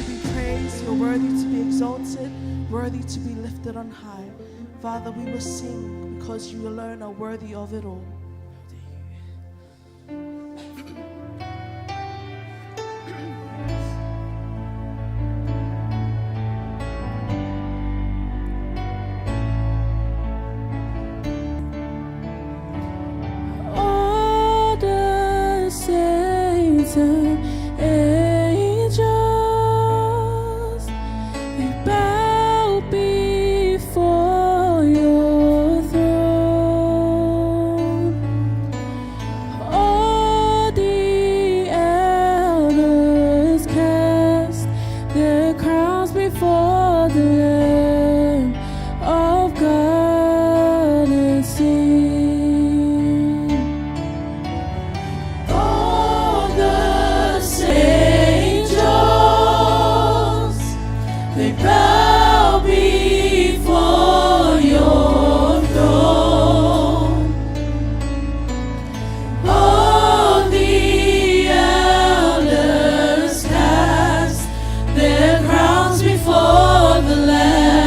be praised, you're worthy to be exalted, worthy to be lifted on high. Father, we will sing because you alone are worthy of it all. All the saints and angels, they bow before your throne. All the elders cast their crowns before the Lamb of God and sing. All the angels, they bow before your throne. All the elders cast their crowns before the Lamb.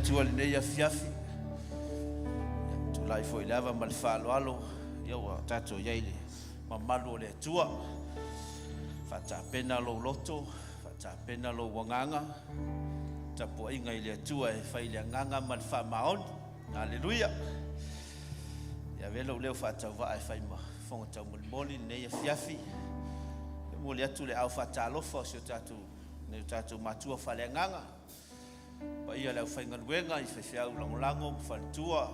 Atua i lenei afiafi. Ia, tulai foi i le ava ma le faaaloalo, ia ua tatou i ai i le mamalu o le Atua. Faatapena lou loto, faatapena lou agaga, tapuaiga i le Atua e fai i le agaga ma le faamaoni. Aleluia! Ia avea lou leo faatauvaa e fai ma fofoga taumolimoli i lenei afiafi. E momoli atu le aao faatalofa o si o tatou, nai o tatou matua faaleagaga, paia o le aufaigaluega i faifeau lagolago ma faletua,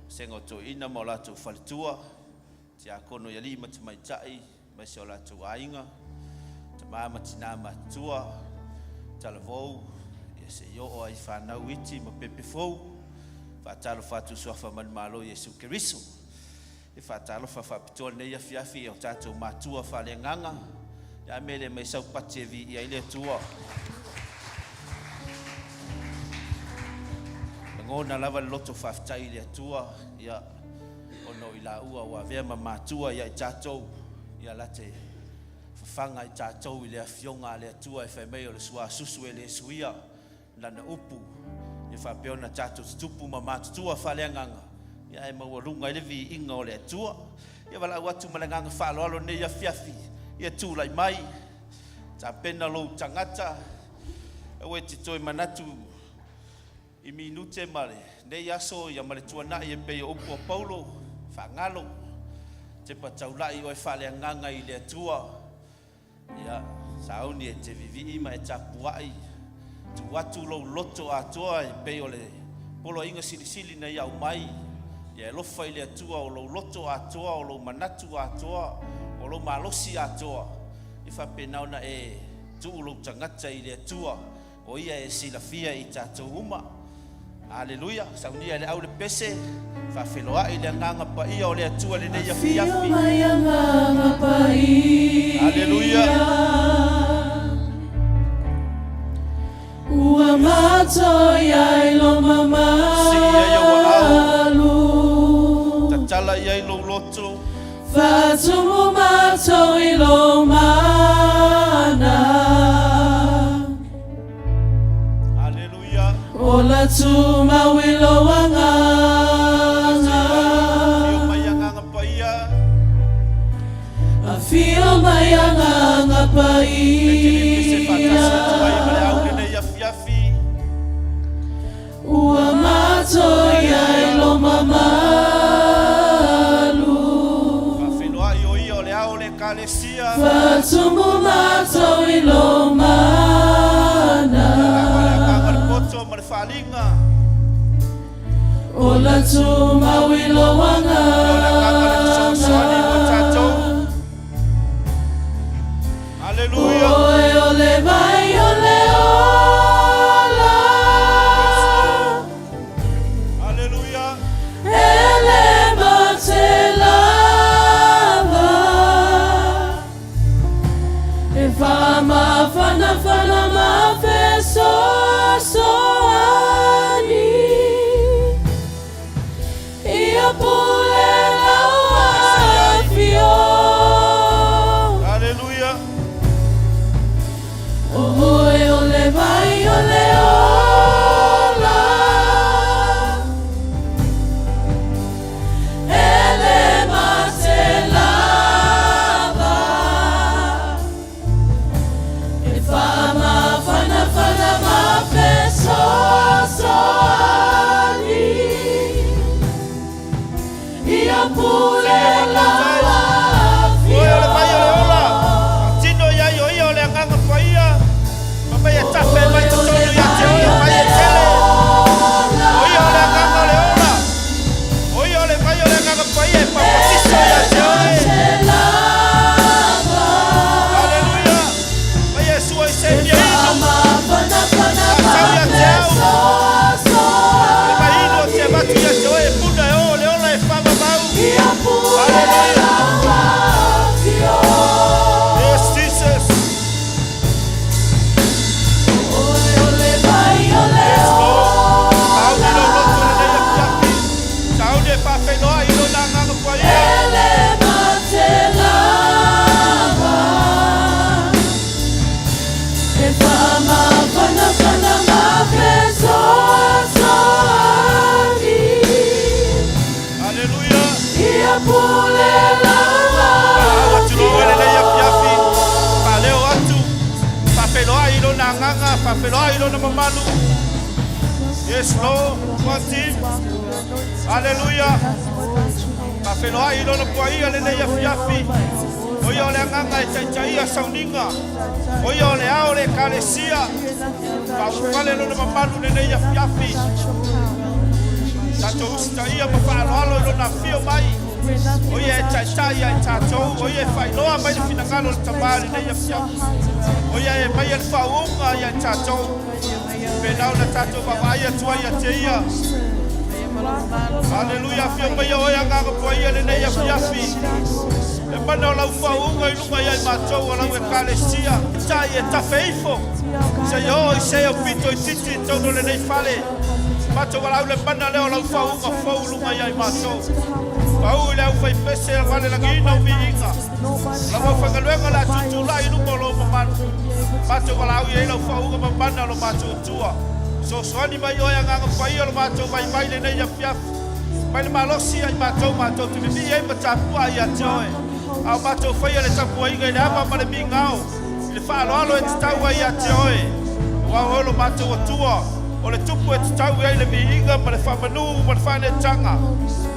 vasega o toeaiina ma o latou faletua, tiakono i alii ma tamaitai, aemaise o latou aiga, tama ma tina matutua, talavou, ia se i oo lava i fanau iti ma pepe fou. Faatalofa atu i le Suafa manumalo o Iesu Keriso. E faatalofa faapitoa i lenei afiafi i o tatou matua faaleagaga, ia a mea e le aumai sau pati e viia ai le Atua. Lagona lava le loto faafetai i le Atua, ia ona o i laua ua avea ma matua ia i tatou, ia late fafaga i tatou i le Afioga a le Atua e fai mai o le suasusu e le suia lana upu, ia faapea ona tatou tutupu ma matutua faaleagaga, ia ae maualuga ai le viiga o le Atua. Ia valaau atu ma le agaga faaaloalo i lenei afiafi, ia tulai mai, tapena lou tagata, aua e te toe manatu i minute ma lenei aso ia ma le tuanai e pei o upu a Paulo, faagalo, tepa taulai oe faaleagaga i le Atua. Ia, sauni e te vivii ma e tapuai, tuu atu lou loto atoa e pei o le poloaiga silisili na ia aumai, ia e alofa i le Atua o lou loto atoa, o lou manatu atoa, o lou malosi atoa, ia faapena ona e tuu lou tagata i le Atua, O Ia e silafia i tatou uma. Aleluia! Saunia e le au le pese, faafeloai le Agaga Paia o le Atua i lenei Afio afiafi. mai Agaga Paia. Aleluia! Ua matou i ai lo Sii ai ou aao, mamalu. tatala i ai lou loto. Faatumu matou i lo mana. Aleluia! Ola tumau i lo agaga. Afio mai Agaga Paia. Afio mai Agaga Mete le pese Paia. faatasi atu ai ma le au i lenei afiafi. Ua matou i ai lo mamalu. Faafeiloai o Ia o le ao o le Ekalesia. Faatumu matou i lo mana. Ia lava le agaga o le poto ma le faaaliga. Ola tumau i lo Ia o le agaga o le agaga. fesoasoani mo tatou. Aleluia! Oe o le vai o le ola. Yes, Lord. Aleluia! E le mate lava. E faamafanafana ma fesoasoani. Ia pule lava. mamalu. Yes, Lord. One team. Hallelujah. Faafeiloai i Lona Paia lenei afiafi. O ia o le Agaga e taitaia sauniga. O ia o le ao o le Ekalesia. Faaulufale Lona mamalu lenei afiafi. Tatou usitaia ma faaaloalo i Lona afio mai. O ia e taitai ia i tatou. O ia e faailoa mai le finagalo o le Tama i lenei afiafi. O ia e aumaia le faauuga ia i tatou. Pena ona tatou vaavaai atu ai ia te ia. Haleluia, afio maia oe Agaga Paia lenei afiafi. E mana o lau faauuga i luga ia i matou o lau Ekalesia. Tai e tafe ifo, seia oo i se aupito itiiti i totonu o lenei fale. Matou valaau le mana lea o lau faauuga fou i luga ia i matou. Pau i le aufaipese aua le lagiina o viiga. Lau aufaigaluega o le a tutulai i luma o lou mamalu. Matou valaau i ai lau faauuga mamana o lo matou Atua. Fesoasoani mai oe Agaga Paia o lo matou vaivai lenei afiafi. Mai le malosi ia i matou matou te vivii ai ma tapuai ia te oe. A o matou faia le tapuaiga i le ava ma le migao, i le faaaloalo e tatau ai ia te oe. Aua o oe lo matou Atua, o le Tupu e tatau i ai le viiga ma le faamanu ma le faaneetaga.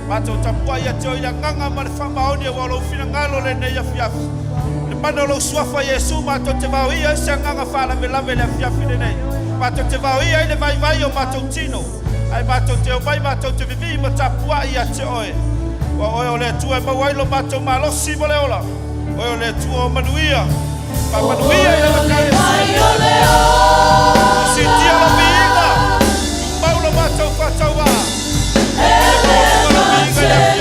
Matou tapuai ia te oe i le agaga ma le faamaoni aua o lou finagalo lenei afiafi. I le mana o lou Suafa Iesu matou te vaoia ai se agaga faalavelave i le afiafi lenei. Matou te vaoia ai le vaivai o matou tino, ae matou te omai matou te vivii ma tapuai ia te oe. Aua o oe o le Atua e maua ai lo matou malosi ma le ola. Oe o le Atua o manuia. Faamanuia i lana Ekalesia. Siitia lou viiga, tumau lo matou faatauvaa. Le maualuga o lou viiga i le afiafi lenei.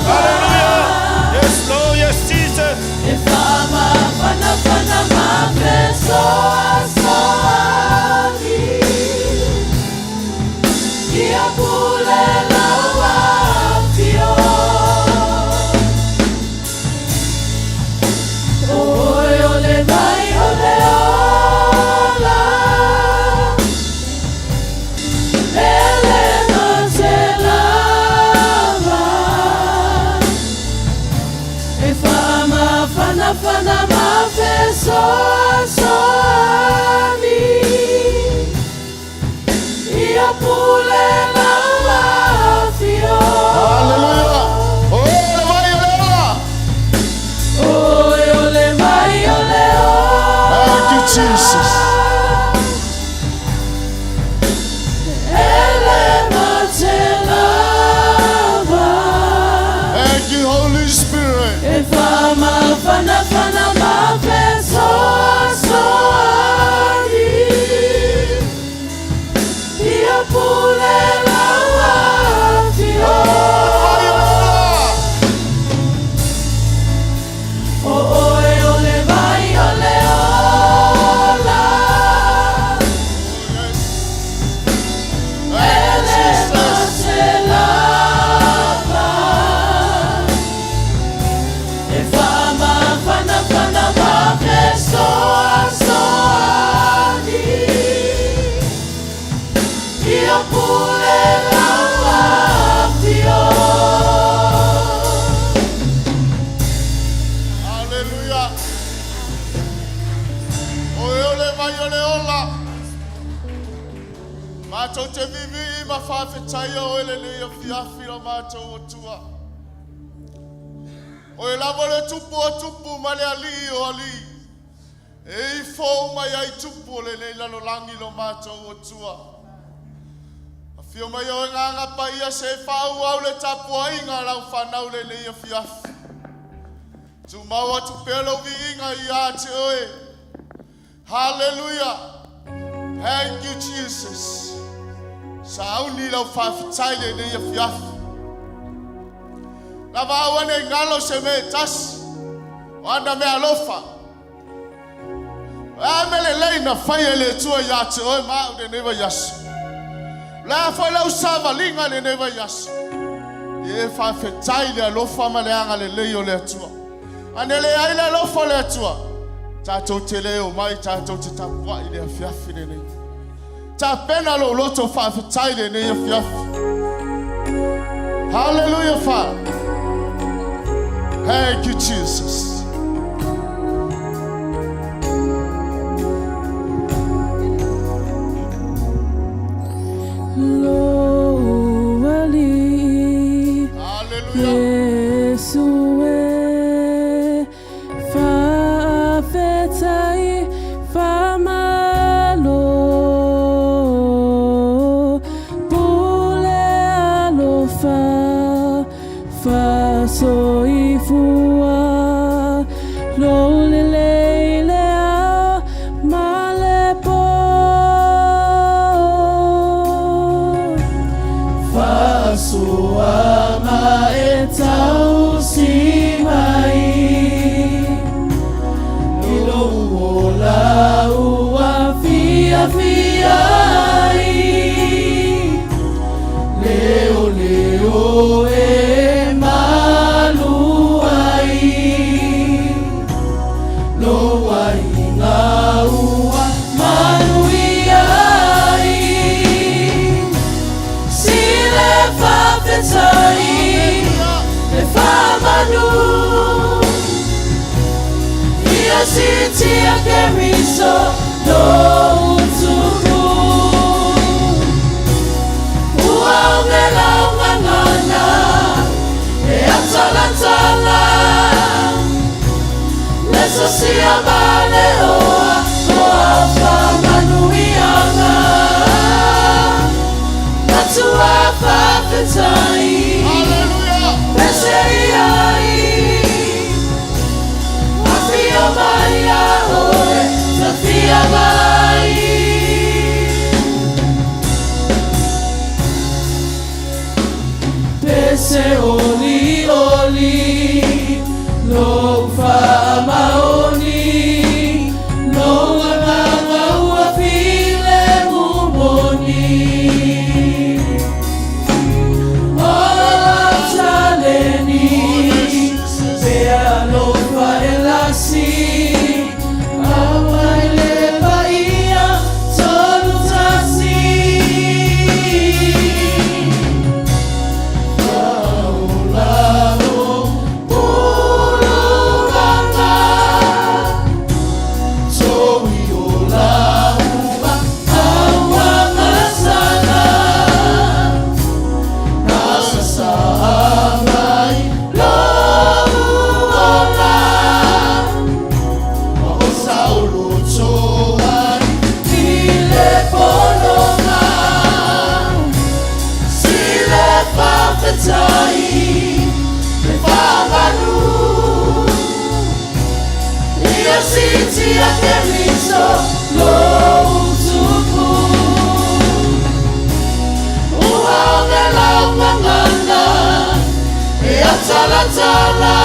Hallelujah. Yes, Lord, yes, Jesus. Hallelujah. O oe o le vai o le ola. Thank you, Jesus. Thank you, Holy Spirit. O le vai o le ola. Yes. Thank you, Jesus. Hallelujah. O oe o le vai o le ola. Matou te vivii ma faafetaia oe lenei afiafi lo matou Atua. O oe lava le Tupu o tupu ma le Alii o alii. E ifo mai ai tupu o lenei lalolagi lo matou Atua. Afio mai oe Agaga Paia se i faaauau le tapuaiga a lau fanau lenei afiafi. Tumau atu pea lou viiga ia te oe. Hallelujah. Thank you, Jesus. Sauni lau faafetai lenei afiafi. Lava aua ne i galo se mea e tasi o ana meaalofa. O le a mea lelei na faia e le Atua ia te oe ma au lenei vaiaso? O le a foi lau savaliga lenei vaiaso? Ia e faafetai i le alofa ma le agalelei o le Atua. A ne leai le alofa o le Atua, tatou te le omai tatou te tapuai i le afiafi lenei. Tapena lou loto faafetai lenei afiafi. Hallelujah, Father. Thank you, Jesus. Lou Alii Haleluya. Iesu e, faafetai faamalo, pule alofa faasoifua, lou lelei i le ao ma le po. Faasoa ma e tausi mai i lou ola ua fiafia ai, leoleo e malu ai, lou aiga ua manuia ai. Si le faafetai le faamanu ia siitia Keriso lou tupu ua oge lau gagana e atalatala lesosia ma le oa o Alfa manuiaga matua faafetai Haleluya. pese iai afio mai ia oe tafia mai. Pese olioli lou faamaoni lou agaga ua filemu moni o taleni pe alofa e lasi auai le paia tolu tasi. Faolalo pulugaga to'i ola ua auagasala nasa mai lou ola O saoloto ai. I le ponoga si le faafetai le faamanu ia siitia Keriso lou tupu ua oge lau gagana e atalatala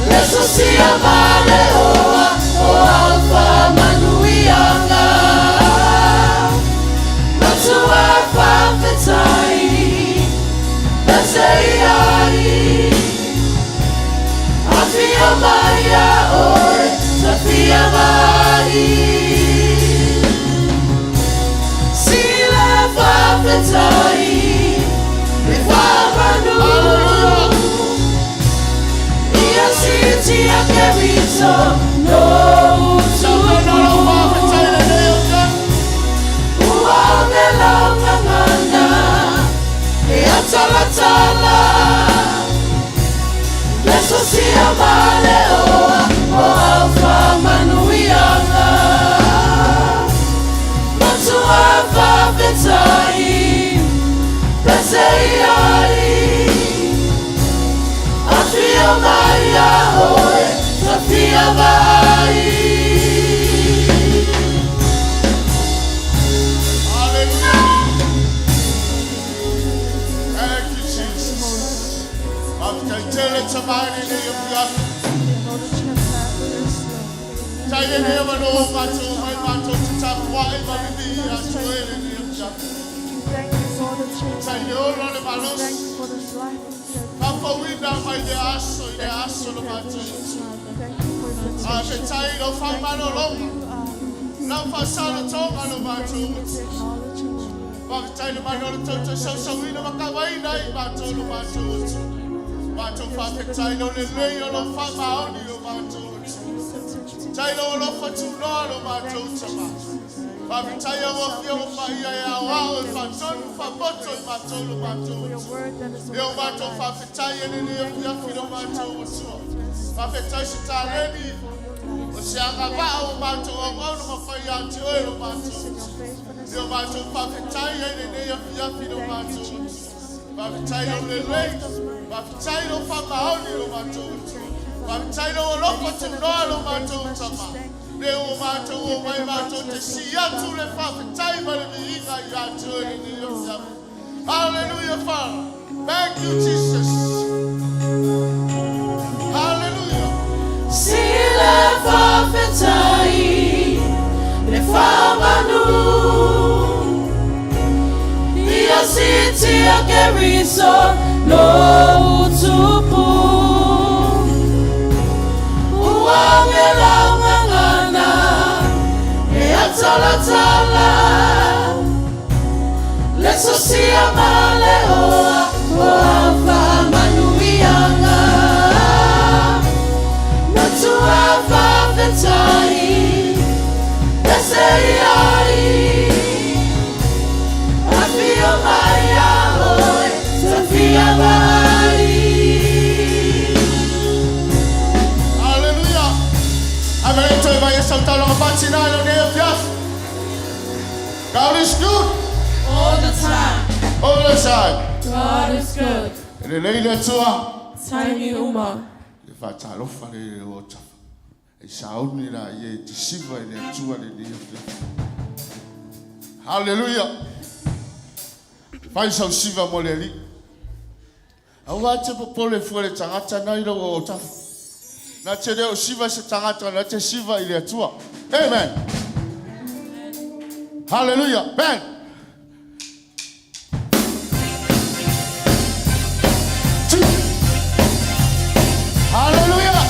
lesosia ma le oa o Alfa manuiaga matua faafetai pese iai afio mai ia oe tafia mai si le faafetai le faamanu ia siitia Keriso lou Samanalo tupu faafetai lenei o te. Ua oge lau gagana e atalatala lesosia ma le oa o Alfa manuiaga matua faafetai pese iai afio mai ia oe tafia mai. Hallelujah. Thank you, Jesus. Faafetai tele tamai nei o fiafi. Tai e nei mano matou mai matou te tapuai ma vivi a tu e le nei o fiafi. Thank you for the church. Tai le olo le Thank malosi. you for this life. Fafauina mai le aso i le aso le matou. Thank you for your A protection. fe tai lo whamalolonga. Lau whasalotonga lo matou. Acknowledge you, Lord. Faafetai le manolo tauta sausauina ma kawaina i matou lo matou. Matou faafetai lo lelei o lo whamaoni o matou. Tai lo alofa tunoa lo matou tama. Faafetai au afia o whaia e faatonu faapoto i matou lo Thank you matou for your Atua. word that is E o over our matou lives. faafetai e lenei Thank you afiafi for lo what you matou have Atua. taught us. Faafetai se Thank taleni you for your o life. se agavaa o matou auauna ma fai ia te oe lo matou Goodness and your Atua. faithfulness. E o matou faafetai ai lenei afiafi lo Thank you, matou Atua. Jesus. Faafetai lou Thank you, lelei. Lord of mine. Faafetai lou faamaoni lo matou Atua. Thank you, Father. Faafetai lou alofa That even if tunoa lo our days matou must tama. just thank you. Le o matou o mai Can never matou run to te your si feet atu without le faafetai ma le viiga ia te oe Thank lenei you, Lord. afiafi. Hallelujah, Father. Thank you, Jesus. Hallelujah. Sile faafetai le faamanu Ia siitia Keriso lou Tupu Ua age lau gagana e atalatala Le sosia ma le oa o au faamanuiaga Matua faafetai Pese i ai Afio mai ia oe Ta fia vaai. Hallelujah. Amen. Toe vai esa utalo nga na lo ne afiafi. God is good All the time. all the time. God is good. E lelei le Atua. Taimi uma. Le faatalofa le le o tafa. E sauni la ia e te siva i le Atua lenei afiafi. Hallelujah. Fai sau siva mo le Alii. Aua te popole fua le tagata nai lou o tafa. Na te le o siva se tagata na te siva i le Atua. Amen. Hallelujah. Ben. Two. Hallelujah.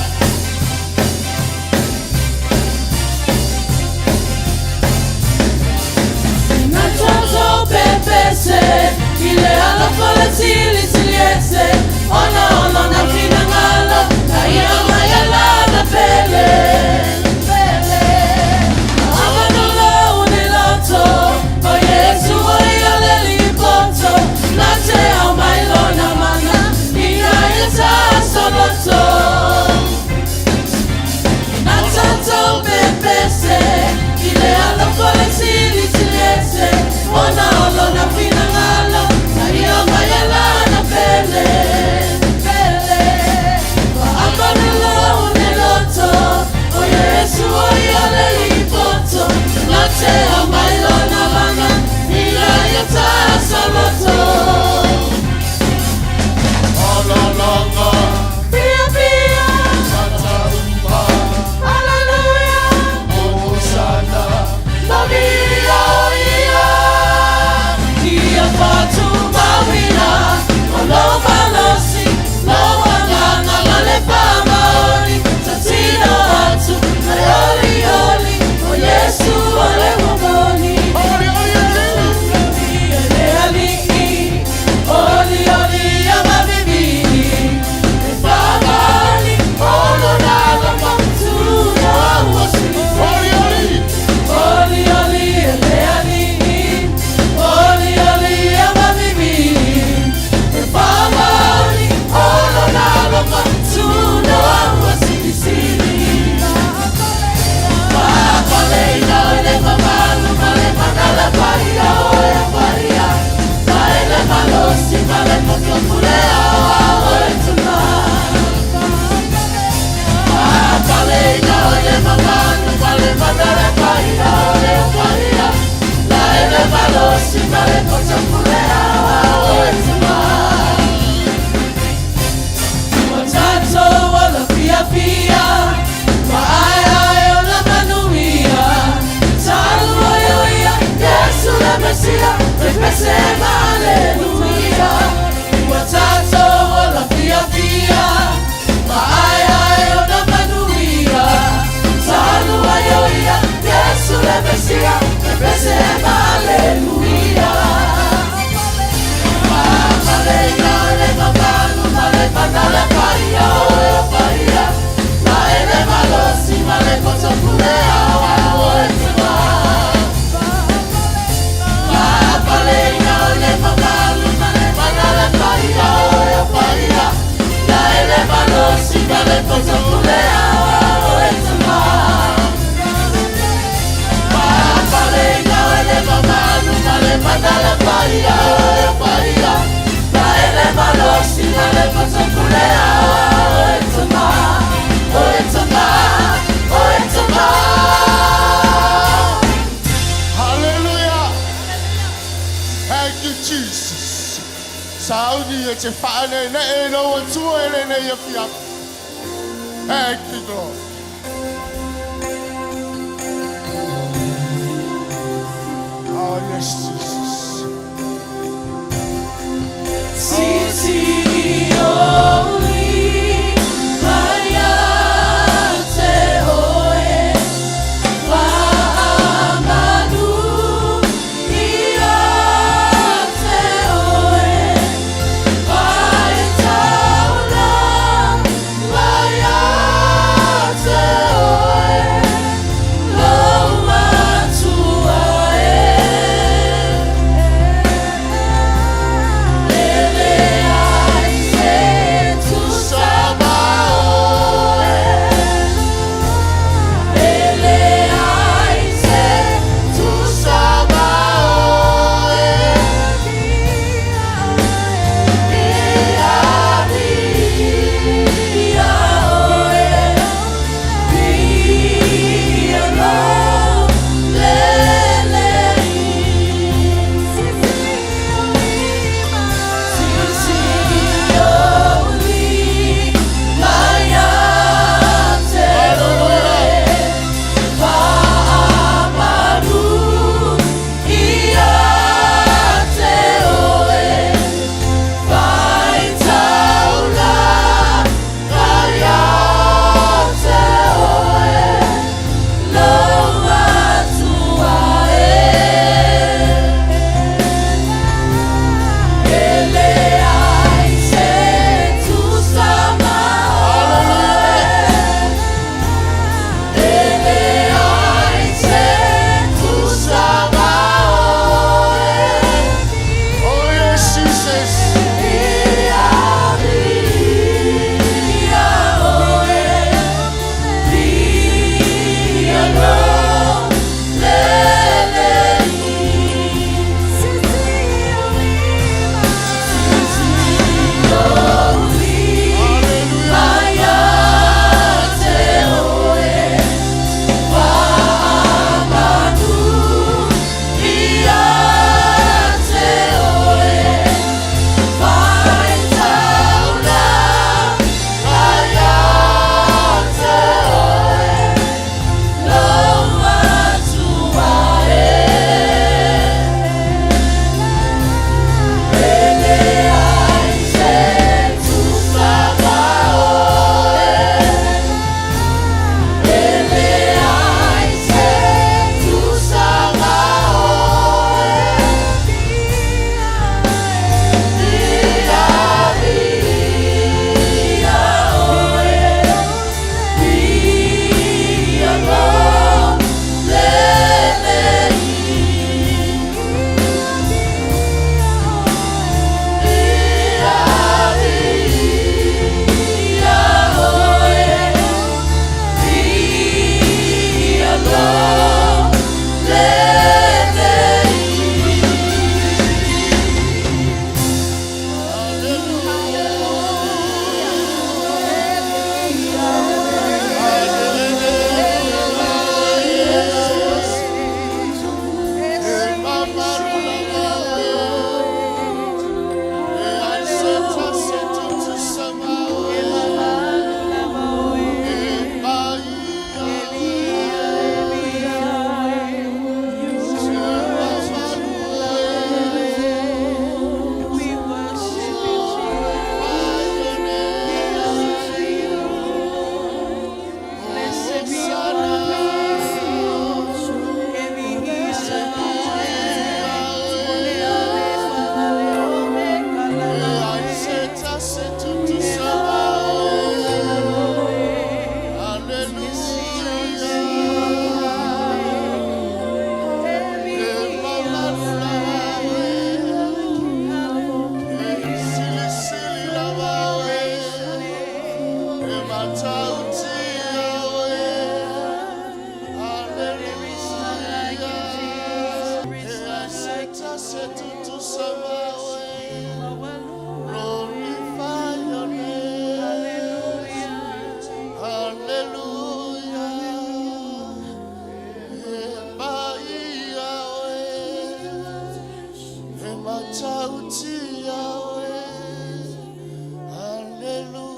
Natoto pepese I le alofa le silisiliese Ona ona na finagalo Na ia mai alana pele Pele Amanolo une loto O ye poto pule o e tama. Pale ina ele mamanu male manala paia paia. La ele malosi na le poto pule o e tama. O e tama, o e tama. Hallelujah. Thank you, Jesus. Sauni e te whaane ne e no atua e le nei afiafi. Thank you, Lord. Oh, yes, Jesus. Sisi oli maya te oe Wa'amanu ia te oe Vaitaula maya te oe Lo matua e. E matautia oe. Hallelujah.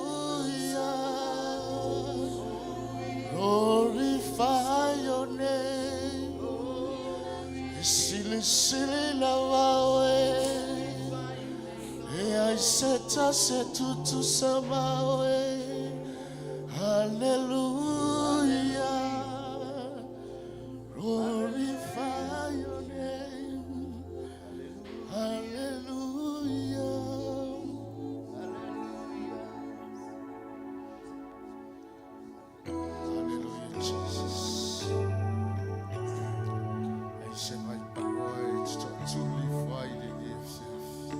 Glorify your name. E silisili lava oe. E ai se tasi e tutusa ma oe. Hallelujah. Glorify your name. Hallelujah. Hallelujah, Jesus. E se mai panoa e te toatuli fai le e fiafi.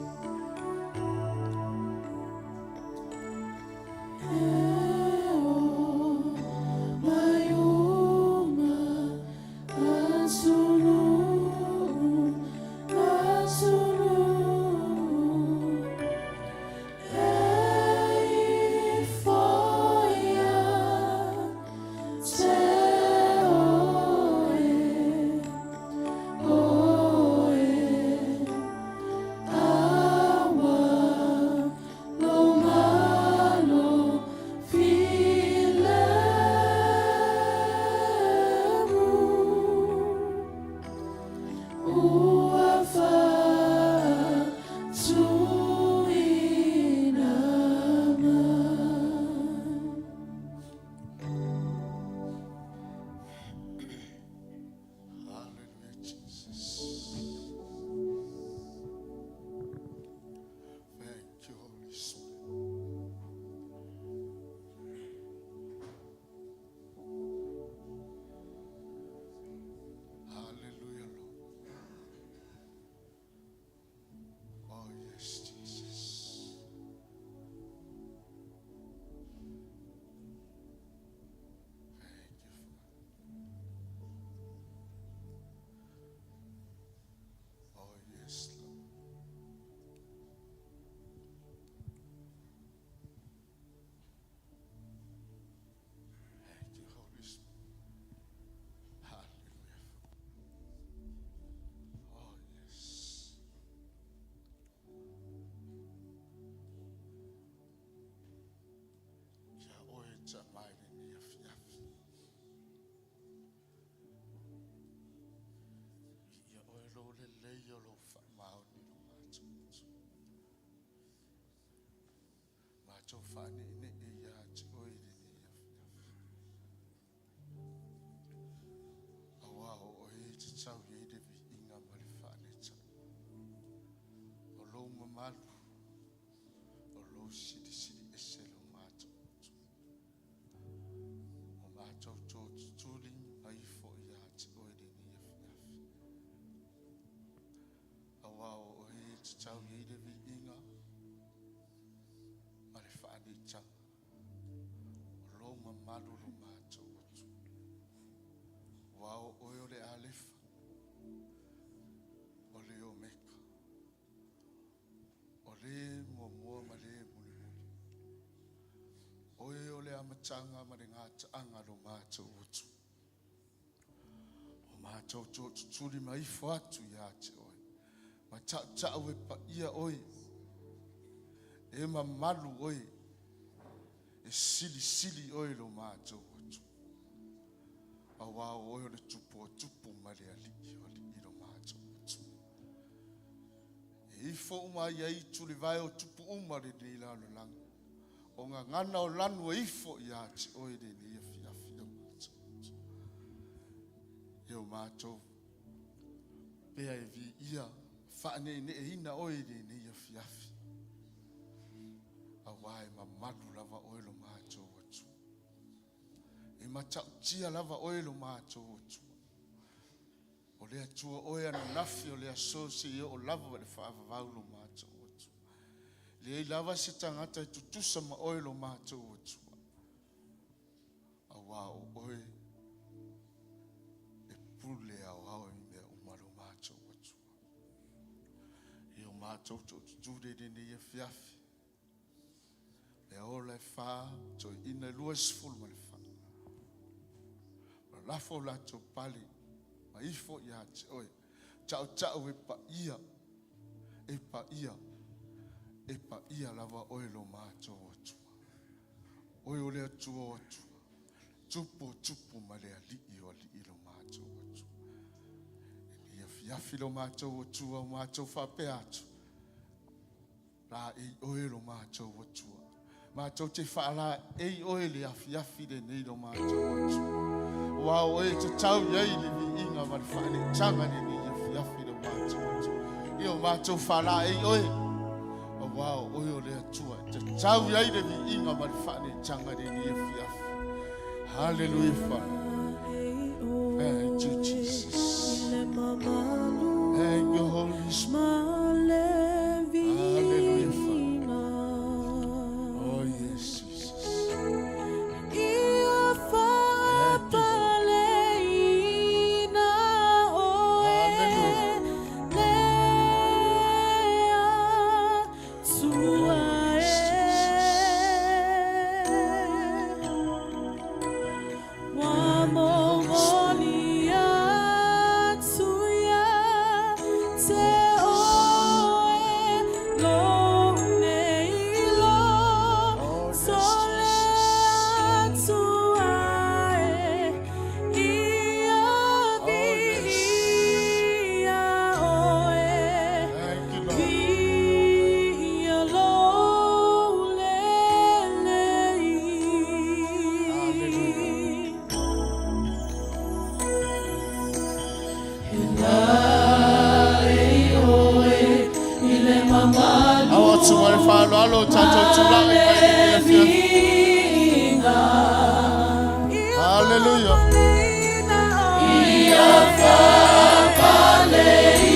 Hallelujah, Jesus. Thank you, Holy Spirit. Hallelujah, Lord. Oh, yes, Jesus. Thank you, Father. Oh, yes, Lord. Thank you, Holy Spirit. Hallelujah. Oh, yes. Ia oe tsamai lenei afiafi. Ia oe lou lelei o lou faamaoni i lo matou uso. Matou faaneenee ia te oe i lenei afiafi. Auā o oe e te tau i ai le viiga ma le faaneta. O lou mamalu, o lou silisili ese lo matou uso. O matou tootutuli ma ifo ia te oe i lenei afiafi. Auā o oe e te tau i ai le viiga ma le faanetaga. O lou mamalu lo matou Atua. Aua o oe o le Alefa, o le Omeka, o le muamua ma le mulimuli. Oe o le amataga ma le gataaga lo matou Atua. O matou tootutuli ma ifo atu ia te oe. Ma tautau e paia oe, e mamalu oe, e silisili oe lo matou Atua. Auā o oe o le Tupu o tupu ma le Alii o alii lo matou Atua. E ifo uma ai ai tulivae o tupu uma o lenei lalolagi. O gagana o lanu e ifo ia te oe lenei afiafi o matou Atua. E o matou pea e viia faaneeneeina oe i lenei afiafi. Auā e mamalu lava oe lo matou Atua. E matautia lava oe lo matou Atua. O le Atua oe ananafi o le aso seia oo lava i le faavavau lo matou Atua. Leai lava se tagata e tutusa ma oe lo matou Atua. Auā o oe e pule aoao i mea uma lo matou Atua. E o matou tootutuli i lenei afiafi. Mea ola e fa, toeaiina e 24. Lalafo o latou pale ma ifo ia te oe. Tautau e paia. E paia, e paia lava oe lo matou Atua. Oe o le Atua o Atua, Tupu o Tupu ma le Alii o Alii lo matou Atua. E nei afiafi lo matou Atua o matou faapea atu, Laei oe lo matou Atua. Matou te faalaei oe i le afiafi lenei lo matou Atua. Aua o oe e tatau i ai le viiga ma le faaneetaga i lenei afiafi lo matou Atua. Ia o matou faalaei oe, aua o oe o le Atua e tatau i ai le viiga ma le faaneetaga i lenei afiafi. Hallelujah, Father. Thank you, Jesus. Thank you, Holy Spirit. Hallelujah, Father. Oh, yes, Jesus. Thank you, Hallelujah. Yes, Jesus. Oh, yes, Jesus. Oh, yes. Thank you, Lord. Hallelujah. Ao atu ma le faaaloalo o tatou tulaga mai lenei afiafi. Hallelujah.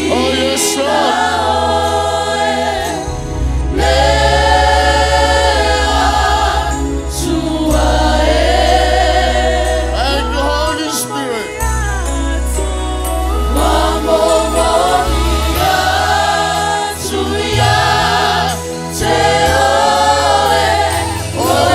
Oh, yes, Lord. Thank you, Holy Spirit. Oh,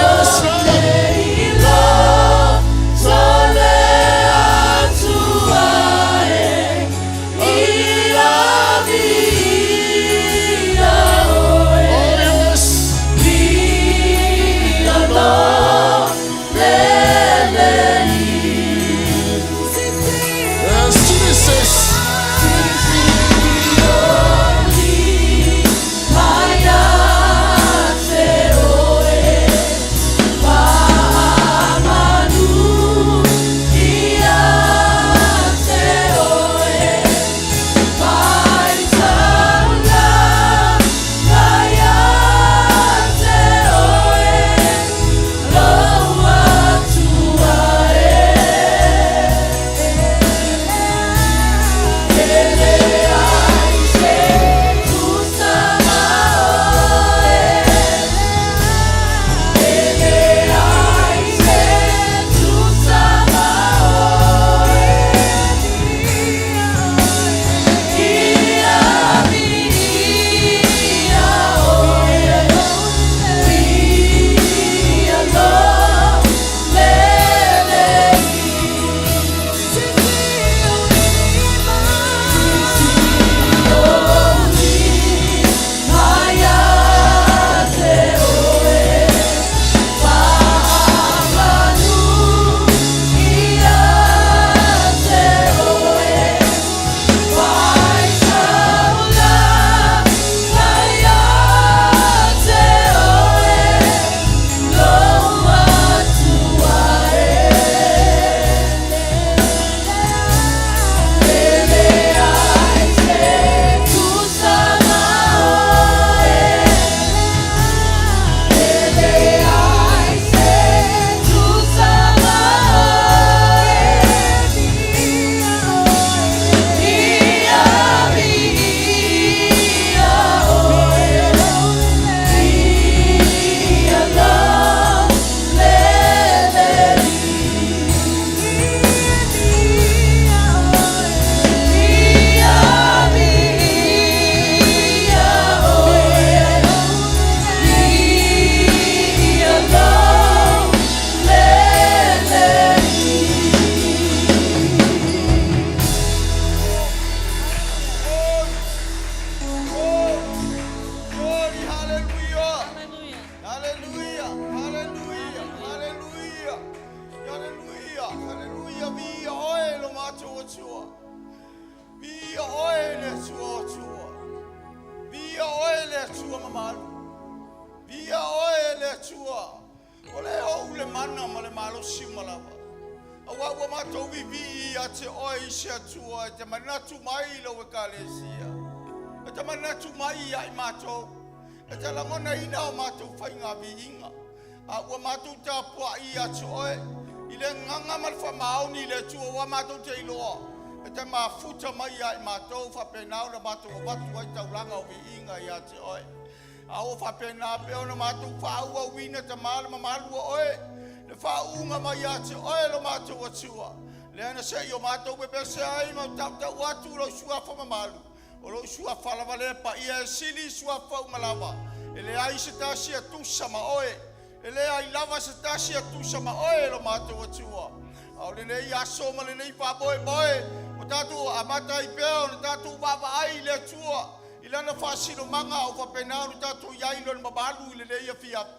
Atua mamalu. Viia oe e le Atua, o le ou le mana ma le malosi uma lava. Auā ua matou vivii ia te oe i se Atua e te manatu mai i lou Ekalesia, e te manatu mai ia i matou, e te lagonaina o matou faiga viiga, a ua matou tapuai ia te oe i le agaga ma le faamaoni i le Atua ua matou te iloa e te mafuta mai ia i matou, faapena ona matou avatu ai taulaga o viiga ia te oe. A ua faapena pea ona matou faaauauina, Tama le mamalu o oe, le faauuga mai ia te oe lo matou Atua, lea na se i o matou pepese ai ma tautau atu lou suafa mamalu, o lou suafa lava lea paia e sili suafa uma lava, e leai se tasi e tusa ma oe, e leai lava se tasi e tusa ma oe lo matou Atua. A o lenei aso ma lenei faamoemoe, o tatou amata ai pea ona tatou vaavaai i le Atua, i lana faasinomaga a o faapena ona tatou i ai i lona mamalu i lenei afiafi.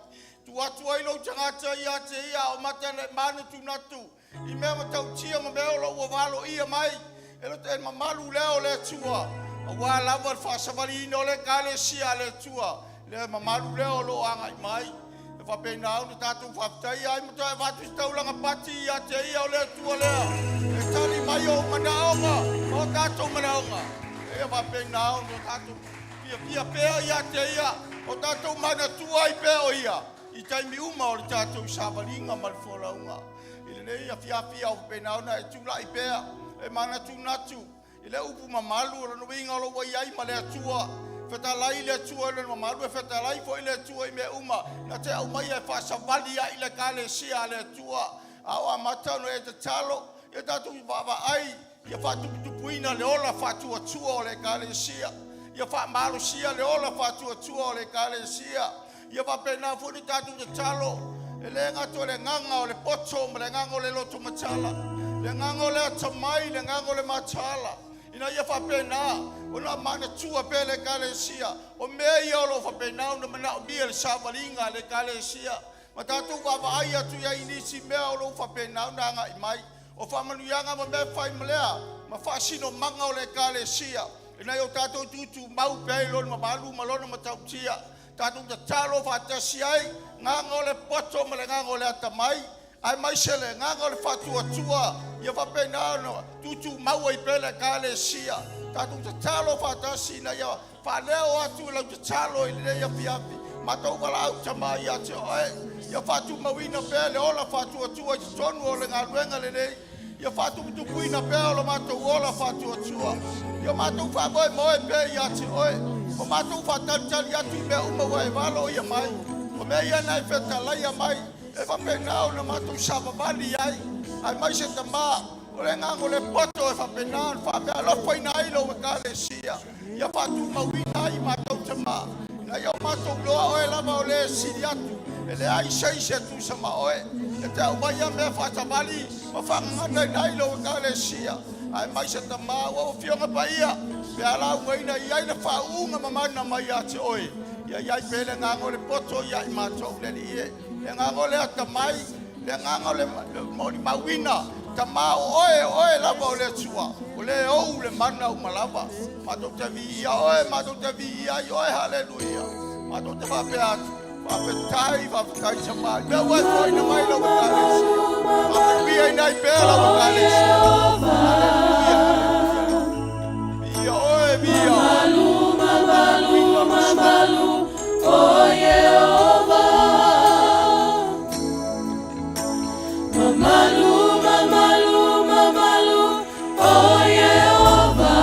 Tuu atu ai lou tagata ia te ia a o mata manatunatu i mea matautia ma mea o lo o ua valoia mai e lo te mamalu lea o le Atua, aua lava le faasavaliina o le Ekalesia a le Atua, le mamalu lea o lo o agai mai. E faapena ona tatou faafetaia ai ma toe avatu se taulaga pati ia te ia o le Atua lea e tali mai ou manaoga ma o tatou manaoga. E faapena ona tatou fiafia pea ia te ia, o tatou manatua ai pea o ia i taimi uma o le tatou savaliga ma le folauga. I lenei afiafi a o faapena ona e tulai pea e manatunatu i le upu mamalu o lona uiga o lo o ua i ai ma le Atua. Fetalai le Atua i lona mamalu, e fetalai foi le Atua i mea uma na te aumaia e faasavali ai le Ekalesia a le Atua. A o amata ona e tatalo ia tatou vaavaai ia faatuputupuina le ola faatuatua o le Ekalesia, ia faamalosia le ola faatuatua o le Ekalesia, ia faapena foi le tatou tatalo e le gata o le agaga o le poto ma le agaga o le loto matala, le agaga o le atamai, le agaga o le mataala, ina ia faapena ona manatua pea le Ekalesia o mea ia o lo o faapena ona manaomia le savaliga a le Ekalesia, ma tatou vaavaai atu i ai i nisi mea o lo o faapena ona agai mai o faamanuiaga ma mea fai ma lea ma faasinomaga o le Ekalesia, ina ia o tatou tutumau pea i lona mamalu ma lona matautia. Tatou tatalo faatasi ai, agaga o le poto ma le agaga o le atamai, aemaise le agaga o le faatuatua, ia faapena ona tutumau ai pea le Ekalesia. Tatou tatalo faatasi ina ia faaleo atu i lau tatalo i lenei afiafi. Matou valaau, Tama, ia te oe, ia faatumauina pea le ola faatuatua i totonu o le galuega lenei, ia faatuputupuina pea o lo matou ola faatuatua, ia matou faamoemoe pea ia te oe, o matou faatalitali atu i mea uma ua e valoia mai, o mea ia na e fetalaia mai, e faapena ona matou savavali ai, aemaise, Tama, o le agaga o le poto e faapena ona faameaalofaina ai lou Ekalesia, ia faatumauina ai matou, Tama, ina ia o matou iloa oe lava o le sili atu, e leai se isi e tusa ma oe, e te aumaia mea faasavali ma faagaganaina ai lou Ekalesia, aemaise, Tama, ua ou Afioga Paia, pe a laugaina i ai le faauuga mamana mai ia te oe, ia i ai pea le agaga o le poto ia i matou le Alii e, le agaga o le atamai, le agaga o le molimauina, Tama, o oe, o oe lava o le Atua, o le ou le mana uma lava. Matou te viia oe, matou te viia ai oe, haleluia. Matou te faapea atu, faafetai, faafetai, Tama, i mea ua e foaina mai lau Ekalesia. Faamanuiaina ai pea lau Ekalesia. Haleluia, haleluia. Viia oe, viia oe. Mamalu, mamalu, mamalu, o Yehova. Mamalu, mamalu, mamalu, o Yehova.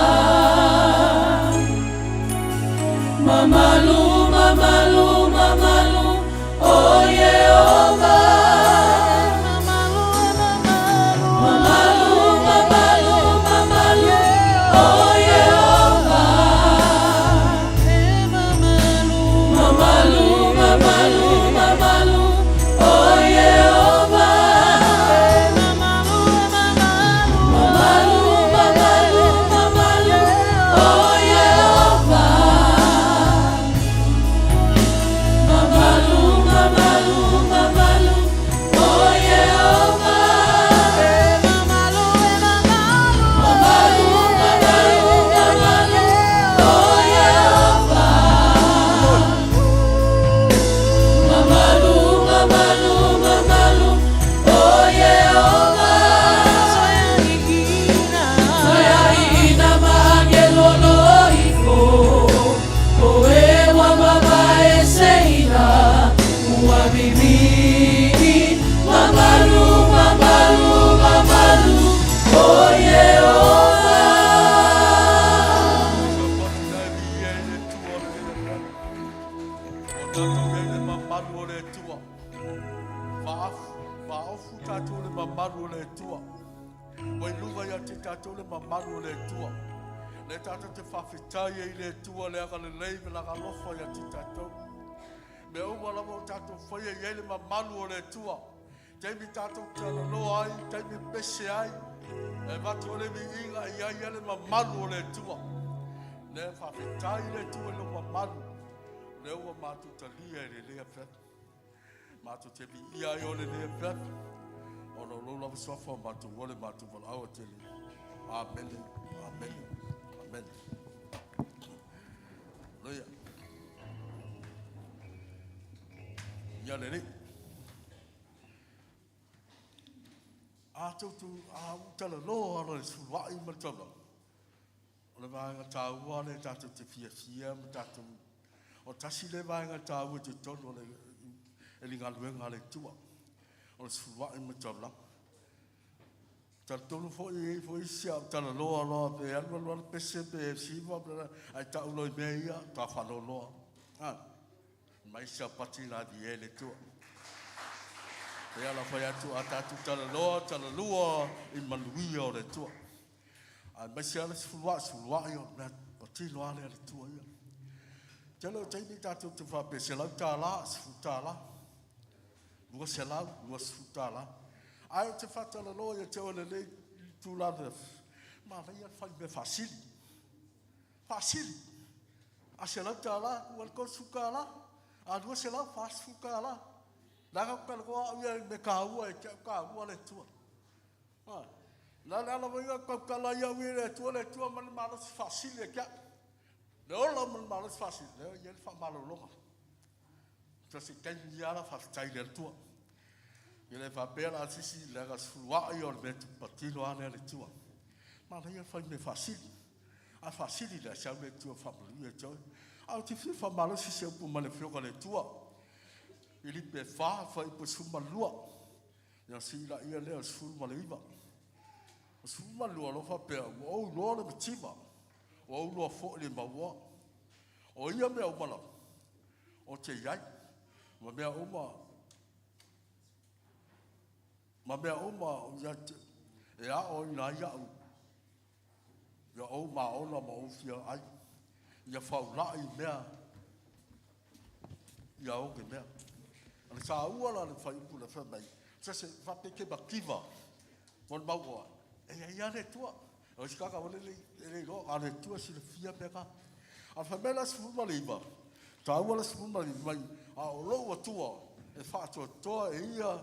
Mamalu, mamalu, mamalu, o Yehova. Mamalu, mamalu, mamalu, o Yehova. Mamalu, mamalu, mamalu, o Yehova. Mamalu, mamalu, mamalu, o Yehova. Mamalu, mamalu, mamalu, Tatou i ai le mamalu o le Atua. Faafu, faaofu tatou le mamalu o le Atua. Ua i luga ia te tatou le mamalu o le Atua. Le tatou te faafetai ai i le Atua le agalelei ma le alofa ia te tatou. Mea uma lava o tatou faia i ai le mamalu o le Atua. Taimi tatou talanoa ai, taimi pese ai, e avatu le viiga i ai le mamalu o le Atua. Le faafetai le Atua i le mamalu. Le ua matou talia i le lea feta. Matou te viia ai o le lea feta. Ona o lou lava suafa matou ole matou valaau tele. Amene, amene, amene. Hallelujah. Ia lelei. A tautu a utalaloa ala le sefuluai ma le taulaga. O le vaega taua le tatou te fiafia ma tatou o tasi le vaega taua i totonu o le e le galuega a le Atua. O le sefuluai ma le taulaga. Talitonu foi e i ai foi isi a talaloa loa pe alu alu alu pese pe siva pe ai tau loa i mea ia toa faaloaloa. Mai sa pati la di e le Atua. E ala fai atu a tatou talaloa talalua i manuia o le Atua. Ae maise ala sefuluai sefuluai o mea patino ale a le Atua ia. Tele o taimi tatou te faapea $100, $10, 200, $20. Ae o te faatalaloa ia te oe lelei tulaga manaia le fai mea faasili. Faasili. A $100, ua le $30. A 200, $40. Leaga ou talanoa au ia i mea taua e te au taua le Atua. La le ala foi tautala ia au i le Atua, le Atua ma le malosi faasili e te au. Le ola ma le malosi faasili, lea i ai le faamalologa. Se taimi ia la faafetai i le Atua. I le faapea la sisi le aga sefuluai o le mea patino lava lea le Atua. Manaia le fai mea faasili. A faasili le sau le Atua faamanuia ia te oe. A o te fia faamalosi se upu ma le afioga i le Atua. Filipe 4, fuaiupu 12. Ia sii la ia lea o 19. O 12 lo faapea, ua ou iloa le mativa, ua ou iloa foi le mauoa. O ia mea uma lava, o te iai, ma mea uma, ma mea uma o ia te, e ao ina ai au, ia ou maona ma ou fia ai, ia faulai mea, ia o ke mea. O le saua la le whaiupu le whai mai, se se whapeke mativa, mo le mauoa, e ia ia le Atua. O si kaka wale le le lo a le Atua si le fia mea ka. A whai mai la 19, tāua la 19 mai, a o lou Atua, e whaatoatoa e ia,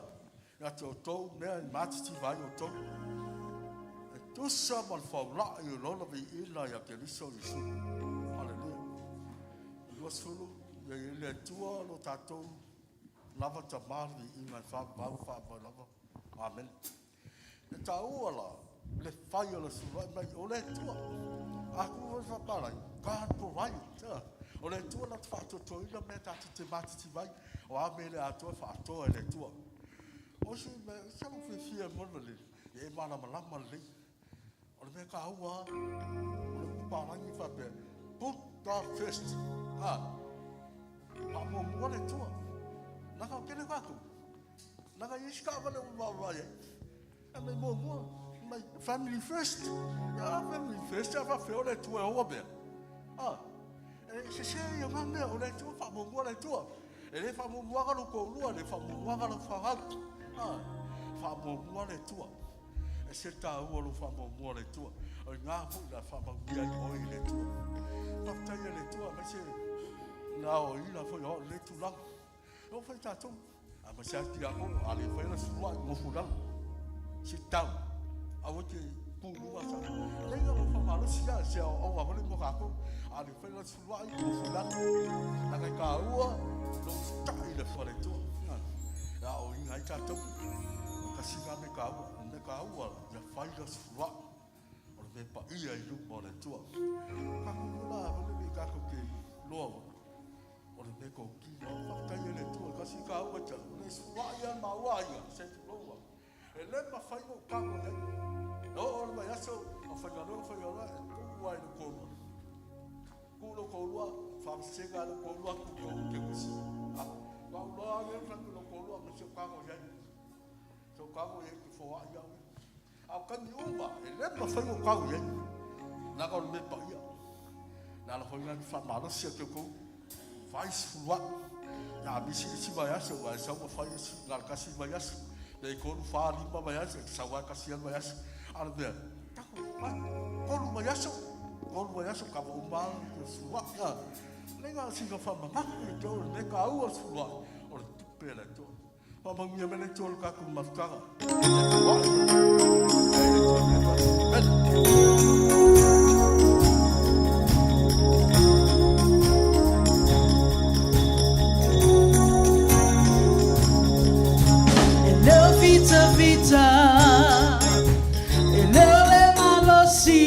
ia te o tou mea i matiti vai o tou. E tusa ma le faulai o lona viiina ia Keriso Iesu. Haleluia. 20, ia i le Atua lo tatou lava tamā le viiga e whaamau whaamau lava. Amen. E tāua la, le fai o le sefuluai mai o le Atua. A ku foi whapalai, God provide. O le Atua la te whaatoatoina mea tātou te matiti vai, o a me le atoa whaatoa e le Atua. O si me, sa lo fiafia mo le, e malamalama lelei. O le mea kāua, o le palangi whapea, put God first. Whaamuamua le Atua. Naka o kele kākou. Naka isi ka wale o wau ai. E mai muamua, mai family first. Ia family first, ia whawheo le Atua e hoa mea. E se se ia ngā mea o le Atua, whaamuamua le Atua. E le whaamuamuaga lo kōlua, le whaamuamuaga lo whangau. Whaamuamua le Atua. E se tāua lo whaamuamua le Atua. O ngā hui la whaamauia i oi le Atua. Whafetai e le Atua, mai se nā o ila foi o le tulaga. O fai tātou. A ma se ati ako, a le fai la sefuluai mo fulalo. Sit down. A o te pulua sa. Leiga lo whamalosi ia, se au au awale mo kākou. A le fai la sefuluai mo fulalo. Na kai kāua, lo tai le fua le Atua. Ia o inga ai tātou. O kasi ngā me kāua, me kāua, ia fai la sefuluai. O le me pa ia i luma o le Atua. Kākou la, wale me kākou ke loa wa. O le me kau ki, o whakatai e le Atua, kasi kāua te, o le sefuluai ia maua ia, se tu loa. E le mawhai o kāko nei. O o le mai aso, o whaingaroa, whaingaroa, e kū ai le kōlua. Kū lo kōlua, whamsenga le kōlua, kū kō ke kusi. Ua ou loa au ia fai lo toalua ma si ou tago i ai. Si ou tago i ai te foai au ia. A o taimi uma, e le mafai ona tau i ai. Leaga o le mea paia. Le ala foi lena e faamalosi atu ai outou, fai sefuluai. A misi le isi vaiaso, aua e sau ma fai isi, na o le tasi le vaiaso, pe tolu, fa, lima vaiaso, e te sau lava e tasi lava le vaiaso. A o le mea, tatou fai, tolu vaiaso, tolu vaiaso, kava uma lava le sefuluai. A, leai na o sina faamanatu ia te oe, o le mea taua o le sefuluai, o le tupe a le Atua. Faamanuia mai le Atua i le tatou mafutaga. E leo fita fita, e leo le malosi,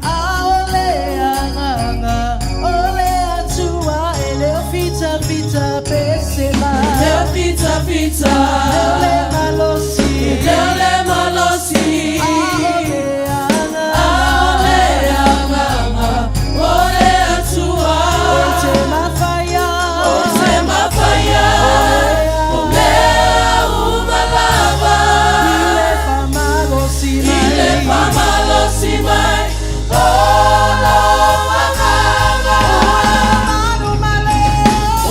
a o le agaga o le Atua. E leo fita fita pese mai. E leo fita fita, e leo le malosi, e leo le malosi, a o le agaga, a o le agaga o le Atua. Ou te mafaia, ou te mafaia, o mea uma lava, i le faamalosi mai, i le faamalosi mai, o lou agaga.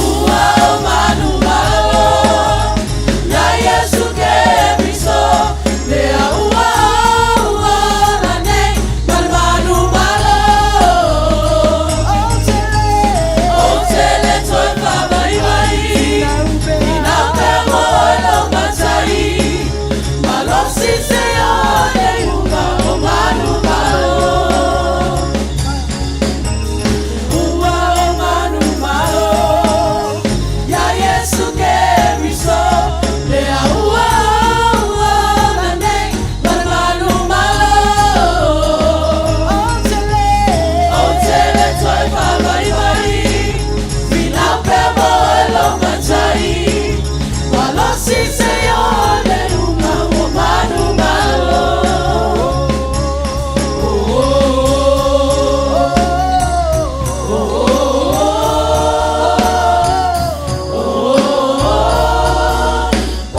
Ua o manumalo, ia Iesu Keriso, lea ua ou ola nei ma le manumalo. Ou te le toe faavaivai, inā pea moe lou matai, malosi se o le iuga o manumalo. Ua o manumalo, ia Iesu Keriso, lea ua ou ola nei ma le manumalo. Ou te le toe faavaivai, finau pea moe lou matai, malosi se o le iuga o manumalo.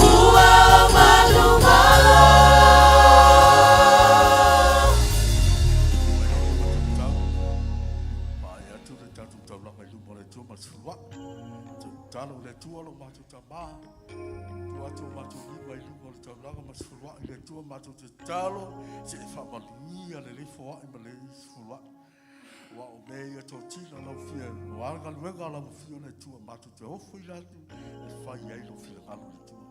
Ua o manumalo. Mai lou lima tatau, vaai atu le tatou taulaga i luma o le Atua ma le sefuluai. Tatalo i le Atua lo matou Tama, tuu atu o matou lima i luma o le taulaga ma le sefuluai i le Atua matou te tatalo se i faamanuia lenei foai ma lenei sefuluai. Aua o mea ia totila lau fia, o a galuega lau afio le Atua matou te ofo ila atu e fai ai lou finagalo i le Atua.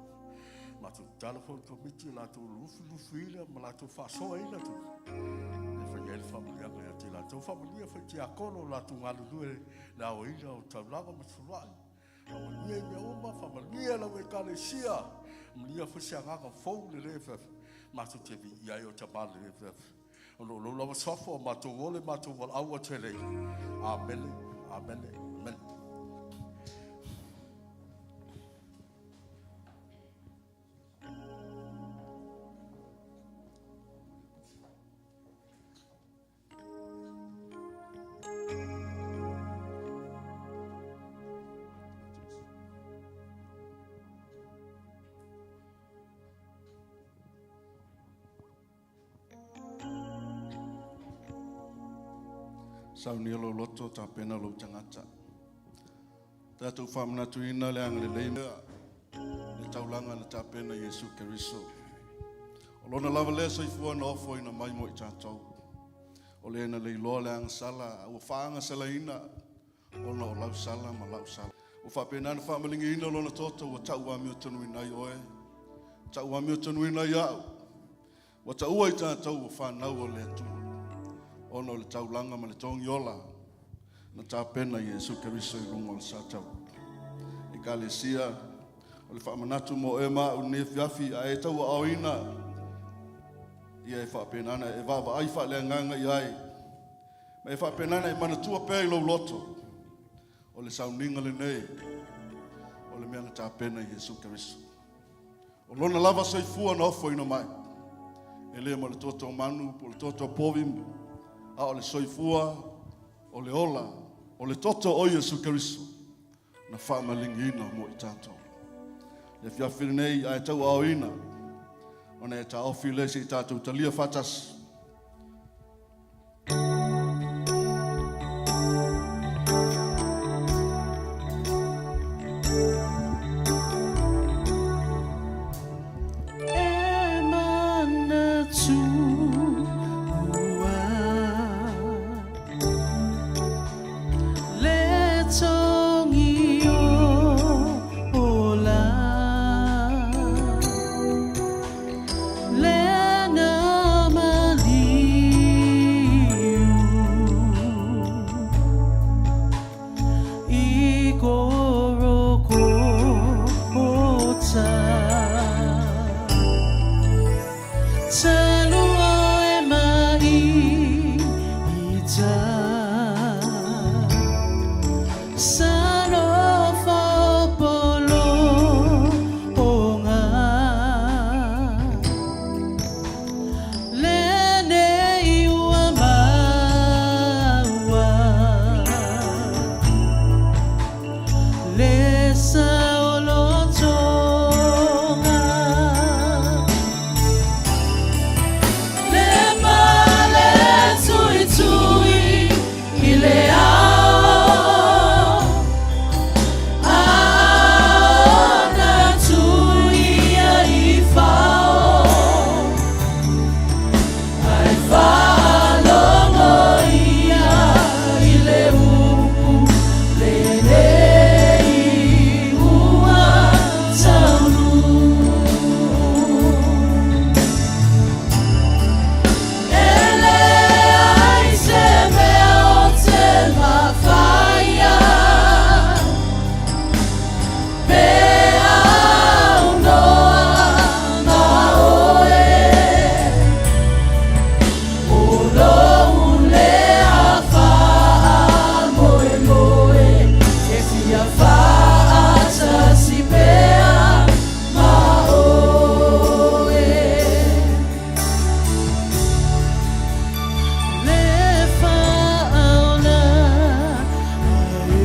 Matou tatalo foi i le komiti o latou lufilufiina ma latou faasoaina tupe e fai ai le faamanuiaga ia te latou. Faamanuia foi i tiakono o latou galulue le aoina o taulaga ma sefuluai. Faamanuia i mea uma, faamanuia lau ekalesia, manuia foi se agaga fou lenei afiafi. Matou te viia ai o Tama lenei afiafi. O lou lava suafa o matou ole matou valaau atu ai nei. Amene, amene, amene. Saunia lou loto, tapena lou tagata. Tatou faamanatuina le agalelei mea le taulaga na tapena Iesu Keriso. O lona lava lea soifua na ofoina mai mo i tatou. O le na leiloa le agasala, ua faagasalaina ona o lau sala ma lau sala. Ua faapena ona faamaligiina lona toto ua tau amiotonuina ai oe, tau amiotonuina ai au. Ua taua i tatou ua fanau o le Atua, ona o le taulaga ma le togiola na tapena Iesu Keriso i luga o le satau. Ekalesia, o le faamanatu mo e ma au lenei afiafi, a e tauaaoina ia e faapena ona e vaavaai faaleagaga i ai, ma e faapena ona e manatua pea i lou loto, o le sauniga lenei o le mea na tapena Iesu Keriso. O lona lava soifua na ofoina mai, e le ma le toto manu po o le toto povi, a o le soifua o le ola, o le toto o Iesu Keriso. na faamaligiina mo i tatou. Le afiafi lenei ae tauaaoina ona e taofi lea se i tatou talia faatasi. E manatua Le togi o ola Le na maliu I Gorogota Talu oe mai ita Sa nofo pologa Lenei ua maua Le saolotoga Le pale tuitui i le ao A ona tui ai fao Ai faalogo ia i le upu lenei ua taunuu. E leai se mea o te mafaia Pe aunoa ma oe O lou lea faamoemoe E fia faatasi pea ma oe. Le faaola ae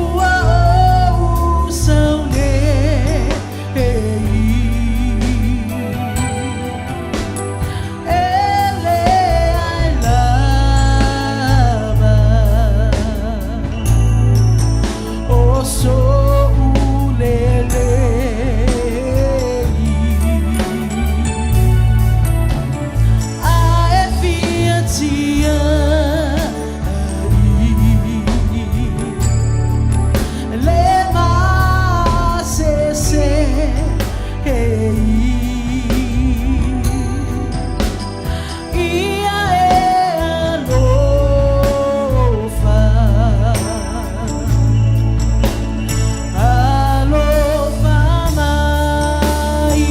Ua ou saunei E leai lava O so'u lelei Ae fia tiai Le masese Ia e alofa Alofa mai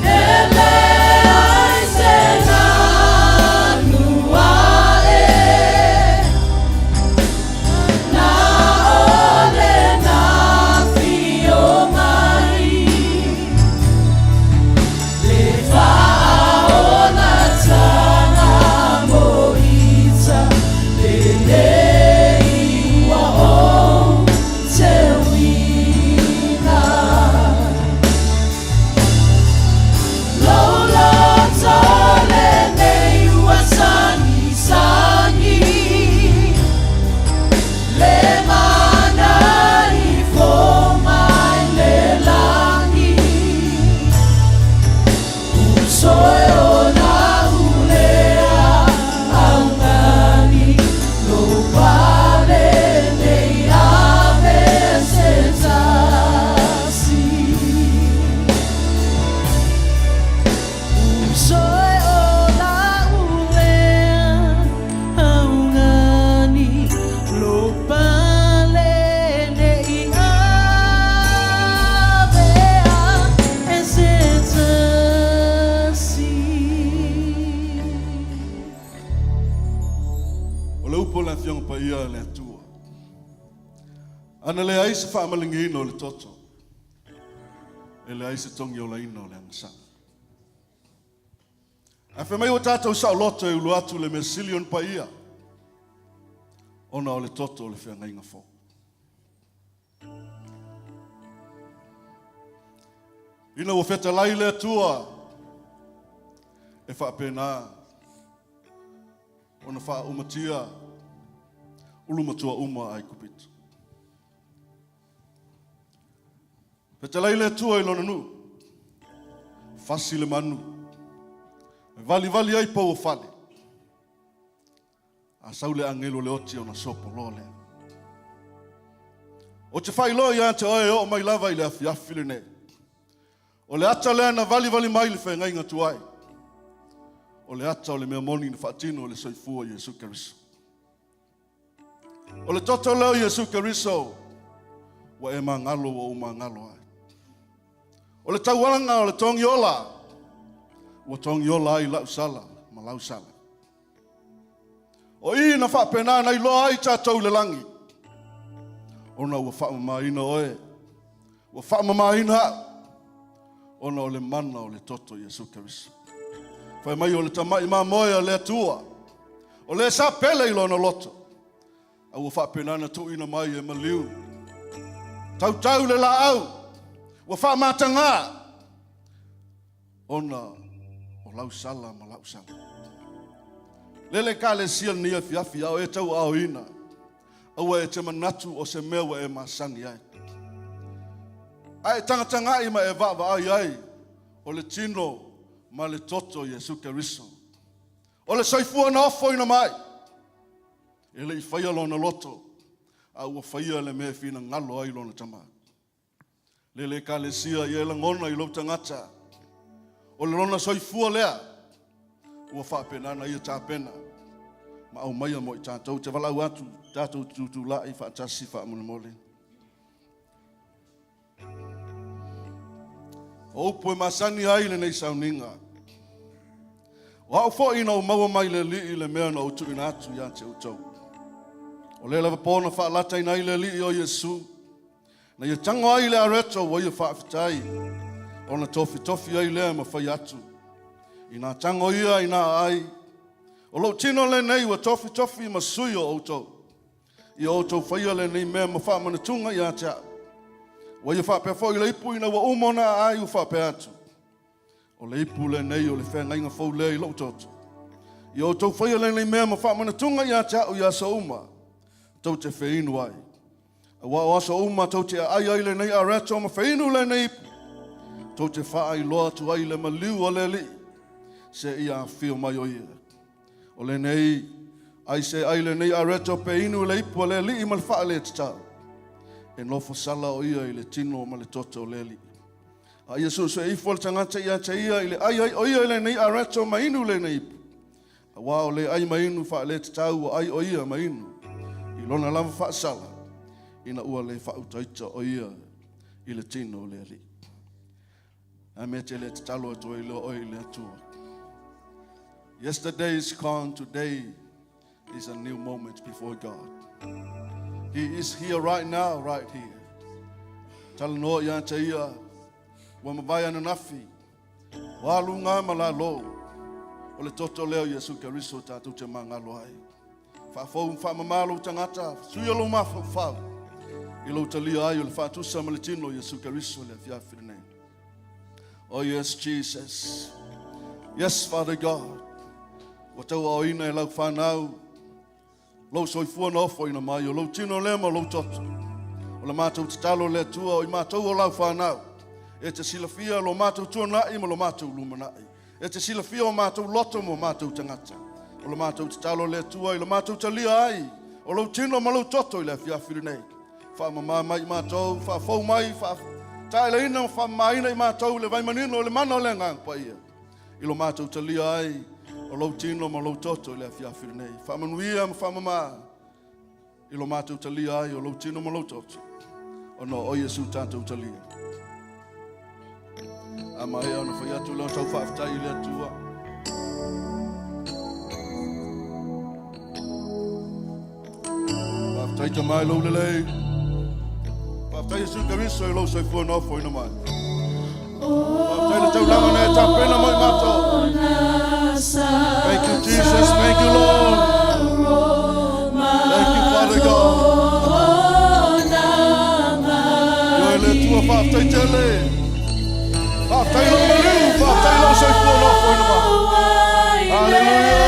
E leai se manu ae Na o lena afio mai Le faaolataga moita Lenei ua ou teuina Lou loto lenei ua sagisagi Le mana ifo mai le lagi Usoe o na ulea augani Lou pale nei ave se tasi Usoe o la ulea augani Lou pale nei avea e se tasi. O le upu o le Afioga Paia a le Atua. Ana leai se faamaligiina o le toto, e leai se togiolaina o le agasala. Ae fai mai ua tatou saoloto e ulu atu le mea sili ona paia, ona o le toto o le feagaiga fou. Ina ua fetalai le Atua, e faapena ona faaumatia ulumatua uma a Aikupito. Fetalai le Atua i lona nuu, fasi le manu, e valivali ai pou o fale. A sau le agelo le oti ona sopo loa lea. Ou te faailoa ia te oe e oo mai lava i le afiafi lenei. O le ata lea na valivali mai le feagaiga tuai. O le ata o le mea moni na faatino e le soifua Iesu Keriso. O le toto lea o Iesu Keriso ua e magalo ua ou magalo ai. O le taualaga o le togiola ua togiola ai lau sala ma lau sala. O i na faapena na iloa ai tatou i le lagi, ona ua faamamaina oe, ua faamamaina au, ona o le mana o le toto Iesu Keriso. Fai mai o le tamai mamoe a le Atua, o le sa pele i lona loto, a ua faapena na tuuina mai e maliu. Tautau le laau, ua faamatagā, ona o lau sala ma lau sala. Lele Ekalesia lenei afiafi, a o e tauaaoina, aua e te manatu o se mea ua e masani ai. A e tagatagai ma e vaavaai ai, o le tino ma le toto o Iesu Keriso. O le soifua na ofoina mai, e le i faia lona loto, a ua faia le mea e finagalo ai lona Tama. Lele Ekalesia ia e lagona i lou tagata, o le lona soifua lea, ua faapena na ia tapena ma aumaia mo i tatou. Te valaau atu, tatou tutulai faatasi faamolemole. O upu e masani ai lenei sauniga. O au foi na ou maua mai le Alii le mea na ou tuuina atu ia te outou. O lea lava pō na faalataina ai le Alii o Iesu, na ia tago ai le areto ua ia faafetai, ona tofitofi ai lea ma fai atu. Inā tago ia, inā ai. O lou tino lenei ua tofitofi ma sui o outou. Ia outou faia lenei mea ma faamanatuga ia te au. Ua ia faapea foi le ipu ina ua uma ona aai ua faapea atu. O le ipu lenei o le feagaiga fou lea i lou toto. Ia outou faia lenei mea ma faamanatuga ia te au i aso uma tou te feinu ai. Aua o aso uma tou te aai ai lenei areto ma feinu lenei ipu, tou te faailoa atu ai le maliu a le Alii, seia afio mai o ia. O lenei ai se ai lenei areto pe inu le ipu a le Alii ma le faaletatau. E nofo sala o ia i le tino ma le toto o le Alii. A ia suesue ifo le tagata ia te ia i le ai ai o ia i lenei areto ma inu lenei ipu. Aua o le ai ma inu faaletatau ua ai o ia ma inu i lona lava faasala ina ua le faautaita o ia i le tino o le Alii. A mea te le tatalo atu ai loa oe i le Atua. Yesterday is gone, today is a new moment before God. He is here right now, right here. Talanoa ia te ia, ua mavae ananafi, ua alu ngā ma lalo, o le toto lea o Iesu Keriso tatou te magalo ai. Faafou ma faamama lou tagata, suia lou mafaufau i lou talia ai o le faatusa ma le tino o Iesu Keriso i le afiafi lenei. Oh yes, Jesus. Yes, Father God. Ua tauaoina e lau whanau, lou soifua na ofoina mai, o lou tino lea ma lou toto. O le mātou tatalo le Atua, o i mātou o lau whanau. E te silafia lo mātou tuanai ma lo mātou lumanai. E te silafia o mātou loto ma o mātou tagata. O le mātou tatalo le Atua i le mātou talia ai, o lou tino ma lou toto i le afiafi lenei. Faamama mai i mātou, faafou mai, faataelaina ma faamamaina i mātou le vaimanino o le mana o le Agaga Paia. I lo mātou talia ai o lou tino ma lou toto i le afiafi lenei. Faamanuia ma faamama i lo mātou talia ai o lou tino ma lou toto, ona o Iesu tātou talia. A maea ona fai atu lea o tau faafetai i le Atua. Faafetai Tama i lou lelei. Faafetai Iesu Keriso i lou soifua na ofoina mai. Faafetai le taulaga na e tapena mo i mātou. Thank you, Jesus. Thank you, Lord. Thank you, Father God. Ioe le Atua, faafetai tele. Faafetai lou maliu, faafetai lou soifua nofoina mai. Hallelujah.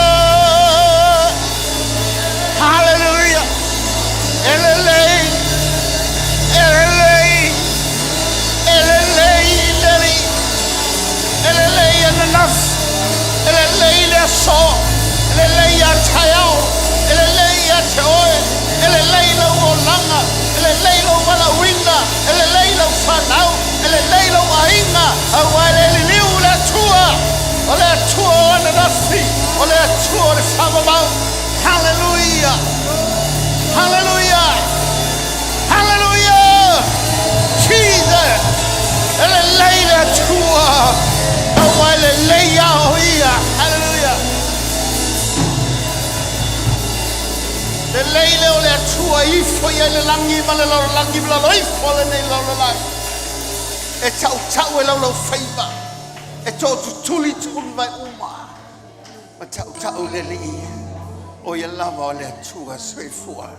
Hallelujah! Hallelujah! E lelei! E lelei! E lelei le Alii! E lelei ananafi! E lelei le aso! E lelei a taeao! E lelei ia te oe! E lelei lou olaga! E lelei lou valaauina! E lelei lau fanau! E lelei lou aiga! Auā e le liliu le Atua! O le Atua o ananafi! O le Atua o le faavavau! Hallelujah! Hallelujah! Hallelujah! Jesus! E lelei le Atua! Auā e lelei lava o Ia! Hallelujah! Lelei lea o le Atua ifo i ai le lagi ma le lalolagi ma lalo ifo o lenei lalolagi. E tautau e laulaufaiva, e tootutuli tulivae uma. Ma tautau le Alii, o ia lava o le Atua soifua.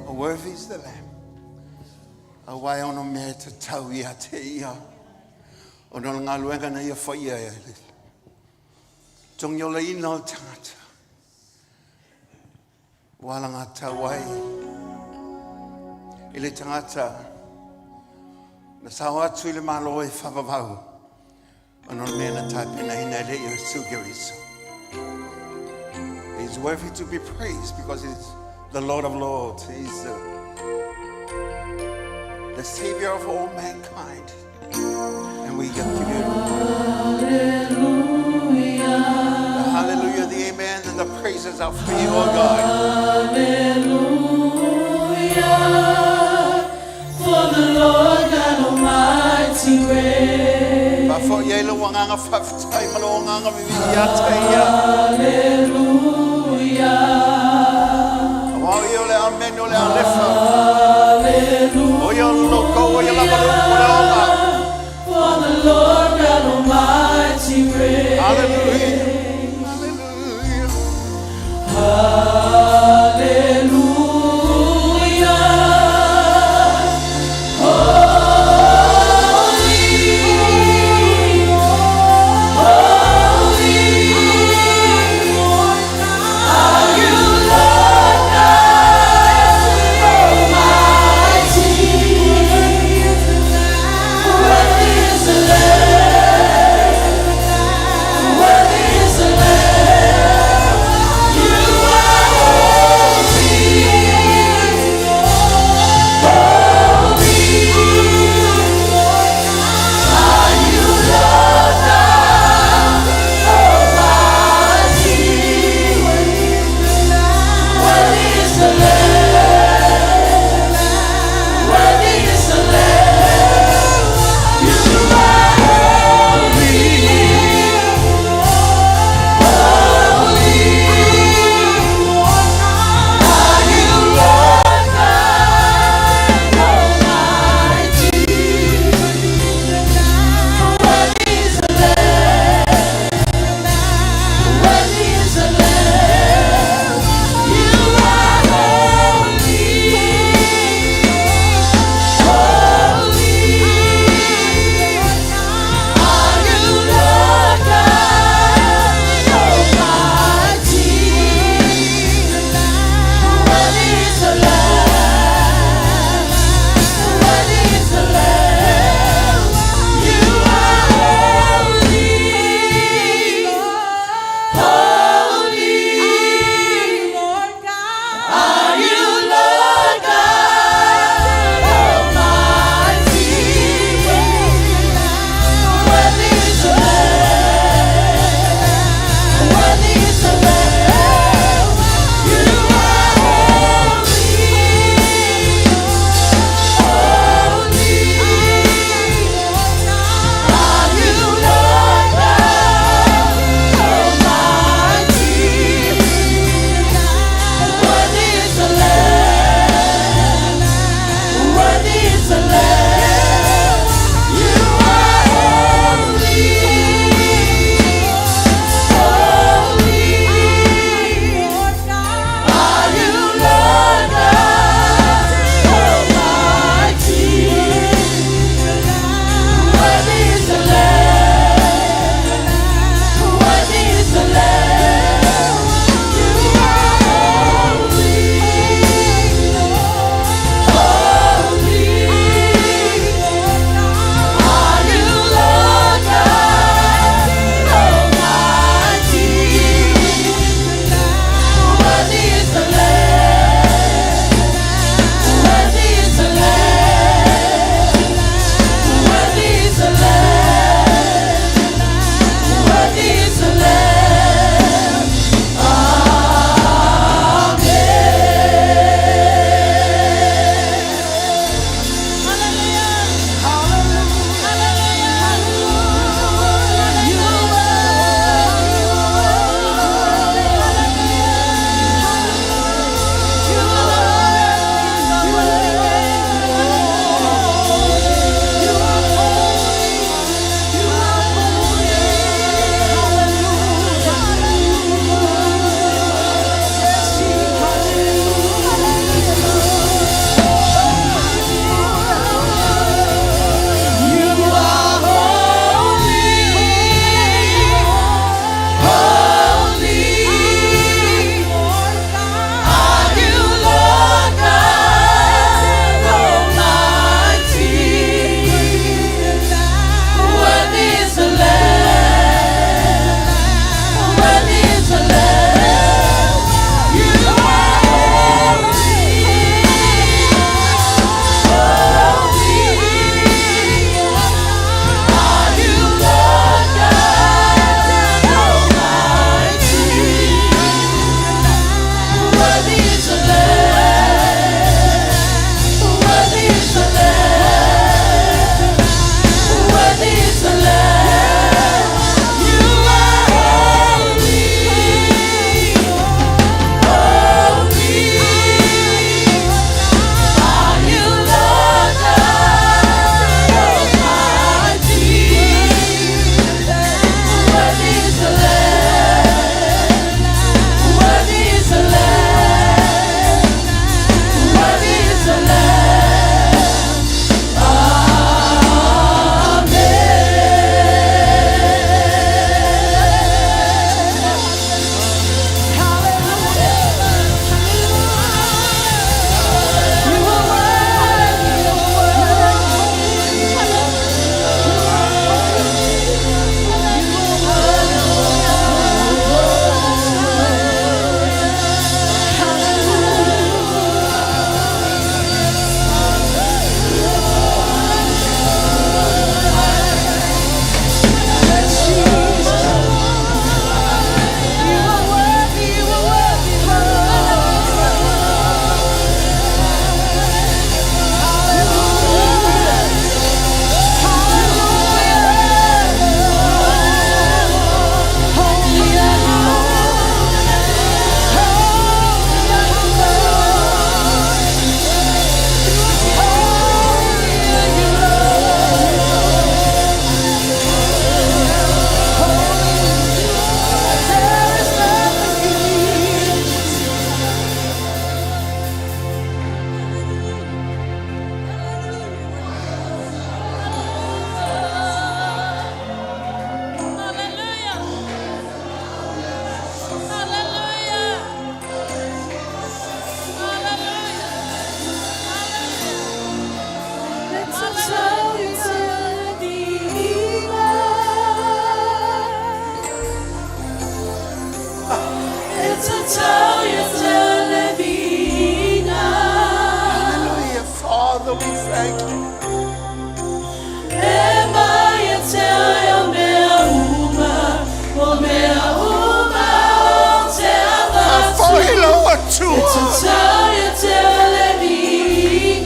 Worthy is the Lamb. Auā e ono mea e tatau ia te ia. Ona o le galuega na ia faia e le togiolaina o le tagata. Ua alagatatau ai i le tagata na sao atu i le Malo e faavavau ona o le mea na tapenaina e le Iesu Keriso. He's worthy to be praised because he's the Lord of Lords. He's the Savior of all mankind. And we give you the hallelujah, the amen, and the praises are for you, oh God. Hallelujah, for the Lord God Almighty reigns. Faafoi ai lou agaga faafetai ma lou agaga vivii ia te ia. Hallelujah, Auā o ia o le Amene o le Alefa. O ia o le Logou o ia lava le Upu o le Ola. for the Lord God Almighty reigns. Hallelujah. Hallelujah. Hallelujah,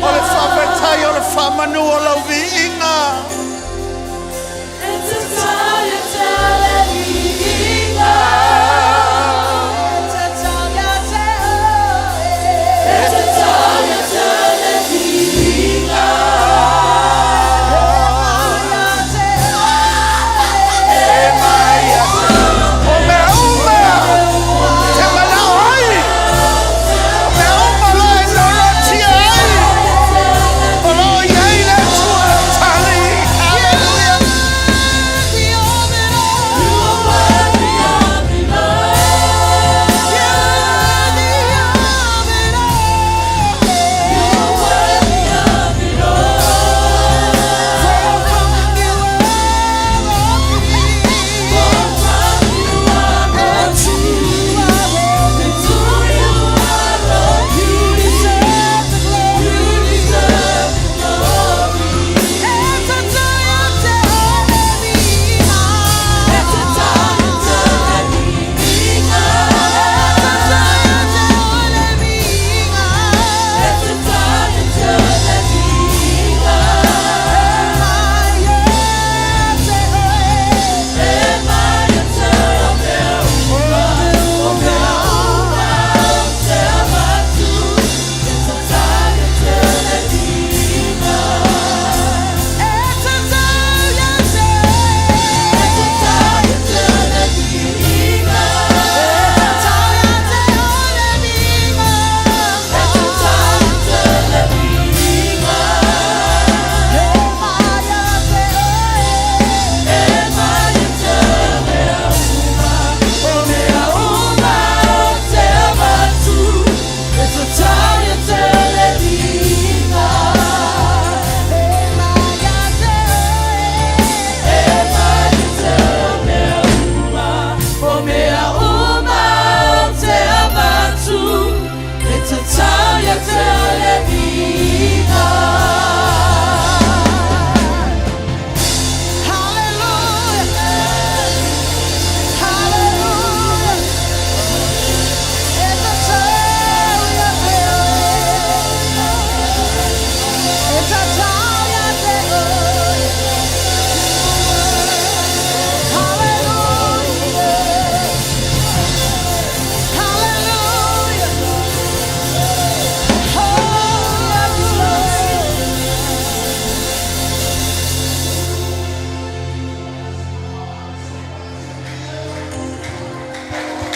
O le faafetai o le faamanu o lau viiga. O mea uma te manao ai, o mea uma la e nonotia ai, o lo o i ai le Atua tali. Hallelujah.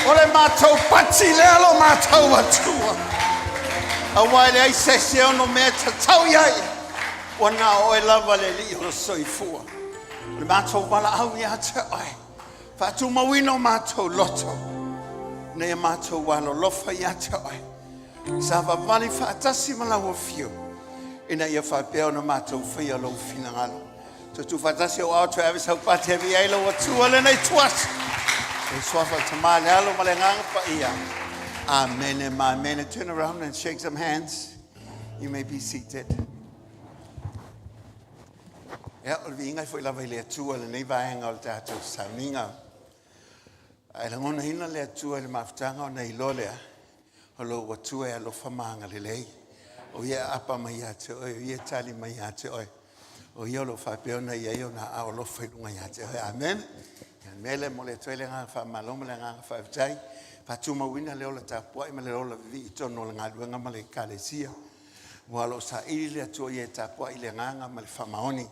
O le matou pati lea lo matou Atua. Aua e leai se isi e ono mea tatau i ai, ua na o oe lava le Alii o le soifua. O le matou valaau ia te oe, faatumauina o matou loto, ina ia matou alolofa ia te oe. Savavali faatasi ma lau afio, ina ia faapea ona matou faia lou finagalo. Toe tuufaatasi ou ao toe ave sau pati e ave i ai lau Atua lenei ituaso. I le suafa o le Tama, le Alo ma le Agaga Paia. Amene ma amene. Turn around and shake some hands. You may be seated. Ia, o le viiga e foi lava i le Atua lenei vaega o le tatou sauniga. Ae lagonaina le Atua i le mafutaga ona iloa lea, o lou Atua e alofa ma agalelei. O ia e aapa mai ia te oe, o ia e tali mai ia te oe. O ia o lo o faapea ona i ai ona aao alofa i luga ia te oe. Amen. Ia, o le mea lea e momoli atu ai le agaga faamalo ma le agaga faafetai. Faatumauina le ola tapuai ma le ola vivii i totonu o le galuega ma le Ekalesia. Aua o lo o saili le Atua ia e tapuai i le agaga ma le faamaoni.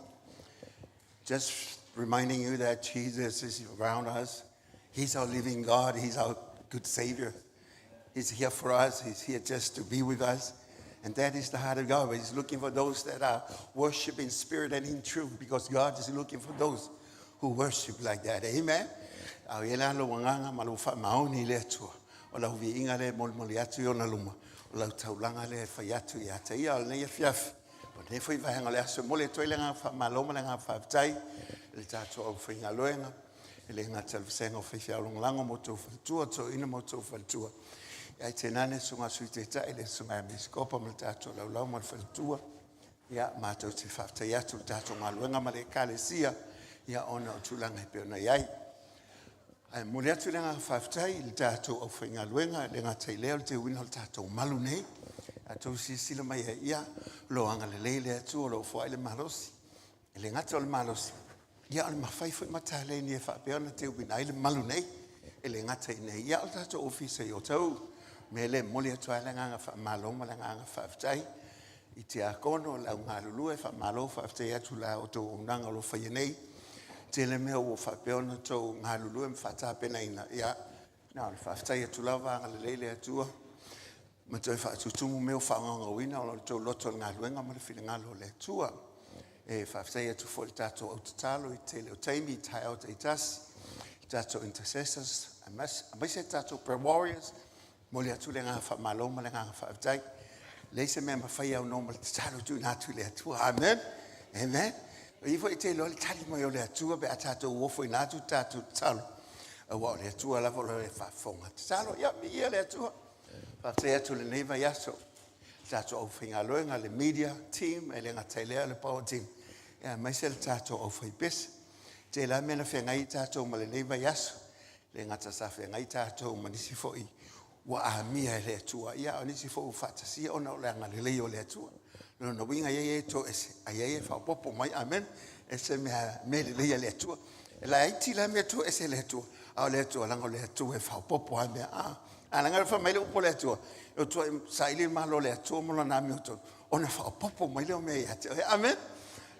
Just reminding you that Jesus is around us. He's our living God. He's our good Savior. He's here for us. He's here just to be with us. And that is the heart of God. He's looking for those that are worship in spirit and in truth, because God is looking for those who worship like that. Amen. A i la lou agaga ma lou faamaoni i le Atua. O lau viiga lea e molimoli atu i ona luma. O lau taulaga lea e fai atu ia te ia o lenei afiafi. O lenei foi vaega o le aso e momoli atu ai le agaga faamalo ma le agaga faafetai i le tatou aufaigaluega. E le gata i le vasega o faifeau lagolago ma outou faletua, toeaina ma outou faletua. Ae tainane susuga i le Sui Taitai, le susuga ia Episkopa ma le tatou laulau ma le faletua. Ia, matou te faafetai atu i le tatou galuega ma le Ekalesia, ia, ona o tulaga e pei ona i ai. Ae momoli atu le agaga faafetai i le tatou aufaigaluega, e le gata i lea o le teuina o le tatou malu nei. A outou silasila mai ai, ia, o lo o agalelei le Atua o lo o foai le malosi. E le gata o le malosi, ia a o le mafai foi ma taleni e faapea ona teuina ai le malu nei. E le gata i inei, ia a o le tatou ofisa i Otahuhu. O le mea lea e momoli atu ai le agaga faamalo ma le agaga faafetai i tiakono, le au galulue, faamalo faafetai atu i la outou auaunaga o lo o faia nei. E tele mea ua faapea ona outou galulue ma faatapenaina, ia na ona faafetai atu lava, agalelei le Atua ma toe faatutumu mea o faagaogauina ona o lo outou loto i le galuega ma le finagalo o le Atua. E faafetai atu foi i le tatou au tatalo i le tele o taimi i taeao taitasi, le tatou intercessors, aemaise le tatou prayer warriors. Momoli atu le agaga faamalo ma le agaga faafetai. E leai se mea e mafai e aunoa ma le tatalo e tuuina atu i le Atua. Amen. Amen. O i foi e te iloa le tali mai o le Atua pe a tatou ofoina atu le tatou tatalo. Aua o le Atua lava o lo o faafofoga tatalo. Ia, viia le Atua. Faafetai atu i lenei vaiaso. Le tatou aufaigaluega, le media team, e le gata i lea le power team, ia aemaise le tatou aufaipese. Tele lava mea na feagai ai tatou ma lenei vaiaso. E le gata sa feagai tatou ma nisi foi ua amia e le Atua, ia a o nisi foi ua faatasia ona o le agalelei o le Atua. O lona uiga e i ai e toese, ae i ai e faaopoopo mai. Amen. E se mea lelei a le Atua. E laiti la mea toese e le Atua, a o le Atua, leaga o le Atua e faaopoopo lava mea. A, a leaga fai mai le upu a le Atua, e o atu saili le Malo o le Atua ma lona amiotonu, ona faaopoopo mai lea o mea ia te oe. Amen.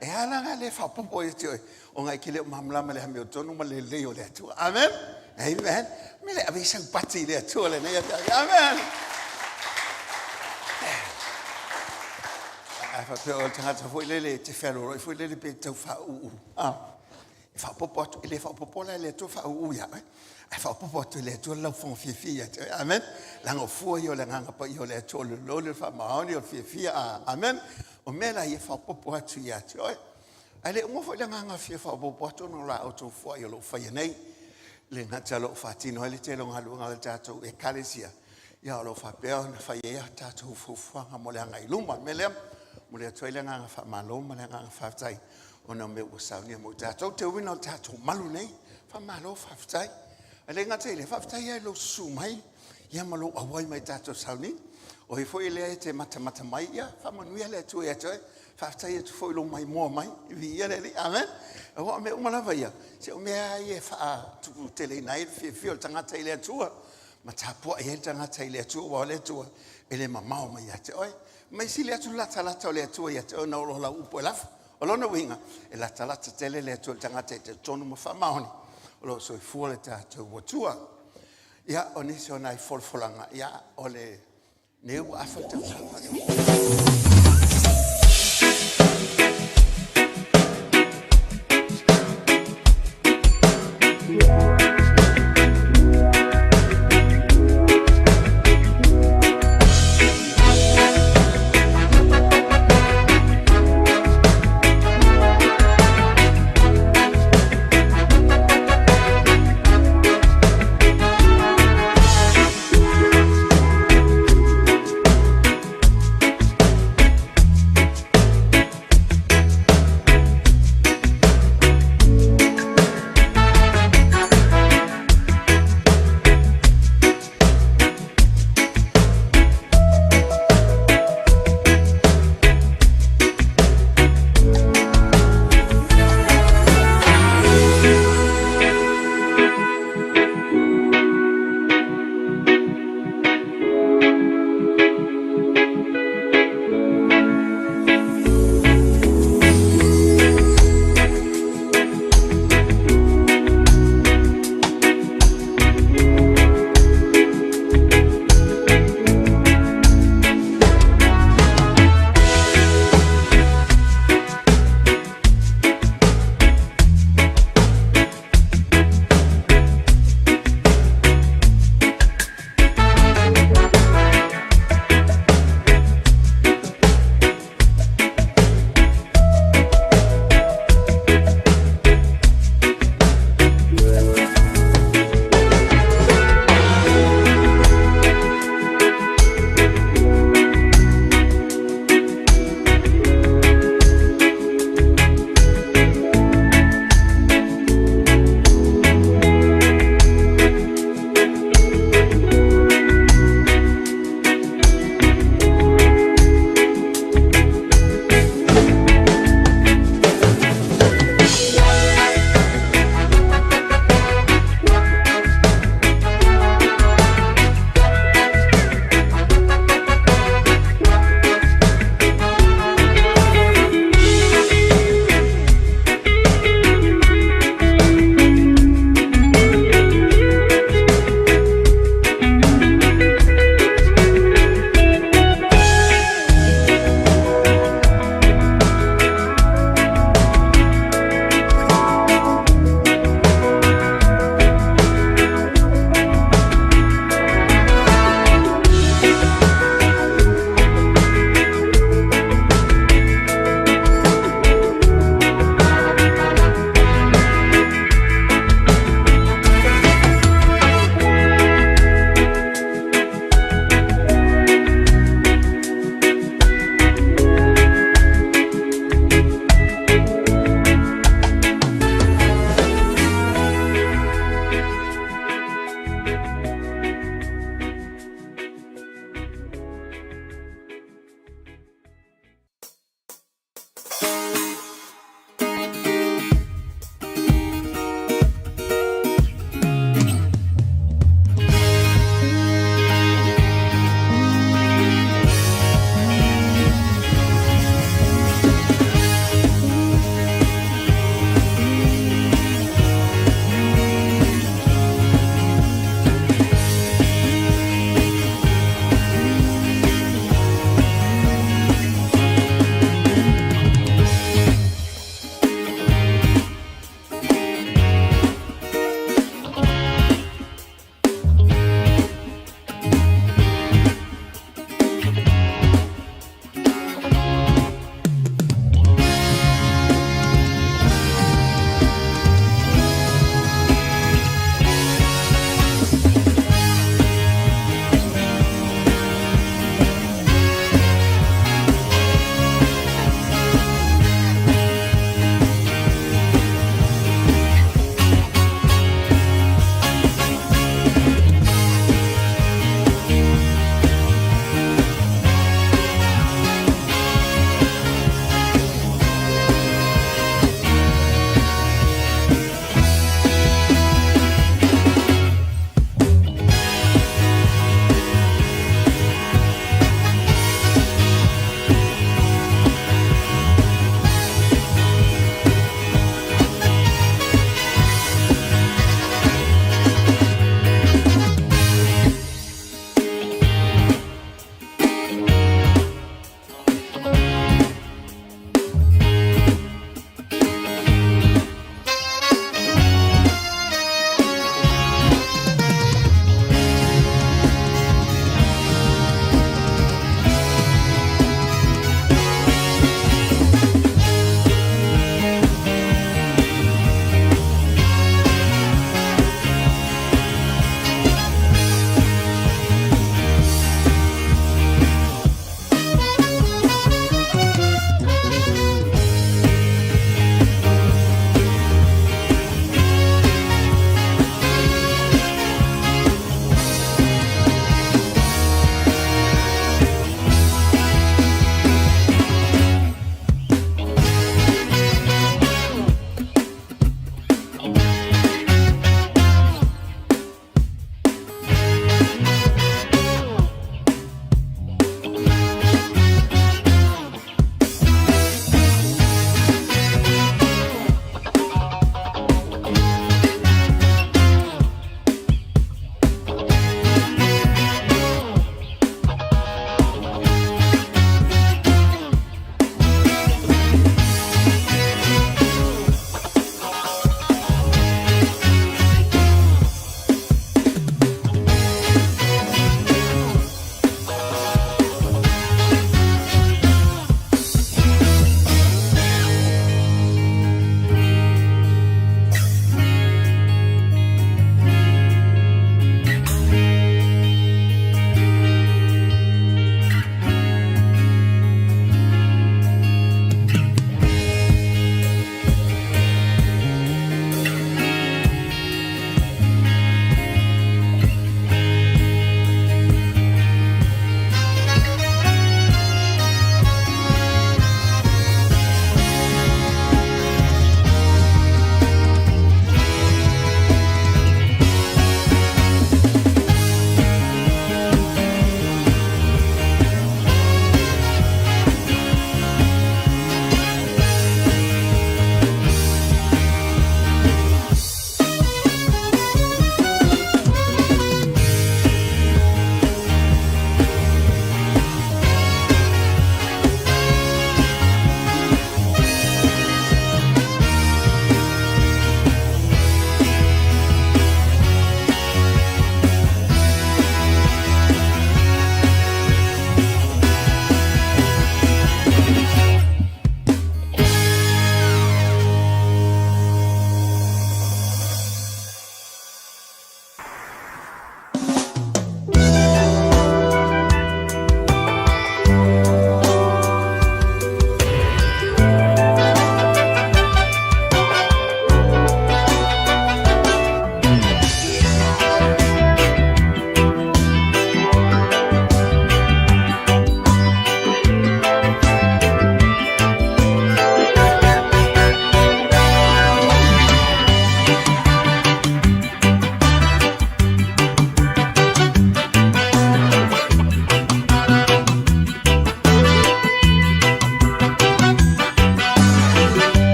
E ala la le faaopoopo ia te oe, ona e te le o malamalama i le amiotonu ma le lelei o le Atua. Amen. Amen. Me le ave i sau pati i le Atua lenei afiafi. Amen. A faapea o le tagata foi lele e te fealoloai foi lele pe tau faauu. Ah. E faaopoopo atu, e le faaopoopo la e le Atua faauu ia oe. Ae faaopoopo atu e le Atua le laufofoga fiafia ia te oe. Amen. Leaga o fua ia o le agaga paia o le Atua, o le lololi, o le faamaoni, o le fiafia. Amen. O mea la ia e faaopoopo atu ia te oe. Ae le uma foi le agaga fia faaopoopo atu ona o la outou fuai o lo o faia nei. Le gata o lo o faatino ai le tele o galuega a le tatou Ekalesia, ia o lo o faapea ona fai ai a tatou fuafuaga mo le agai i luma. O le mea lea, momoli atu ai le agaga faamalo ma le agaga faafetai ona o mea ua saunia mo i tatou. Te uiga o le tatou malu nei, faamalo faafetai. Ae le gata i lea, faafetai lava i lou susu mai ia ma lou auai mai i tatou sauniga. O ai foi lea e te matamata mai, ia faamanuia le Atua ia te oe. Faafetai atu foi i lou maimoa mai, viia le Alii, amen. Aua o mea uma lava ia, se o mea lava ia e faatuputeleina ai le fiafia o le tagata i le Atua, ma tapuai ai le tagata i le Atua, aua o le Atua e le mamao mai ia te oe. Ma e sili atu le latalata o le Atua ia te oe nai lo lau upu e lafo. O lona uiga, e latalata tele le Atua i le tagata e talitonu ma faamaoni o lo o soifua le tatou Atua. Ia, o nisi o nai folafolaga, ia, o le nei ua afa le tausaga.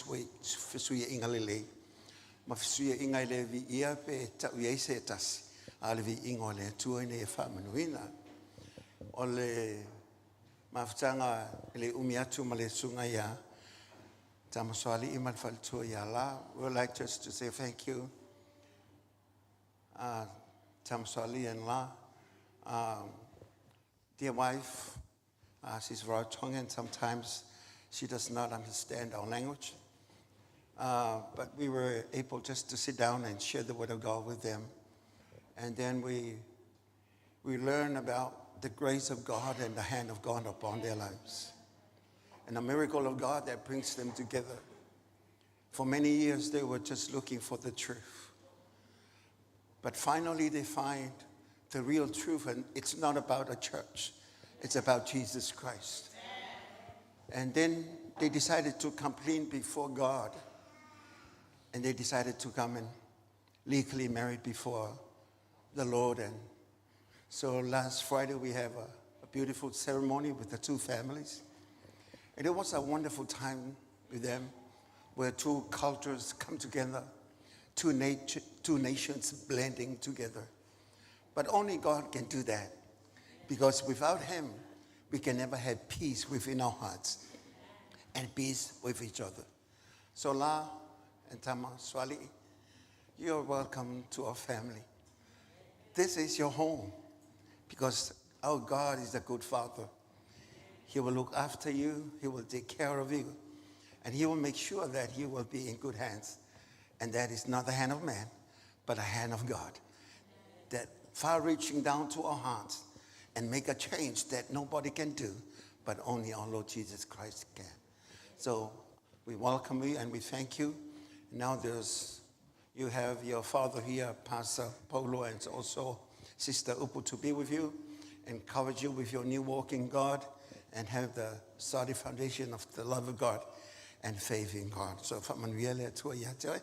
fesuiaiga lelei ma fesuiaiga e le viia pe tau i ai se tasi, a o le viiga o le Atua ina ia faamanuina. O le mafutaga e le umi atu ma le susuga ia Tamasoalii ma le faletua ia La. We would like just to say thank you, Tamasoalii and La. Dear wife, she's Rarotongan. Sometimes she does not understand our language. But we were able just to sit down and share the word of God with them. And then we learn about the grace of God and the hand of God upon their lives. And the miracle of God that brings them together. For many years, they were just looking for the truth. But finally, they find the real truth, and it's not about a church, it's about Jesus Christ. And then they decided to complain before God. And they decided to come and legally married before the Lord. And so last Friday, we have a beautiful ceremony with the two families. And it was a wonderful time with them where two cultures come together, two nations blending together. But only God can do that because without Him, we can never have peace within our hearts and peace with each other. So La and Tamasoalii, you're welcome to our family. This is your home because our God is a good father. He will look after you, He will take care of you, and He will make sure that you will be in good hands. And that is not the hand of man, but the hand of God. That far reaching down to our hearts and make a change that nobody can do, but only our Lord Jesus Christ can. So we welcome you and we thank you. Now you have your father here, Pastor Paulo, and also Sister Upu to be with you, encourage you with your new walk in God, and have the solid foundation of the love of God and faith in God. So faamanuia le Atua ia te oe.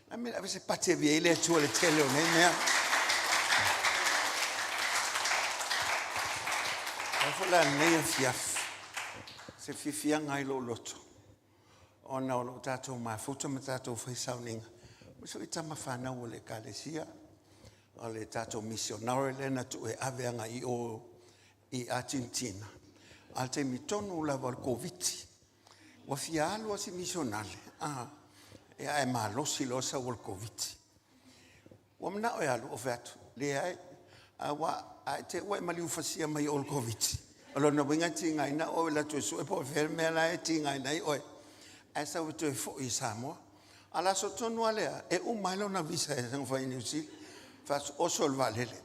I mean, ave se pati e viia ai le Atua i le tele o nei mea. Ae foi la lenei afiafi, se fiafiaga ai lou loto, ona o loo tatou mafuta ma tatou fai sauniga. Ma so i tama whanau o le ekalesia, o le tatou missionary lea na tuu e ave agai i o i Argentina. A le taimi tonu lava o le Koviti, ua fia alu lava si misionale, e ae malosi loa sau o le Koviti. Ua manao e alu, ou fai atu, leai, a ua, a e te ua e maliu fasia mai o le Koviti. O lona uiga e tigaina oe e alu atu e sue po o fea le mea la e tigaina ai oe. Ae sau e toe foi i Samoa. A le aso tonu lava lea, e uma ai lona visa e saga fai i Niu Sila. Fai oso le vaalele.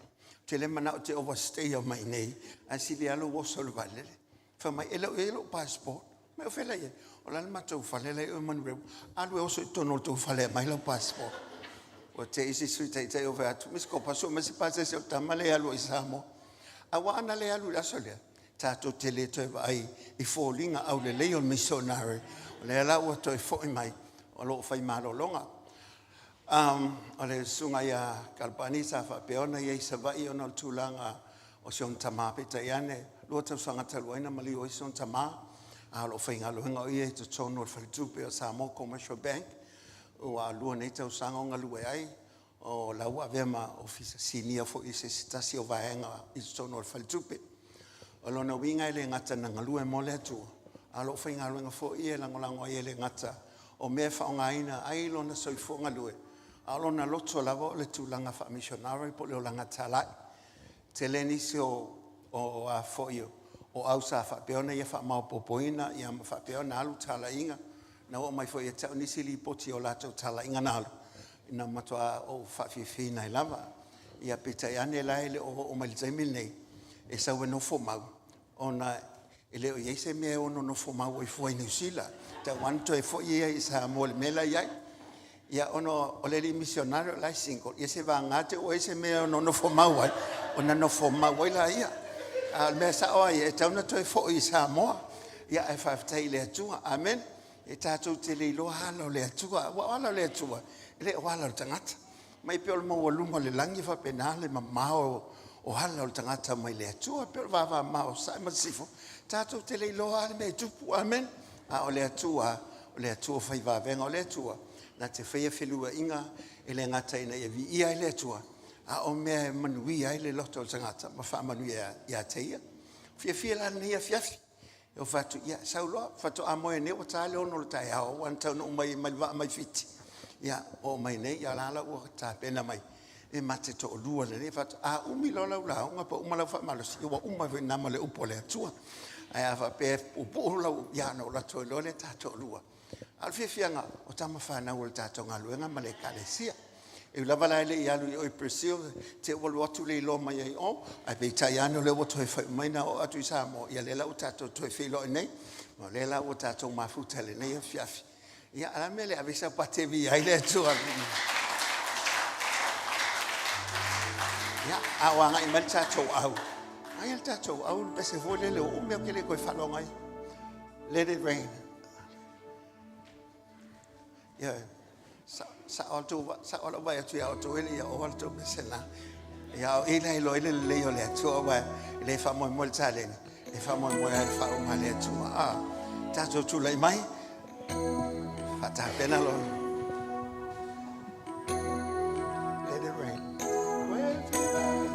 Te le manao te overstay o mai nei, ae sili alu oso le vaalele. Fai mai, e le o i ai lou passport. Mai o fela ia. O la le matou fale la i o Manurewa. Alu e oso i totonu o le tou fale e aumai lau passport. Ua te isi sui taitai o fai atu, Miss Kopa, so mai se pasese o tama le alu i Samoa. A ua ana le alu i le aso lea, tatou te le toe vaai i foliga aulelei o le missionary. O lea la ua toe foi mai o loo fai malologa. O le susuga ia Kalapani sa faapea ona ia i Savaii ona o le tulaga o si ona tamā peitai ane, 2 tausaga talu ai na maliu ai si ona tamā, a o loo faigaluega o ia i totonu o le faletupe o Samoa Commercial Bank, ua lua nei tausaga o galue ai, o la ua avea ma ofisa sinia foi i se isi tasi o vaega i totonu o le faletupe. O lona uiga e le gata na galue mo le Atua, a o loo faigaluega foi e lagolago ai e le gata o mea e faaaogaina ai lona soifua galue, a o lona loto lava o le tulaga faamisionare po o le olaga talai. Tele nisi o a foi o au sa faapea ona ia faamaopoopoina ia ma faapea ona alu talaiga. Na oo mai foi ia te au nisi lipoti o latou talaiga na alu, na matua ou faafiafiaina ai lava. Ia peitai ane la e le o oo mai le taimi lenei, e sau e nofo mau, ona e le o i ai se mea e ono nofo mau ai fua i Niu Sila. Tau lava ona toe foi ia i Samoa i le mea la e i ai. Ia ona o le alii misionare o la e single, ia se vaga te ua i ai se mea e ono nofo mau ai, ona nofo mau ai laia. A o le mea sao lava ia, e tatau ona toe foi i Samoa. Ia ae faafetai i le Atua. Amen. E tatou te le iloa ala o le Atua. Ua o ala o le Atua, e le o ala o le tagata. Mai pei o le maualuga o le lagi faapena le mamao o ala o le tagata mai le Atua. Pei o le vavamao o Sae ma Sisifo, tatou te le iloa lava le mea e tupu. Amen. A o le Atua o le Atua fai vavega. O le Atua na te faia feluaiga e le gata ina ia viia ai le Atua, a o mea e manuia ai le loto o le tagata ma faamanuia ia te ia. Fiafia la lenei afiafi. E fai atu, ia, sau loa, faatoa moe nei ua ta le 6 o le taeao, ua na taunuu mai mai le vaa mai Fiti. Ia, oo mai nei, ia la la ua tapena mai, e ma te toalua lenei. Fai atu, a umi loa lau lauga pa uma lau faamalosi, ia ua uma foi na ma le upu a le Atua. Ae a faapea e puupuu lau, ia ona ou alu atu ai loa lea ta toalua. A o le fiafiaga o tama fanau o le tatou galuega ma le Ekalesia. E ui lava la e le i alu i o i Brazil, te ua alu atu le iloa mai ai o, ae peitai ane o lea ua toe fai mai na oo atu i Samoa, ia lea la ua tatou toe feiloai nei, ma o lea la ua tatou mafuta i lenei afiafi. Ia, a o le a le mea e le ave ai sau pate e viia ai le Atua? Ia, a o agai mai le tatou au, aia le tatou au le pese foi lele ua umi ou te le toe faalogo ai. Let it rain. Ia, sao sao lau vaai atu ia outou e le ia oa le tou pese lena. Ia, o i la iloa ai le lelei o le Atua, aua e le faamoemoe le taleni, e faamoemoe lava i le faauma a le Atua. Ah, tatou tulai mai, faatapena loa. Let it rain. Let it rain.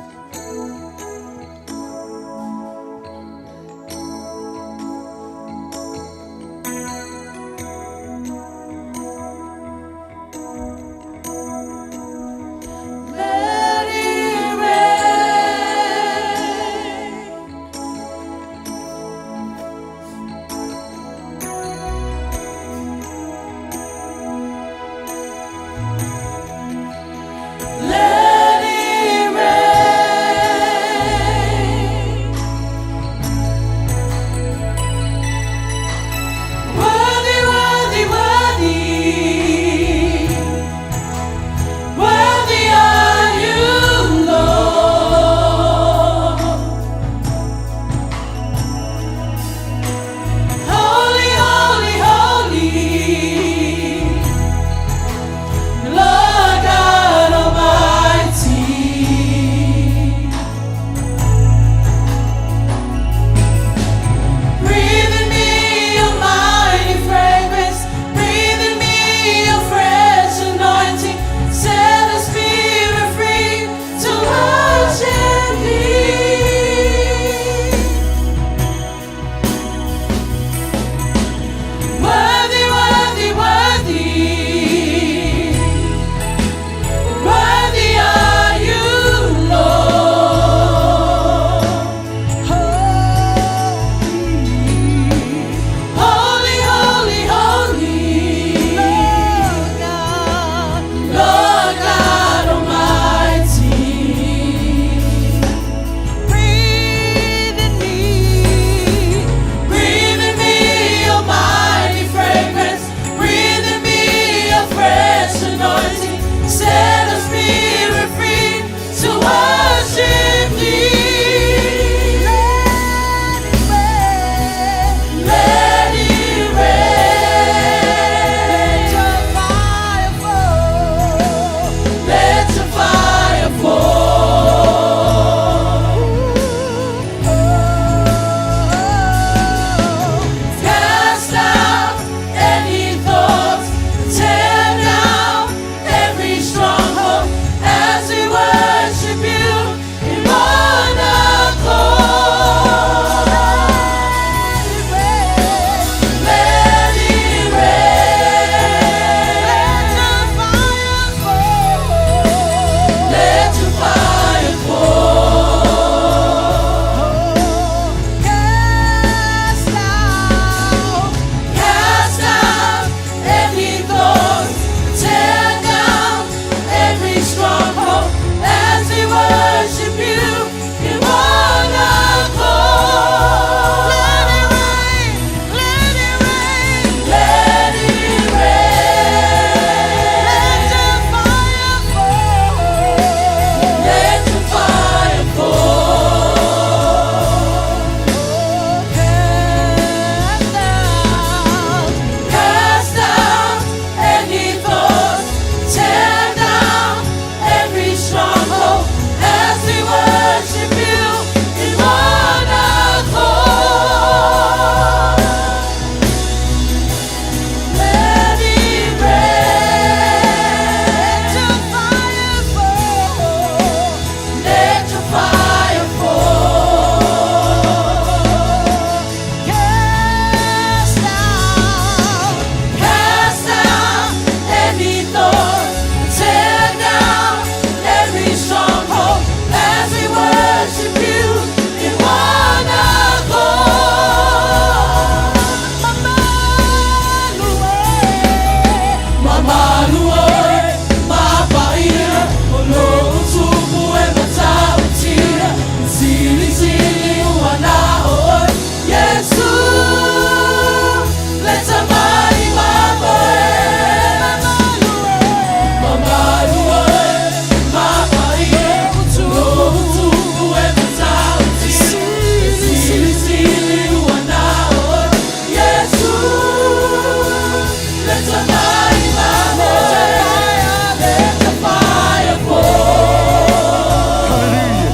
Let your mighty Let your fire, let your fire fall. Hallelujah.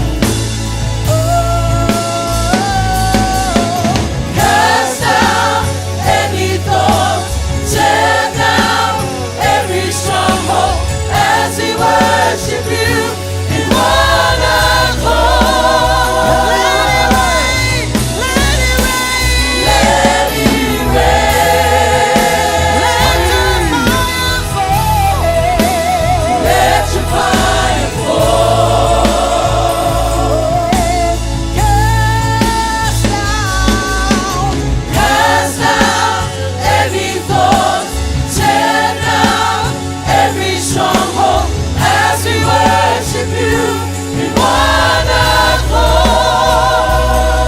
Cast down any thought, tear down every stronghold as we worship you in one accord. Let it rain, let it rain, let it rain. Let your fire fall, let your fire fall. Cast down, cast down every thought, tear down every stronghold as we worship you in one accord.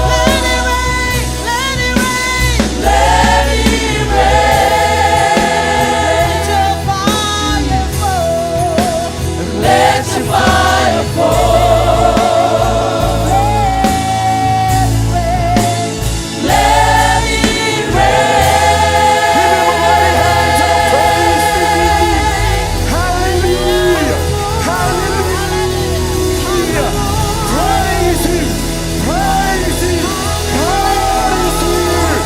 Let it rain, let it rain, let it rain. Let your fire fall, let your fire fall. Let it rain. Hallelujah. Hallelujah. Praise Him. Praise Him. God is here.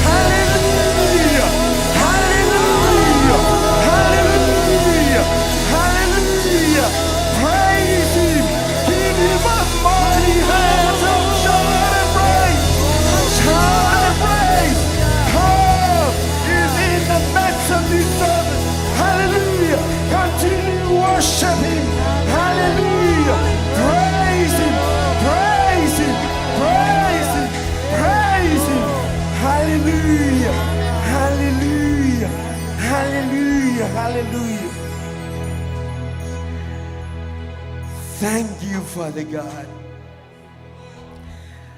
Hallelujah. Hallelujah. Hallelujah. Hallelujah. Praise Him. Give Him a mighty hand of shout and praise. Shout and praise. God is in the midst of this service. Hallelujah. Continue worship Him. Hallelujah. Praise Him. Praise Him. Praise Him. Praise Him. Hallelujah. Hallelujah. Hallelujah. Hallelujah. Thank you, Father God.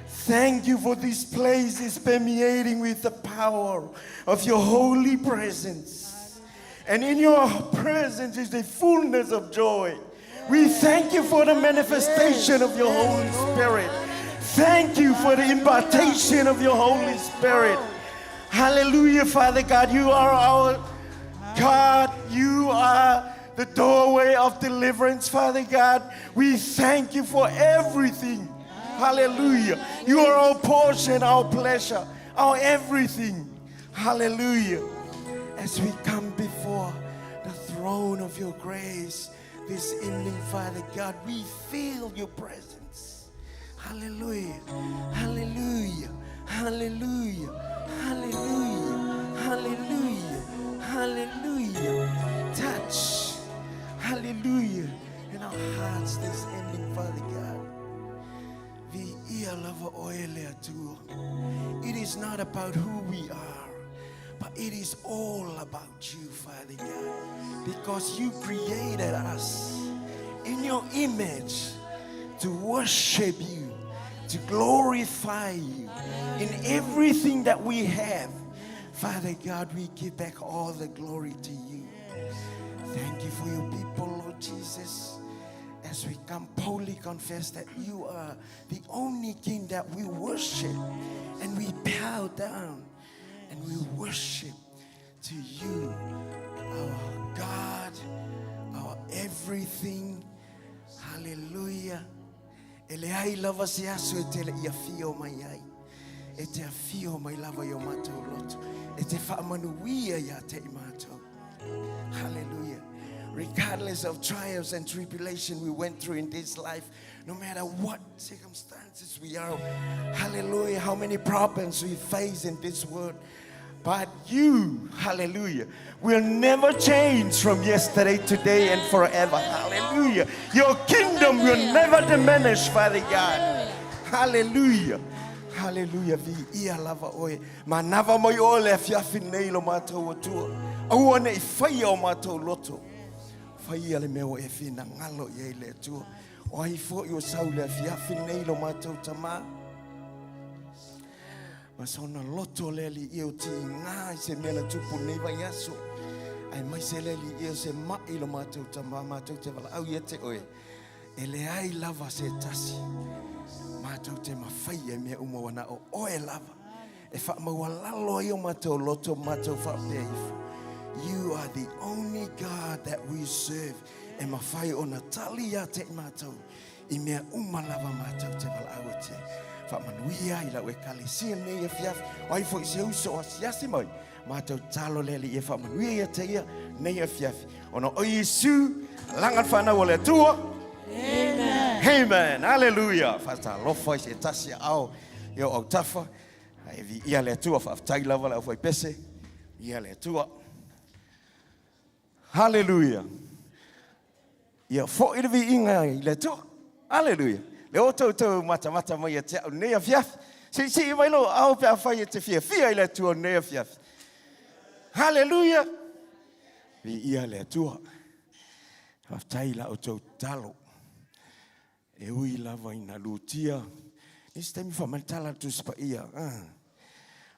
Thank you for this place is permeating with the power of your holy presence. And in your presence is the fullness of joy. We thank you for the manifestation of your Holy Spirit. Thank you for the impartation of your Holy Spirit. Hallelujah, Father God. You are our God, you are the doorway of deliverance, Father God. We thank you for everything. Hallelujah. You are our portion, our pleasure, our everything. Hallelujah. As we come before the throne of your grace this evening, Father God, we feel your presence. Hallelujah. Hallelujah. Hallelujah. Hallelujah. Hallelujah. Hallelujah. Touch. Hallelujah. In our hearts this evening, Father God. Viia lava oe le Atua. It is not about who we are, but it is all about you, Father God. Because you created us in your image to worship you, to glorify you in everything that we have. Father God, we give back all the glory to you. Thank you for your people, Lord Jesus. As we come boldly confess that you are the only King that we worship, and we bow down and we worship to you, our God, our everything. Hallelujah. E leai lava se aso e te le i afio mai ai. E te afio mai lava i o mātou loto. E te whaamanuia ia te i mātou. Hallelujah. Regardless of trials and tribulation we went through in this life, no matter what circumstances we are, hallelujah, how many problems we face in this world, but you, hallelujah, will never change from yesterday, today, and forever. Hallelujah. Your kingdom will never diminish, Father God. Hallelujah. Hallelujah. Viia lava oe. Manava mai oe le afiafi nei lo mātou Atua. Aua nei whaia o mātou loto. Whaia le mea o e whina ngalo i ei le Atua. O ai fo i o sau le afiafi nei lo mātou tamā. Ma sona loto le ali i o ti ngā i se mea na tupu nei vai aso. Ai mai se le ali i o se mai lo mātou tamā, mātou te wala au i te oe. E le ai lava se tasi. Mātou te mawhai e mea uma wana o oe lava. E wha maualalo ai o mātou loto mātou whaapea ifo. You God that we serve e mafai ona tali ia te i matou i mea uma lava matou te valaau atu ai. Faamanuia i lau ekalesia nei afiafi, o ai foi se uso o asiasi mai, matou talo le Alii e faamanuia ia te ia nei afiafi. Ona o Iesu, laga le fanau o le Atua. Amen. Amen. Hallelujah. Faatalofa i se tasi aao i o autafa. Ae viia le Atua, faafetai lava le aufaipese. Viia le Atua. Hallelujah. Ia foi le viiga i le Atua. Hallelujah. Le o toutou matamata mai ia te au nei afiafi. Siisii mai lou aao pe afai e te fiafia i le Atua nei afiafi. Hallelujah. Viia le Atua. Faafetai i la outou tatalo. E ui lava ina lutia. Nisi taimi fai mai le tala a le Tusi Paia. Ah.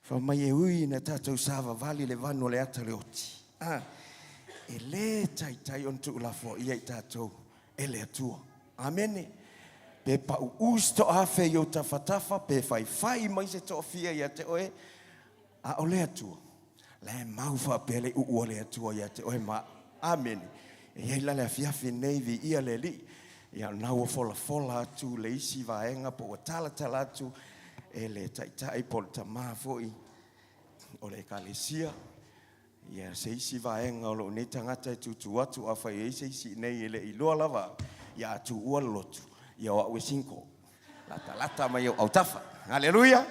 Fai mai e ui ina tatou savavali le vanu o le ata o le oti. Ah. E lē taitai ona tuulafoaia i tatou e le Atua. Amene. Pe pau'u se toaafe i ou tafatafa, pe faifai mai se toafia ia te oe, a o le Atua, la e mau faapea le uu a le Atua ia te oe ma au. Amene. E i ai la le afiafi nei, viia le Alii, ia o lena ua folafola atu le isi vaega po ua talatala atu e le Taitai po o le Tama foi o le Ekalesia, ia se isi vaega o lou nei tagata e tutu atu, afai e i ai se isi i inei e le i iloa lava au, ia a tuua le lotu, ia o au e single. Latalata mai ou autafa. Haleluia!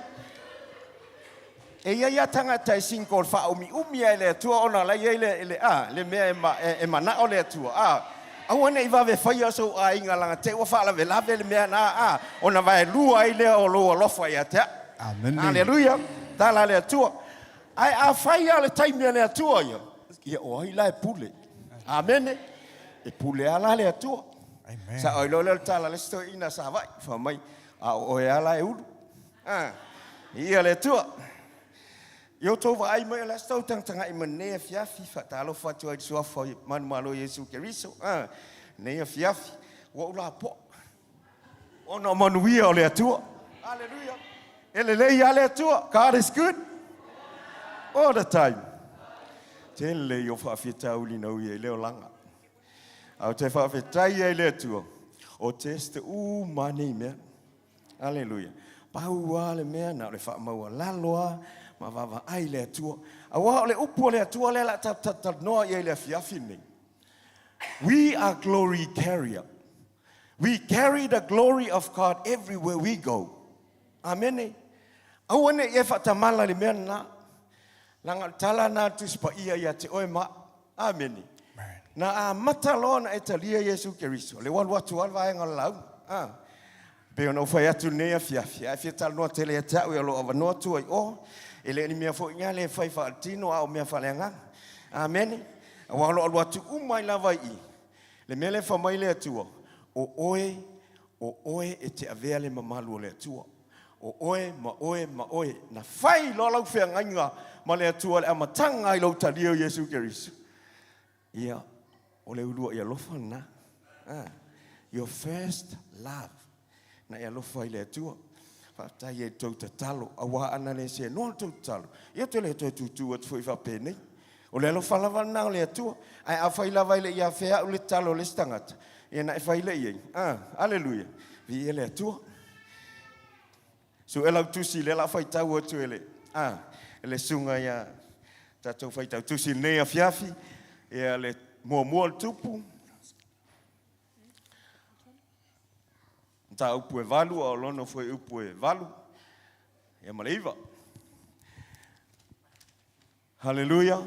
E i ai lava tagata e single faaumiumi lava e le Atua ona o la e i ai le, le, a, le mea e, ma, e, e manao le Atua. A, aua ne i vave faia sou aiga laga te i ua faalavelave le mea na, a, ona vaelua ai lea o lou alofa ia te au. Amene. Haleluia! Tala a le Atua. Ae afai lava o le taimi a le Atua ia, ia o ai la e pule? Amene. E pule lava la le Atua. Amen. Sa'o ai loa lea o le tala a le isi toeaina sa Savaii, fai mai, a o oe lava la e ulu. A, viia le Atua. I outou vaai mai o le a se tou tagatagai mai lenei afiafi, faatalofa atu ai i le suafa o manumalo o Iesu Keriso. A, lenei afiafi, ua ou lapoa. Ona o manuia o le Atua. Hallelujah. E lelei lava le Atua. God is good all the time. Tele i o faafitauli na ui ai le olaga. A o te faafetai ai le Atua, o test uma nei mea. Hallelujah. Pau lava le mea na o le faamaualalo lava ma vaavaai le Atua. Aua o le upu a le Atua lea o le a tatou talanoa i ai i le afiafi lenei. We are glory carrier. We carry the glory of God everywhere we go. Amene. Aua ne i e faatamala i le mea lena. Leaga o le tala lena a le Tusi Paia ia te oe ma au. Amene. Na amata loa ona e talia Iesu Keriso, le ua alu atu lava le vaega o le lauga. Ah. Pei ona ou fai atu i lenei afiafi, a e fia talanoa tele ia te au, ia o lou avanoa tua i o, e le o ni mea foi ia le fai faaletino a o mea faaleagaga. Amene. Aua o lo o alu atu uma ai lava i i. Le mea lea e fai mai le Atua, o oe, o oe e te avea le mamalu o le Atua. O oe ma oe ma oe. Na fai loa lau feagaiga ma le Atua i le amataga i lou talia o Iesu Keriso. Ia, o le uluai alofa lena. Ah, your first love. Na e alofa i le Atua. Faafetai ai i le tou tatalo, aua ana le seanoa le tou tatalo, ia ou te le toe tutu atu foi faapenei. O le alofa lava lena o le Atua. Ae afai lava e le i afea au le tatalo a le isi tagata, ia na e fai lea i ai. Ah, aleluia. Viia le Atua. Sue lau tusi lea la faitau atu e le, ah, e le susuga ia tatou faitau tusi i lenei afiafi, ia le muamua o le tupu, mataupu e 8, a o lona fuaiupu e 8, ia ma le 9. Haleluia!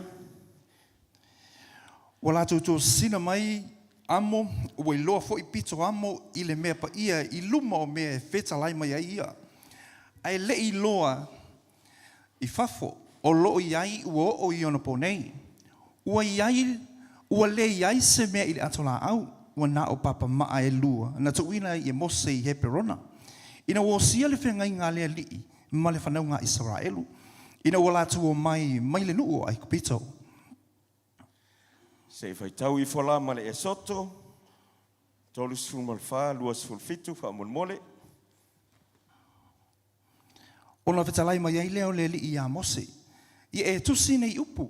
Ua latou tosina mai amo, ua iloa foi pito amo i le mea paia i luma o mea e fetalai mai ai ia, ae le i iloa i fafo o lo o i ai ua oo i ona po nei. Ua i ai, ua le i ai se mea i le ato laau, ua na o papamaa e lua na tuuina ai e Mose i Heperona, ina ua osia le feagaiga a le Alii ma le fanauga a Isaraelu, ina ua latou omai mai le nuu o Aikupito. Se i faitau ifo la ma le Esoto 34, 27 faamolemole. Ona fetalai mai ai lea o le Alii iā Mose, Ia e tusi nei upu,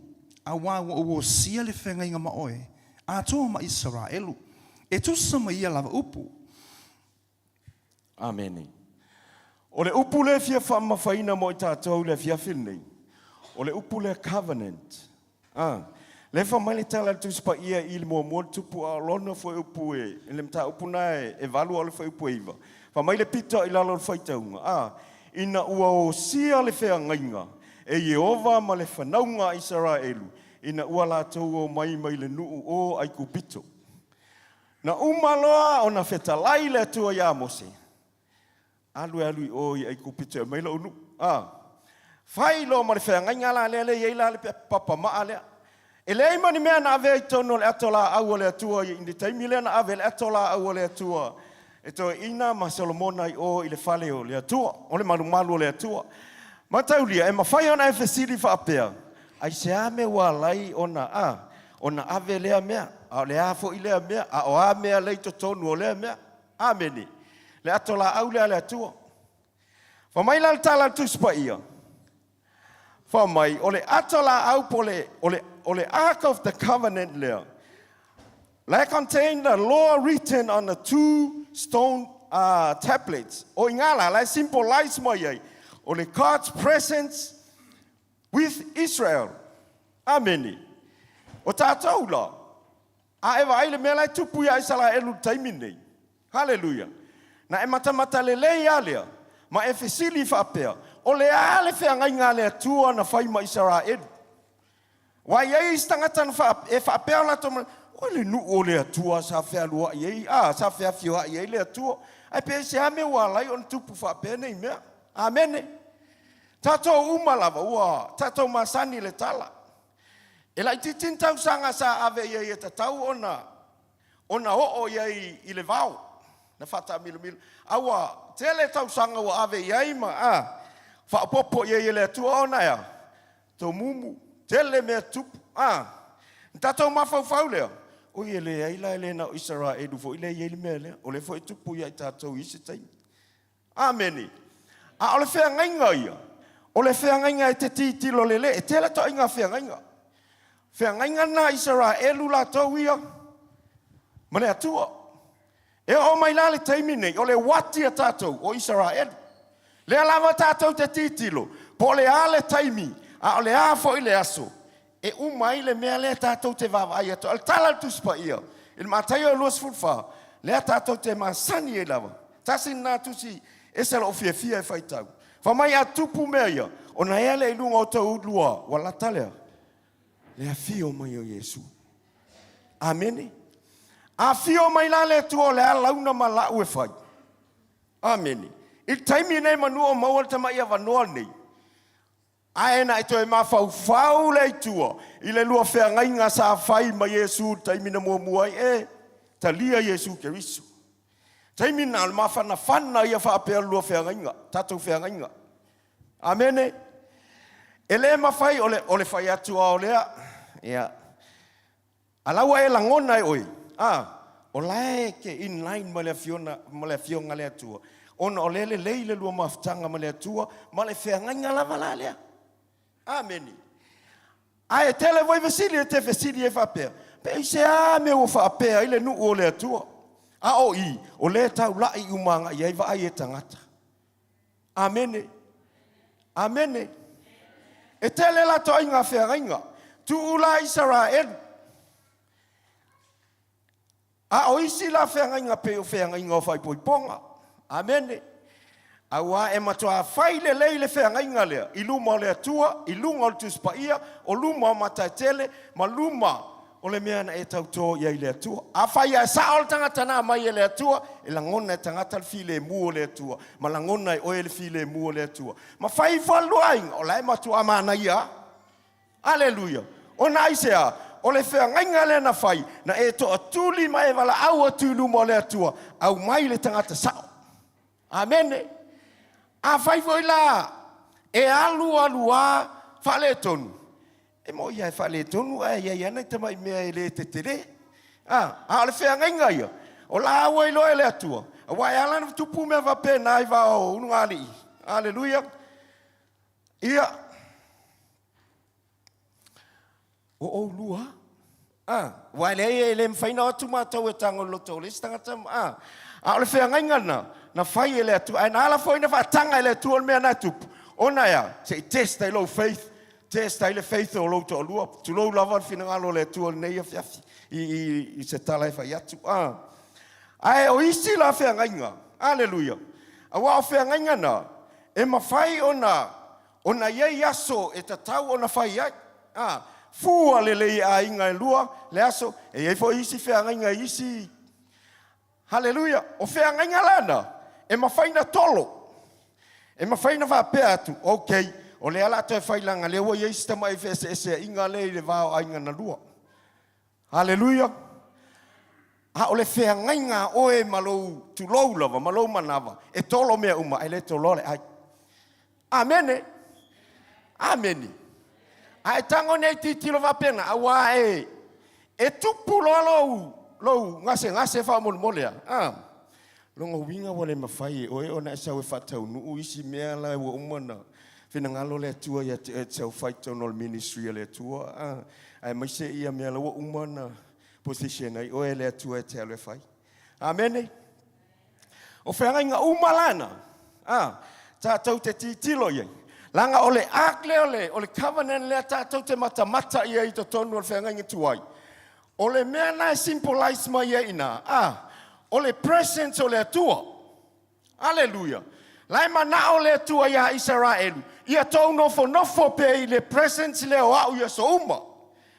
auā ua ou osia le feagaiga ma oe, atoa ma Isaraelu, e tusa ma ia lava upu. Amene. O le upu lea e fia faamamafaina mo i tatou i le afiafi lenei, o le upu lea covenant. A, lea e fai mai le tala a le Tusi Paia i le muamua le tupu a o lona fuaiupu e, i le mataupu lena e, e valu a o le fuaiupu e iva. Fai mai le pito i lalo o le faitauga, a, ina ua osia le feagaiga e Ieova ma le fanauga a Isaraelu ina ua latou omai mai le nuu o Aikupito. Na uma loa ona fetalai le Atua iā Mose, Alu e alu i o i Aikupito e aumai lou nuu. A, fai loa ma le feagaiga la lea lea e i ai la le papamaa lea. E leai ma ni mea na avea i totonu o le ato laau a le Atua i le taimi lea na ave le ato laau a le Atua e toeaina ma Solomona i o i le fale o le Atua, o le malumalu o le Atua. Mataulia, e mafai ona e fesili faapea, Aisea mea ua ala ai ona, a, ona ave lea mea, a o le a foi lea mea, a o a mea lea i totonu o lea mea? Amene. Le ato laau lea a le Atua. Fai mai la le tala a le Tusi Paia, fai mai, o le ato laau po le, o le, o le Ark of the Covenant lea, la e contain the law written on the two stone uh, tablets. O i ngā la, la e symbolize mai ai, o le God's presence with Israel. Amene. O tātou la, A e vaai le mea la e tupu iā Isaraelu i le taimi lenei. Haleluia! Na e matamata lelei a lea, ma e fesili faapea, O le a le feagaiga a le Atua na fai ma Isaraelu? Aua e i ai isi tagata na faa, e faapea o latou manatu, Oi le nuu o le Atua sa fealuai ai, a, sa feafioai ai le Atua. Ae pe aisea mea ua ala ai ona tupu faapea nei mea? Amene. Tatou uma lava ua tatou masani i le tala. E laitiiti ni tausaga sa ave i ai e tatau ona ona oo i ai i le vao na faataamilomilo, a ua tele tausaga ua ave i ai ma a faaopoopo i ai e le Atua ona e a? Tomumu, tele mea tupu, a. Na tatou mafaufau lea, oi e leai la e le na o Isaraelu foi lea e i ai le mea lea, o lea foi e tupu ia i tatou i isi taimi. Amene. A o le feagaiga ia, o le feagaiga e te tilotilo lelei, e tele toaiga feagaiga. Feagaiga na a Isaraelu latou ia ma le Atua. E oo mai la le taimi nei, o le uati a tatou o Isaraelu. Lea lava tatou te tilotilo, po o le a le taimi, a o le a foi le aso, E uma ai le mea lea tatou te vaavaai atu ai. O le tala a le Tusi Paia i le Mataio 24, lea tatou te masani ai lava. Tasi lena tusi ese lou fiafia e faitau. Fai mai a tupu mea ia, ona ea lea i luga o tou lua, ua lata lea, le afio mai o Iesu. Amene. Afio mai la le Atua o le a launa ma lau e fai. Amene. I le taimi nei manu o maua le tamai avanoa lenei, Ae na e toe mafaufau lea i tua i le lua feagaiga sa fai ma Iesu i le taimi na muamua ai e talia Iesu Keriso. Taimi na o le mafanafana ia faapea le lua feagaiga, tatou feagaiga. Amene. E le mafai o le, o le fai atu lava o lea, ia, A la ua e lagona e oe, a, o la e ke in line ma le afiona, ma le Afioga a le Atua, ona o lea e lelei le lua mafutaga ma le Atua, ma le feagaiga lava la lea. Amene. Ae tele foi fesili e te fesili ai faapea, pe aisea mea ua faapea ai le nuu o le Atua? A o i, o lea e taulai uma agai ai vaai e tagata. Amene. Amene. E tele la toaiga feagaiga. Tuu la Isaraelu. A o isi la feagaiga pei o feagaiga o faaipoipoga. Amene. Auā e matuā fai lelei le feagaiga lea i luma o le Atua, i luga o le Tusi Paia, o luma o Mataetele, ma luma o le mea na e tautō i ai i le Atua. Afai a e sao le tagata na aumai e le Atua, e lagona e tagata le filemu o le Atua, ma lagona e oe le filemu o le Atua. Ma fai ifo le lua aiga, o la e matuā manaia a. Aleluia! Ona aisea? O le feagaiga lea na fai, na e toatuli ma e valaau atu i luma o le Atua, aumai le tagata sao. Amene. Afai foi la e alu alu a faaletonu, e moi lava e faaletonu ae i ai lava nai tamai mea e le tetele. A, a o le feagaiga ia, o la ua iloa e le Atua, aua e ala ona tupu mea faapena i va o ulugalii. Aleluia. Ia, o oulua. A, aua e leai e le mafai ona o atu matou e tago i le loto o le isi tagata, a. A o le feagaiga lena, na fai e le Atua, ae na ala foi ona faataga e le Atua le mea na e tupu, ona e a? Se i test ai lou faith, test ai le faith o lou toalua, tulou lava le finagalo o le Atua i lenei afiafi, i, i, i se tala e fai atu, a. Ae o isi la feagaiga, aleluia, aua o feagaiga na, e mafai ona, ona i ai aso e tatau ona fai ai. A, fua lelei e aiga e lua le aso, e i ai foi isi feagaiga i isi. Haleluia! O feagaiga la na, e mafai na tolo. E mafai na faapea atu, ok, o lea o le a toe fai leaga lea ua i ai si tamai feeseeseaiga lea i le va o aiga na lua. Haleluia! A o le feagaiga a oe ma lou tulou lava, ma lou manava, e tolo mea uma, ae le toloa le ai. Amene! Amene! A e tago nei tilotilo faapena, aua e, e tupu loa lou, lou gasegase faamolemole a. Ah, lona uiga ua le mafai e oe ona e sau e faataunuu isi mea la ua uma ona finagalo le Atua ia te oe e te sau fai i totonu o le ministry a le Atua, ah, aemaise ia mea la ua uma ona position ai oe e le Atua e te alu e fai. Amene! O feagaiga uma la na, a, tatou te tilotilo i ai. Leaga o le ark lea o le, o le covenant lea tatou te matamata i ai i totonu o le feagaiga tuai, o le mea na e symbolize mai ai i ina, a, o le presence o le Atua. Aleluia! La e manao le Atua iā Isaraelu, ia tou nofonofo pea i le presence lea o A'u i aso uma.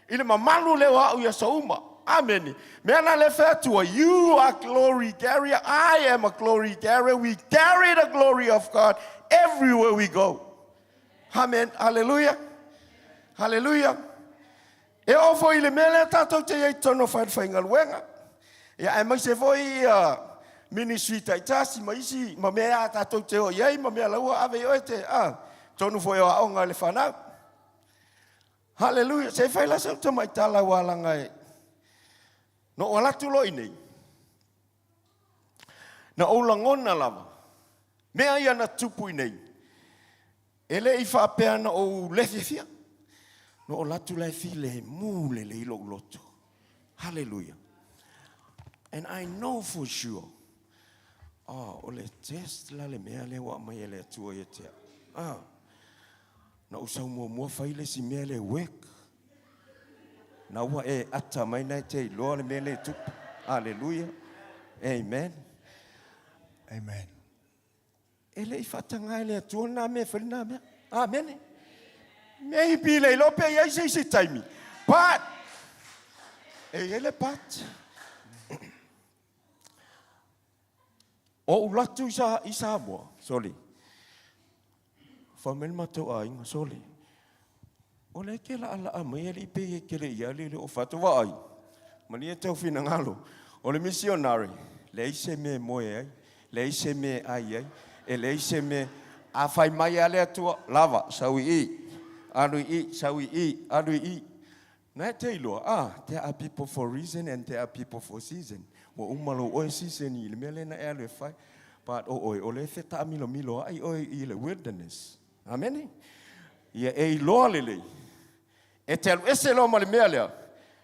I le mamalu lea o A'u i aso uma. Amene. Mea na lea fai atu ai, You are glory carrier, I am a glory carrier, we carry the glory of God everywhere we go. Amen. Hallelujah. Hallelujah. E oo foi i le mea lea tatou te i ai i totonu o falefaigaluega. Ia, aemaise foi ia ministry taitasi ma isi ma mea a tatou te o i ai ma mea la ua ave i oe te, a, totonu foi o aoga i le fanau. Haleluia! Se i fai la sau tamai tala aua leaga e na ou alu atu loa i inei, na ou lagona lava mea ia na tupu i inei, e le i faapea na ou le fiafia. Na ou alu atu la e filemu lelei lou loto. Haleluia! And I know for sure, oh, o le test la le mea lea ua aumai e le Atua ia te au. Ah. Na ou sau muamua fai le isi mea le work. Na ua e ata mai na e te iloa le mea le tupu. Hallelujah. Amen. Amen. E le i faataga e le Atua lena mea e fai lena mea. Amene. Maybe le iloa pe i ai se isi taimi. But, e i ai le but. Ou alu atu i Samoa, sole, fai mai le matou aiga, sole, o lea e te laalaa mai alii pei e te le i alu i le ofa atu. Vaai, malie tau finagalo, o le misionare, leai se mea e moe ai, leai se mea e ai ai, e leai se mea, a fai mai lava le Atua, lava, sau i i, alu i i, sau i i, alu i i. Na e te iloa, ah, there are people for reason and there are people for season. Ua uma lou oe season i le mea lea na e alu e fai. But o oe, o lea e fetaamilomilo ai oe i le wilderness. Amene? Ia e iloa lelei. E te alu ese loa ma le mea lea,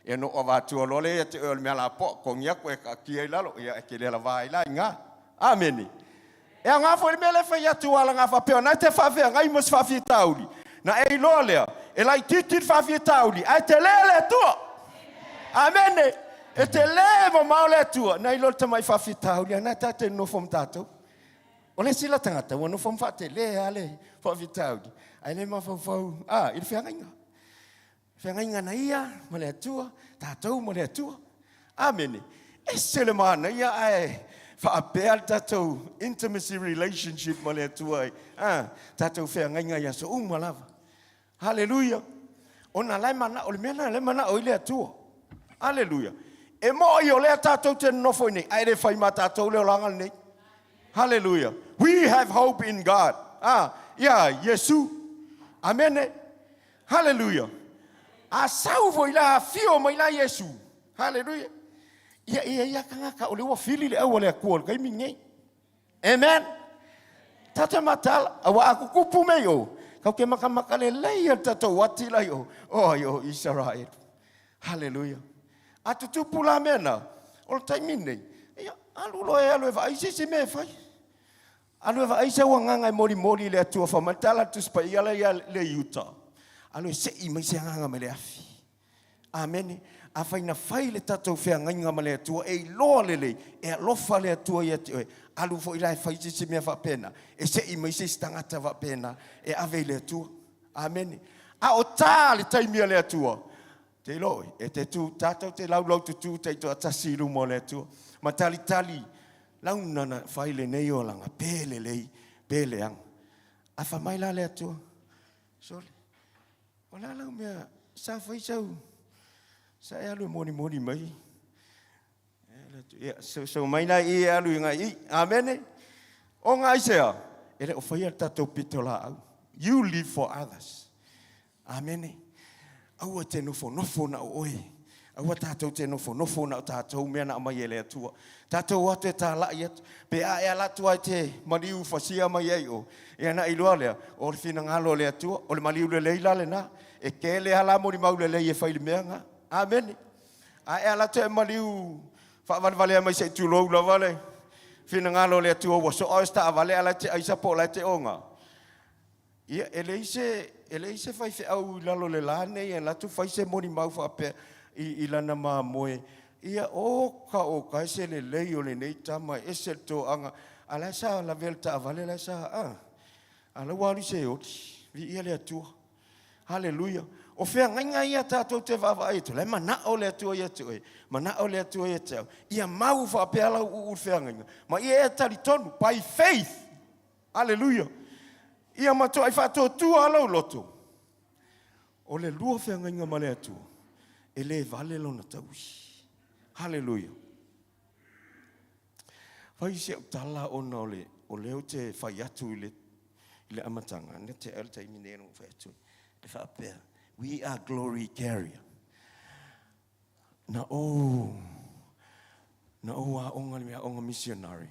ia no avatua loa lea ia te oe o le mea lapoa, kogi aku e kaatia i lalo, ia e te le alavā ai la i gā. Amene? E aoga foi le mea lea e fai atu a laga faapea ona e te faafeagai ma se faafitauli, na e iloa lea, e laitiiti le faafitauli, ae tele le Atua. Amene! E tele mamao le Atua, na iloa le tamai faafitauli, a na e tatou nonofo ma tatou. O le isi la tagata ua nofo ma faatele lava le faafitauli, ae le mafaufau, a, i le feagaiga. Feagaiga na ia ma le Atua, tatou ma le Atua. Amene. Ese le manaia ae faapea le tatou intimacy relationship ma le Atua, a, tatou feagaiga i aso uma lava. Haleluia. Ona la e manao, o le mea lena la e manao ai le Atua. Haleluia. E mo'i o lea tatou te nonofo i nei, ae le fai ma tatou le olaga lenei. Haleluia. We have hope in God. Ah, ia Iesu. Amene. Haleluia! A sau foi la, afio mai la Iesu. Haleluia! Ia, ia, ia tagata, o lea ua fili le au a le Atua i le taimi lenei. Amen! Tatou mataala, aua a tutupu mea i o, tatou te matamata lelei i le tatou ati la i o, o ai o Isaraelu. Haleluia! A tutupu la mea na, o le taimi lenei, ia, alu loa e alu e vaai se isi mea e fai. Alu e vaai sau agaga e molimoli i le Atua, fai mai le tala a le Tusi Paia la ia le Iuta, alu e sei mai se agaga mai le afi. Amene. Afai na fai le tatou feagaiga ma le Atua, e iloa lelei, e alofa le Atua ia te oe, alu foi la e fai se isi mea faapena, e sei mai se isi tagata faapena e ave i le Atua. Amene. A o ta le taimi a le Atua, te iloa oe, e te tu, tatou te laulaututu taitoatasi i luma o le Atua, ma talitali launa na fai lenei olaga, pe lelei, pe leaga. A fai mai la le Atua, sole, O le a lau mea sa fai sau sa e alu e molimoli mai. Ia, so mai la i e alu i ngai i. Amene. O ngai sea, e le o faia le tatou pito laau. You live for others. Amene. Aua te nofonofo na o oe. Aua tatou te nofonofo na o tatou mea na aumai e le Atua. Tatou o atu e talai atu. Pe a e ala atu lava i te maliu fasia mai ai o, ia na iloa lea, o le finagalo o le Atua, o le maliu lelei la lena. E tele lava la molimau lelei e fai i le mea lena. Amene. A e ala atu e maliu faavalevalea mai se i tulou lava le finagalo o le Atua ua soa oe se taavale a o la e te aisa po o la e te oga. Ia, e leai se, e leai se faifeau i lalo o le la nei e alu atu fai se molimau faapea i, i lana mamoe, ia, oka oka e se lelei o lenei tama, e ese le toaga, a la e sa lavea le taavale la e sa, a, a la ua alu i se oli. Viia le Atua. Haleluia. O feagaiga ia tatou te vaavaai atu, la e manao le Atua ia te oe, manao le Atua ia te au, ia mau faapea lau uu le feagaiga, ma ia e talitonu, by faith, Aleluia! Ia matuai faatuatua lou loto. O le lua feagaiga ma le Atua, e le vale lona taui. Haleluia! Fai si au tala ona o le, o lea ou te fai atu i le, i le amataga, na tea le taimi nei na ou fai atu ai, e faapea, we are glory carrier. Na ou, na ou aoga i le aoga missionary.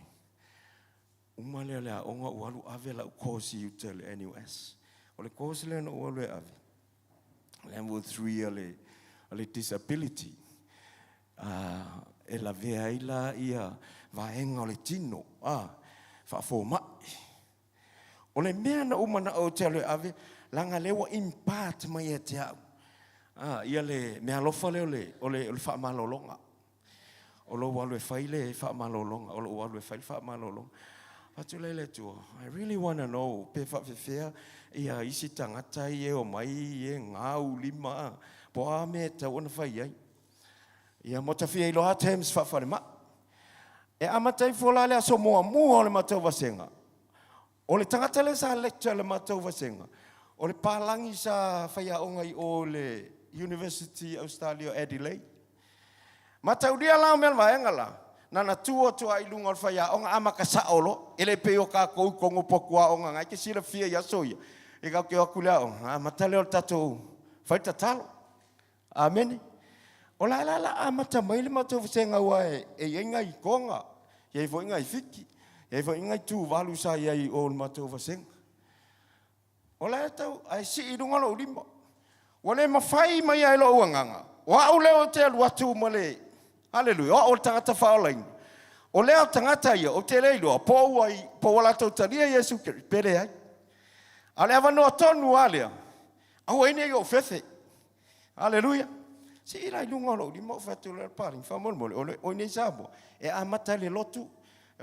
Uma lea o le aoga ua alu ave lau course i uta i le NUS. O le course lea na ou alu e ave, level 3 a le, a le disability. Uh, e lavea ai la ia vaega o le tino, ah, faafomai. O le mea na ou manao ou te alu e ave, leaga lea ua impart mai ia te au. Ah, ia le meaalofa lea o le, o le, o le faamalologa. O lou alu e fai le faamalologa, o lou alu e fai le faamalologa. Fai atu lea i le Atua, I really wanna know pe faafefea ia isi tagata ia e omai e gau lima, po o a mea e tatau ona fai ai. Ia mo ta fia iloa terms faafalemai. E amata ifo la le aso muamua o le matou vasega. O le tagata lea sa lecture i le matou vasega, o le palagi sa faiaoga i o i le University i Australia o Adelaide. Mataulia la o mea o le vaega la, na na tu atu lava i luga o le faiaoga amata sao loa, e le pei o tatou i totonu o potu aoga na e te silafia i aso ia, e tatou te o atu i le aoga, amata lea o le tatou fai le tatalo. Amene. O la la la amata mai le matou vasega aua e, e i ai nai Toga, e i ai foi nai Fiti, e i ai foi nai Tuvalu sa i ai i o i le matou vasega. O la e tau, ae sii i luga lou lima. Ua le mafai mai ai lou agaga, o au lea ou te alu atu ma le, Haleluia, o au o le tagata faaolaina. O lea tagata ia, ou te le iloa, po ua, po ua latou talia Iesu Keriso, pe leai. A o le avanoa tonu lava lea, Aua nei ou fefe. Aleluia. Sii la i luga o lou lima ou fai atu loa i le palagi, faamolemole, o le, o inei i Samoa, e amata i le lotu,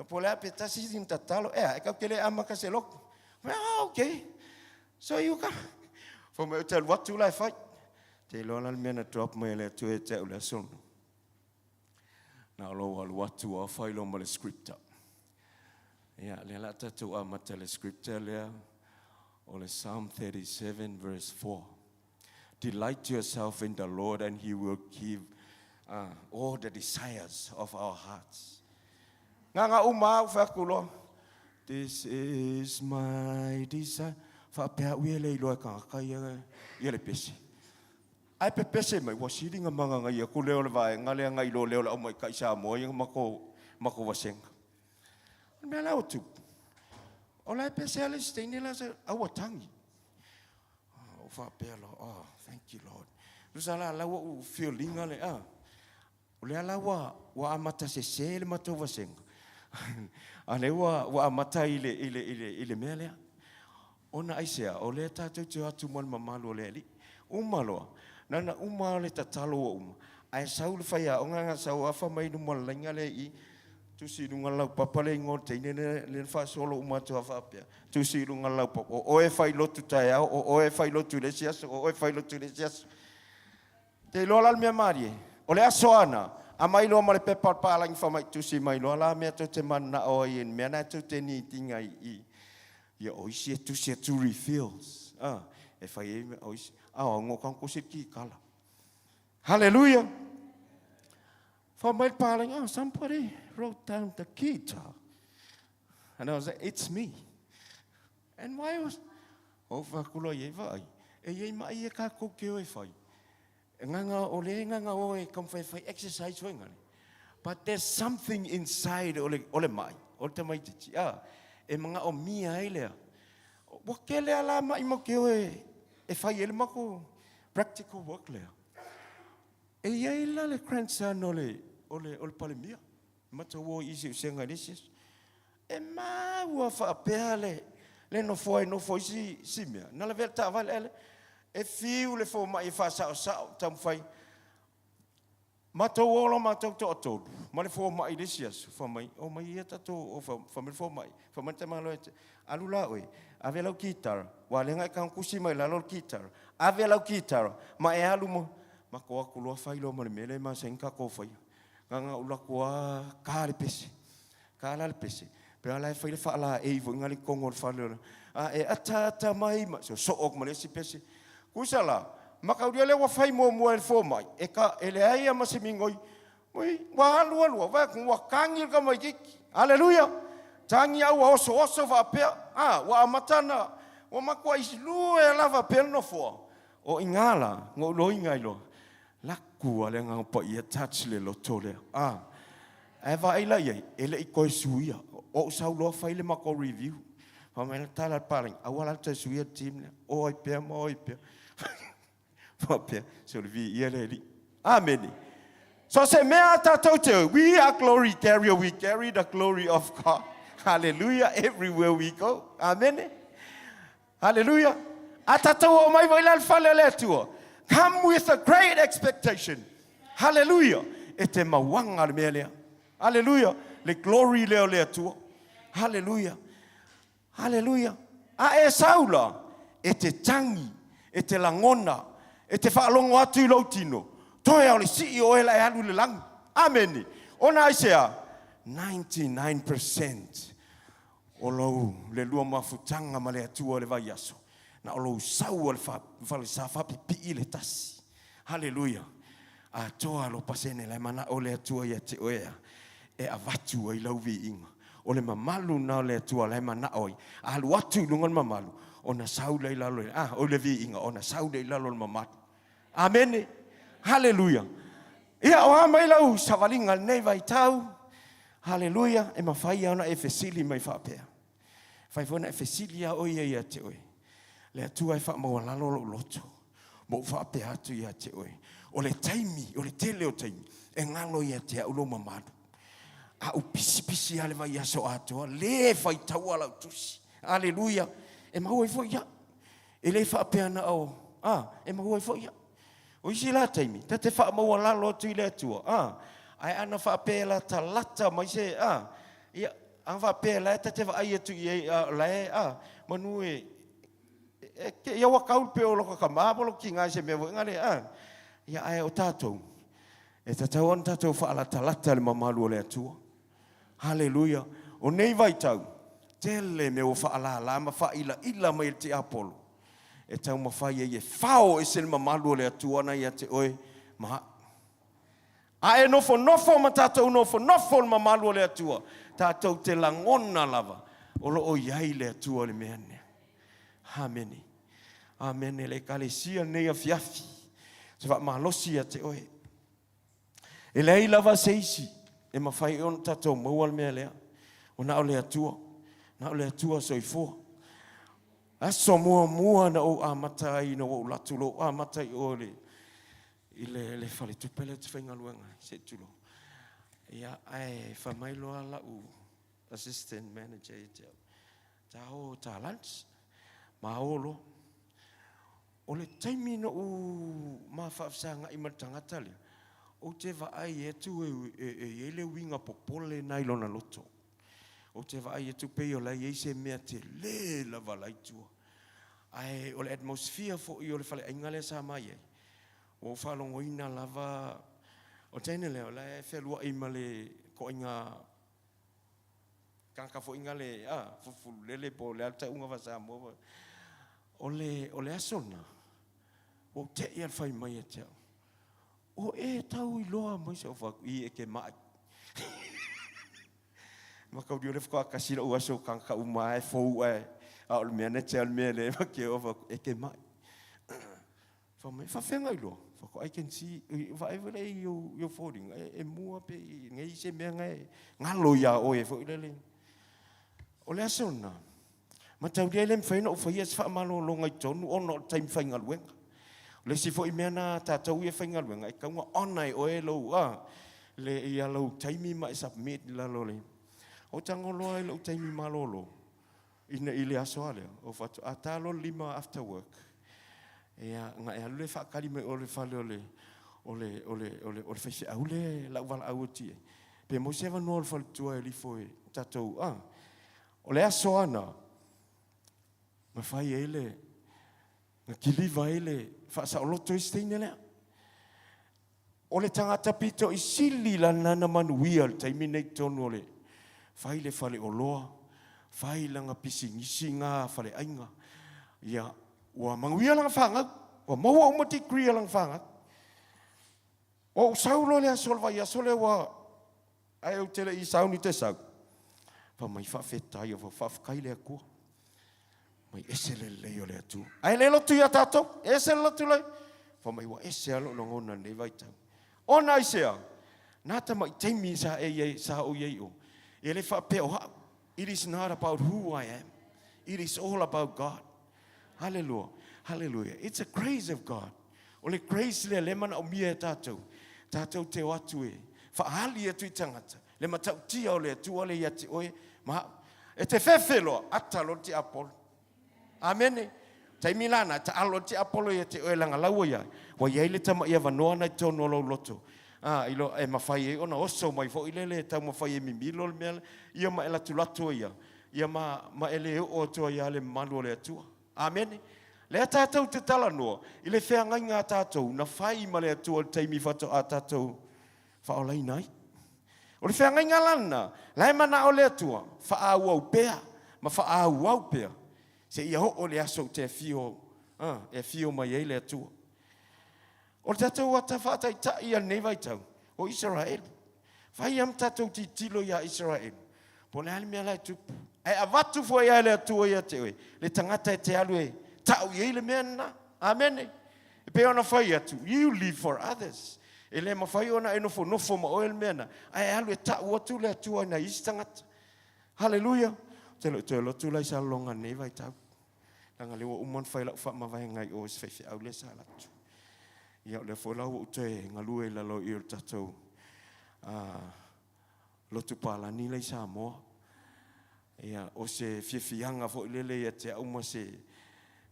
po o le a pe tasi sina tatalo, ea, e tatou te le amata se lotu. Fai, ah, okay. So you come. Fai mai ou te alu atu la e fai. Te iloa la le mea na drop mai e le Atua ia te au i le aso lena. Na o lou alu atu lava fai loa ma le scripture. Ia, lea la tatou amata le scripture lea o le Psalm 37 verse 4. Delight yourself in the Lord and he will give all the desires of our hearts. Nganga uma au fai atu loa. This is my desire. Faapea au ia le iloa e tagata ia, ia le pese. Ae pepese mai, ua sili na magagai atu lea o le vaega lea nai lo lea o le aumaitai Samoa ia na matou vasega. O le mea la ua tupu, o la e pese lava le isi teine la sa, a ua tagi. Ou faapea loa, oh, thank you Lord. Tusa la, la ua ou feel ina le, ah. O lea la ua, ua amata sese le matou vasega, a lea ua, ua amata i le, i le, i le, i le mea lea. Ona aisea? O lea tatou te o atu ma le mamalu o le Alii. Uma loa, na ona uma lava o le tatalo ua uma, ae sau le faiaoga na sau afa mai luma o le laina lea i i, tusi i luga o le laupapa le igoa o le teine lea na faasolo uma atu lava faapea, tusi i luga o le laupapa, o oe e fai lotu taeao, o oe e fai lotu i le isi aso, o oe e fai lotu i le isi aso. Te iloa la le mea malie, o le aso lava na, aumai loa ma le pepa o le palagi fai mai, tusi mai loa la mea tou te mananao ai i le mea na tou te need ina i i. Ia o isi e tusi atu refills, a, e fai ai mea, o isi, a o au na tusi le kikala. Hallelujah! Fai mai le palagi, oh, somebody wrote down the guitar. And I was like, it's me. And why was, ou fai atu loa i ai, vaai, e i ai maʻi ia kākou ke o e fai. E nganga, o le nganga o e taumafai e fai exercise foi ngale. But there's something inside o le, o le maʻi, o le tamaitiiti, a, e manaomia ai lea. Ua tele a la maʻi matou te o e, e fai ai le matou practical work lea. E i ai la le grandson o le, o le, o le Palemia. Matou o i Siusega i le isi aso. E maua faapea le, le nofoa e nofo ai si, si mea. Na lavea le taavale ale, e fiu le fomai e faasaosao, taumafai. Matou o loa matou toatolu ma le fomai i le isi aso, fai mai, omai ia tatou o, fai mai le fomai, fai mai le tamaloa ia te, alu la oe, ave lau kitara, aua o lea na e tago tusi mai lalo le kitara, ave lau kitara ma e alu ma, matou o atu loa fai loa ma le mea lea e masani ona tatou faia. Na ona ou alu atu lava ka le pese. Ka la le pese. Pe a la e fai le faalaei foi na le totonu o le fale o le... A e ataata mai ma... Sosoo atu ma le isi pese. Tusa la, mataulia lea ua fai muamua e le fomai, e, ka, e leai lava ma se migoi. Ui, ua alu alu, vaai atu, ua tagi le tamaitiiti. Aleluia! Tagi a ua osooso faapea. A, ua amata ona, ua matuai lue lava faapea le nofoa. O i ina la, na ou loiga ai loa, Laku a le Agaga Paia touch le loto lea. A, ae vaai la i ai, e le i toe suia. Ou sau loa fai le matou review. Fai mai le tala a le palagi, aua la le toe suia le team lea. O ai pea ma o ai pea. Faapea, se o le viia le Alii. Amene. So se mea a tatou te, we are glory carrier, we carry the glory of God. Hallelujah, everywhere we go. Amene. Haleluia! A tatou oo mai foi la i le fale o le Atua, come with a great expectation. Haleluia! E te mauaga le mea lea. Haleluia! Le glory lea o le Atua. Haleluia! Haleluia! A e sau la, e te tagi, e te lagona, e te faalogo atu i lou tino, toe o le sii o oe la e alu i le lagi. Amene! Ona aisea? 99% O lou le lua mafutaga ma le Atua i le vaiaso, na o lou sau o le falesa faapipii le tasi. Haleluia! Atoa lou pasene la e manao le Atua ia te oe a e avatu ai lau viiga. O le mamalu lena o le Atua la e manao ai. Alu atu i luga le mamalu, ona sau lea i lalo, a, oi le viiga, ona sau lea i lalo o le mamalu. Amene. Haleluia. Ia, o a mai lau savaliga i lenei vaitau? Haleluia. E mafai lava ona e fesili mai faapea. E mafai foi ona e fesili lava oe ia ia te oe. Le Atua e faamaualalo lou loto, ma ou faapea atu ia te oe, o le taimi, o le tele o taimi, e galo ia te au lou mamalu. A ou pisipisi lava le vaiaso atoa, le faitaua lau tusi. Haleluia. E maua ai foi ia. E le faapea na o, a, e maua ai foi ia. O isi la taimi, ta te faamaualalo atu i le Atua, a, ae ana faapea e latalata mai se, a, ia, ana faapea la e ta te vaai atu i ai, a, la e, a, manu e, e, e, ia ua tau pei o lota tama po o lota tina i se mea foi nale, a, ia, ae o tatou, e tatau ona tatou faalatalata i le mamalu o le Atua. Haleluia! O nei vaitau, tele mea ua faalala ma faailaila mai e le tiapolo e taumafai ai e fao ese le mamalu o le Atua na ia te oe ma a'u. A e nofonofo ma tatou nofonofo le mamalu o le Atua, tatou te lagona lava o lo o i ai le Atua i le mea lea. Amene. Amene. Le Ekalesia lenei afiafi, se faamalosi ia te oe. E leai lava se isi e mafai ona tatou maua le mea lea, o na o le Atua, na o le Atua soifua. Aso muamua na ou amata ai ina ua ou alu atu loa, ou amata i o i le. i le, le faletupe lea ou te faigaluega ai, se i tulou. Ia, ae fai mai loa lau assistant manager ia te au, ta o ta lunch, ma o loa. O le taimi na ou ma faafesagai ma le tagata lea, ou te vaai atu e, e, e i ai le uiga popole na i lona loto. Ou te vaai atu pei o la e i ai se mea tele lava la i tua. Ae o le atmosphere foi o le faleaiga lea sa ma i ai, ua ou faalogoina lava, o le teine lea o la e fealuai ma le ituaiga tagata foi na le, a, fulufululele po o le a le tauga faa-Samoa. O le, o le aso lena, ua ou te i lava i le fai mai ia te au, O e tau iloa mai sa ou fai atu, i e te mai. Mataulia o lea faatoa tasi lou aso tagata uma lava e fou ae a o le mea na tea o le mea lea ma te oo atu, e te mai. Fai mai, faafefea na iloa? Fai atu, I can see, vaai foi lea i ou foliga, e mua pe nei se mea na e galo ia oe foi lele. O le aso lena, Mataulia e le mafai ona ou faia se faamalologa i totonu ona o le taimi faigaluega. O le isi foi mea na a tatou ia e faigaluega, e tatau ona honour e oe lou, a, le, ia lou taimi ma e submit i lalo o le... Ou tago loa i lou taimi malolo, ina, i le aso lava lea, ou fai atu, a ta loa le 5 after work, ia, ona e alu lea e faatali mai i o i le fale o le, o le, o le, o le, o le faifeau lea e lauvalaau atu i ai, pe maua se avanoa o le faletua e alu ifo e tatou, a, O le aso lava na na fai ai le, na kiliva ai le faasaoloto i si teine lea. O le tagata pito i sili lana na manuia i le taimi nei i totonu o le fai le faleoloa, fai lana pisinisi nga faleaiga. Ia, ua manuia lana fanau, ua maua uma degree a lana fanau. Ua ou sau loa i le aso o le vaiaso lea ua Ae ou te le i sauni te sau. Fai mai faafetai, o faafetai le Atua. Mai ese le lelei o le Atua. Ae le lotu ia tatou, ese le lotu lai. Fai mai ua ese lava lou lagona i lenei vaitau. Ona aisea? Na tamai taimi sa e i ai, sa ou i ai i o. E le faapea o au. It is not about who I am. It is all about God. Hallelujah. Hallelujah. It's a grace of God. O le grace lea lea e manaomia e tatou, tatou te o atu e faaali atu i tagata le matautia o le Atua lea ia te oe ma au. E te fefe loa, ata loa le tiapolo. Amene. Taimi lana, e taalo le tiapolo ia te oe leaga la ua i ai, ua i ai le tamai avanoa na i totonu o lou loto. A, i lo, e mafai ai ona oso mai foi lele e taumafai e mimilo le mea ia ma e latulatu ai ia, ia ma, ma e le oo atu ai lava le mamalu o le Atua. Amene. Lea tatou te talanoa i le feagaiga a tatou na fai ma le Atua i le taimi faatoa tatou faaolaina ai. O le feagaiga la lena, la e manao le Atua, faaauau pea ma faaauau pea seia oo i le aso ou te afio, a, e afio mai ai le Atua. O le tatou ata faataitai a lenei vaitau, o Isaraelu. Fai lava ma tatou tilotilo ia Isaraelu, po o le a le mea la e tupu. Ae avatu foi lava e le Atua ia te oe le tagata e te alu e tau i ai le mea lena. Amene. E pei ona fai atu, you live for others. E le mafai ona e nofonofo ma oe le mea lena, ae alu e tau atu le Atua i nai isi tagata. Haleluia! Ou te le o toe lotu la i Salelologa i lenei vaitau. Leaga lea ua uma ona fai lau faamavaega i o i se faifeau lea sa alu atu. Ia o lea foi la ua ou toe galue i lalo i o le tatou lotu palani la i Samoa. Ia o se fiafiaga foi lele ia te au ma se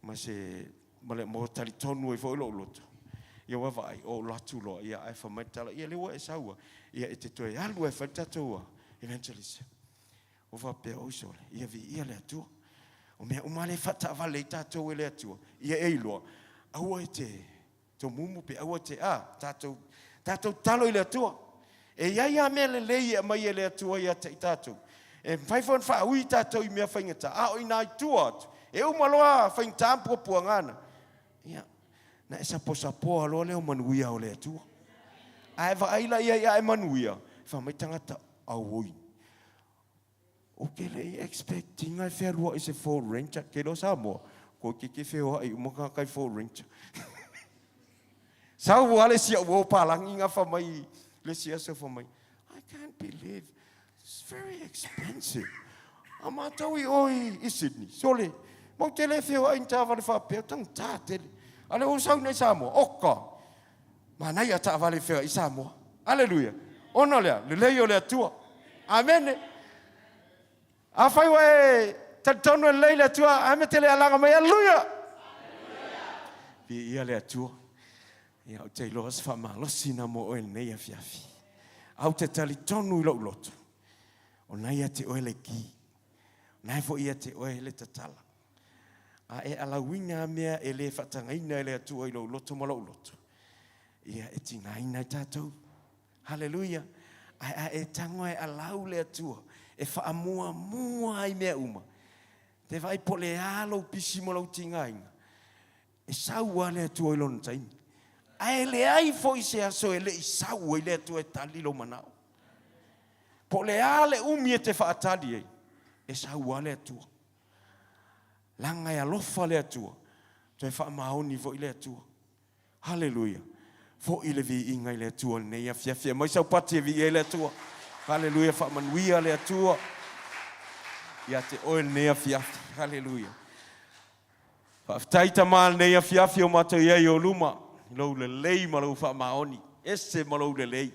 ma se ma le ma talitonu ai foi lou loto. Ia ua vaai, o ou atu loa, ia ae fai mai le tala, ia lea ua e sau ia e te toe alu e fai le tatou evangelism. Ua faapea, Oi sole, ia viia le Atua. O mea uma lea e faataavale ai tatou e le Atua, ia e iloa, aua e te tomumu pe aua e te, a, tatou, tatou tatalo i le Atua. E i ai lava mea lelei e aumai e le Atua ia te i tatou. E mafai foi ona faaui tatou i mea faigata, a o i ina i tua atu, e uma loa faigata ma puapuaga ana, ia, na e saposapoa loa lea o manuia o le Atua. Ae vaai la i ai a e manuia, fai mai tagata, auoi, Ou te le i expect ina e fealuai se Ford Ranger. Ke iloa Samoa, toeitiiti feoai uma tagata i Ford Ranger. Sau lava le isi au uo palagi na fai mai le isi aso fai mai, I can't believe it's very expensive. A matou i o i Sydney, sole, matou te le feoai i ni taavale faapea, taugata tele. A o lea ua sau nei i Samoa, oka! Manaia taavale i feoai i Samoa. Aleluia. Ona o le a? Lelei o le Atua. Amene. Afai ua e talitonu e lelei le Atua, a mea te le alaga mai, Aleluia! Viia le Atua. Ia, ou te iloa se faamalosi na mo oe lenei afiafi. A ou te talitonu i lou loto, o na ia te oe le ki. O na e foi ia te oe le tatala. A e alauina mea e le faatagaina e le Atua i lou loto ma lou loto, ia e tigaina ai tatou. Haleluia! Ae a e tago e alau le Atua e faamuamua ai mea uma, te vaai po o le a lou pisi ma lou tigaina, e sau lava le Atua i lona taimi. Ae leai foi se aso e le i sau ai le Atua e tali lou manao. Po o le a le umi e te faatali ai, e sau lava le Atua. Leaga e alofa le Atua, toe faamaoni foi le Atua. Haleluia! Foi le viiga i le Atua i lenei afiafi. Aumai sau pati e viia ai le Atua. Haleluia! Faamanuia le Atua ia te oe i lenei afiafi. Haleluia! Faafetai Tama i lenei afiafi o matou i ai i ou luma, i lou lelei ma lou faamaoni, ese ma lou lelei.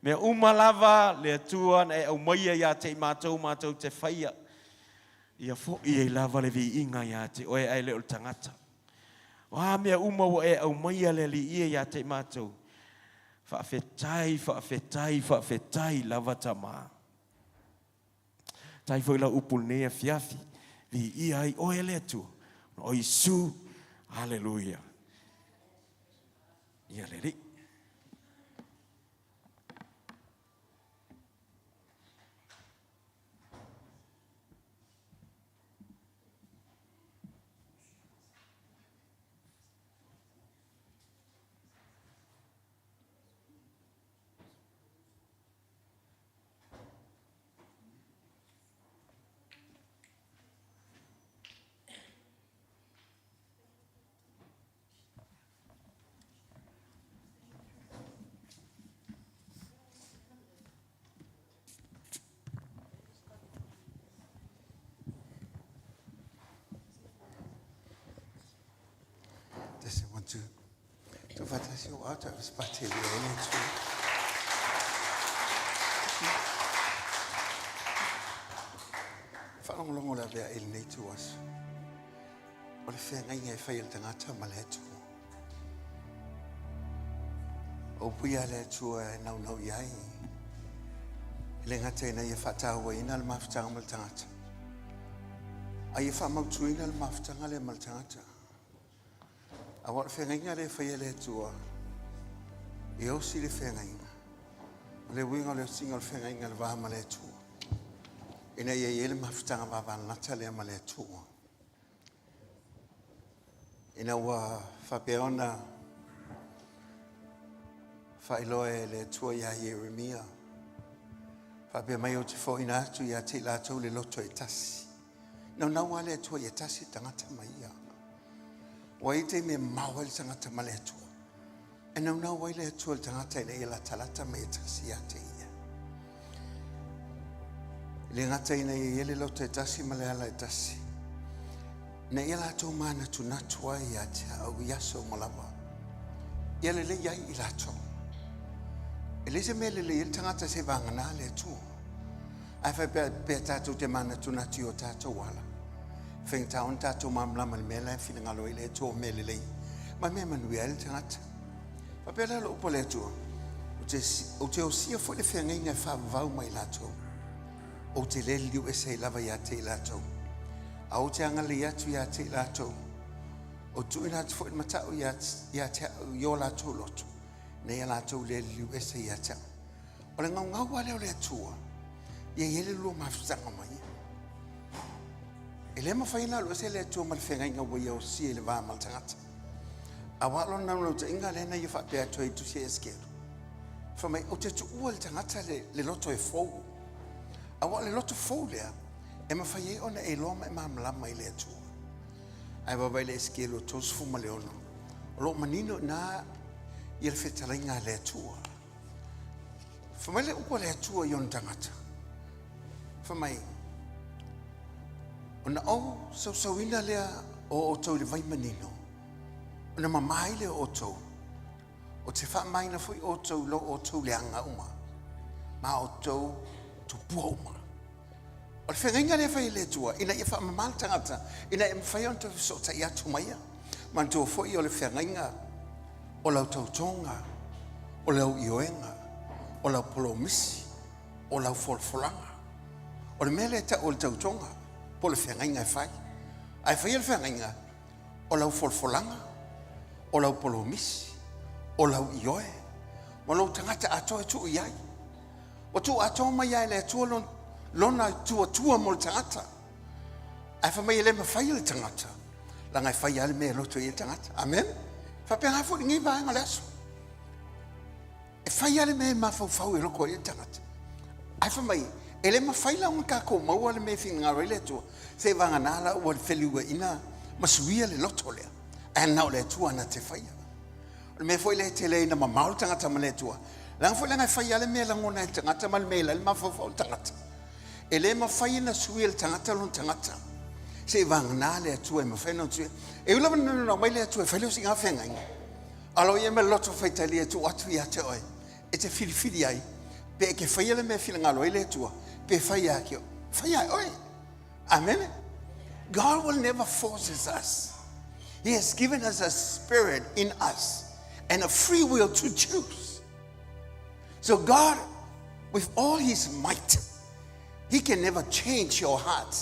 Mea uma lava le Atua na e aumaia ia te i matou, matou te faia, ia foi ai lava le viiga ia te oe ae le o le tagata. O a mea uma ua e aumaia le Alii e ia te i matou, faafetai, faafetai, faafetai lava Tama. Faafetai foi lau upu i lenei afiafi, viia ai oe le Atua, o Iesu, aleluia. Ia le Alii. Tese, one, two. Tuufaatasi o ata o spate le ele tu. Faalogologo le avea i lenei tu aso. O le feagaiga e fai e le tagata ma le Atua. O upu ia a le Atua e naunau i ai. E le gata ina ia faatauaina le mafutaga ma le tagata, a ia faamautuina le mafutaga lea ma le tagata. Aua o le feagaiga lea e faia e le Atua, e osi le feagaiga. O le uiga o le osiga o le feagaiga i le va ma le Atua, ina ia i ai le mafutaga vavalalata lea ma le Atua. Ina ua faapea ona faailoa e le Atua iā Ieremia, faapea mai ou te foaiina atu ia te i latou le loto e tasi. Naunau lava le Atua ia tasi le tagata ma ia. Ua i ai taimi e mamao ai le tagata ma le Atua. E naunau ai le Atua i le tagata ina ia latalata ma ia tasi ia te ia. E le gata ina ia i ai le loto e tasi ma le ala e tasi, ina ia latou manatunatu ai ia te au i aso uma lava, ia lelei ai i latou. E leai se mea e lelei ai le tagata se vagana le Atua. Ae faapea pea tatou te manatunatu i o tatou ala. Faigata ona tatou malamalama i le mea la e finagalo ai le Atua o mea lelei ma mea manuia ai le tagata. Faapea la le upu a le Atua, ou te, ou te osia foi le feagaiga e faavavau ma i latou. Ou te le liliu ese ai lava ia te i latou. A ou te agalelei atu ia te i latou. Ou tuuina atu foi le matau ia, ia te au i o latou loto, ina ia latou le liliu ese ia te au. O le gaugau lava lea o le Atua, ia i ai le lua mafutaga ma ia. E le mafai ona alu ese le Atua ma le feagaiga ua ia osia i le va ma le tagata. Aua o lona naunautaiga lea na ia faapea atu ai i tusi a Esekielu. Fai mai, ou te tuua i le tagata le, le loto e fou. Aua o le loto fou lea, e mafai ai ona e iloa ma e malamalama i le Atua. Ae vaavaai i le Esekielu 36, o lo o manino i ina ia le fetalaiga a le Atua. Fai mai le upu a le Atua i ona tagata, fai mai, Ona ou sausauina lea o outou i le vai manino, ona mama ai lea o outou. Ou te faamaina foi outou i lo outou leaga uma, ma outou tupua uma. O le feagaiga lea e fai e le Atua, ina ia faamama le tagata, ina ia mafai ona toe fesootai atu ma Ia. Manatua foi o le feagaiga o lau tautoga, o lau ioega, o lau polomisi, o lau folafolaga. O le mea lea e tau o le tautoga, po o le feagaiga e fai. Ae faia le feagaiga, o lau folafolaga, o lau polomisi, o lau ioe, ma lou tagata atoa e tuu i ai. Ua tuu atoa mai lava e le Atua lona, lona tuatua mo le tagata. Ae fai mai e le mafai e le tagata, leaga e fai lava le mea e loto i ai le tagata. Amen? Faapena foi lenei vaega o le aso. E fai lava le mea e mafaufau e loko ai le tagata. Ae fai mai, e le mafai la ona tatou maua le mea e finagalo ai le Atua, seivagana la ua feliuaina ma suia le loto lea, ae na o le Atua na te faia. O le mea foi lea e tele ai ina mamao le tagata ma le Atua, leaga foi leaga e fai lava le mea e lagona ai le tagata ma le mea e i ai le mafaufau o le tagata. E le mafai ona suia e le tagata lona tagata, seivagana le Atua e mafai ona suia. E ui lava ina nanau mai le Atua e fai le osiga feagaiga, A lo ia ma le loto faitalia e tuu atu ia te oe, e te filifili ai, pe e te faia le mea e finagalo ai le Atua, pe fai ia te oe. Faia e oe. Amene. God will never forces us. He has given us a spirit in us and a free will to choose. So God, with all his might, he can never change your heart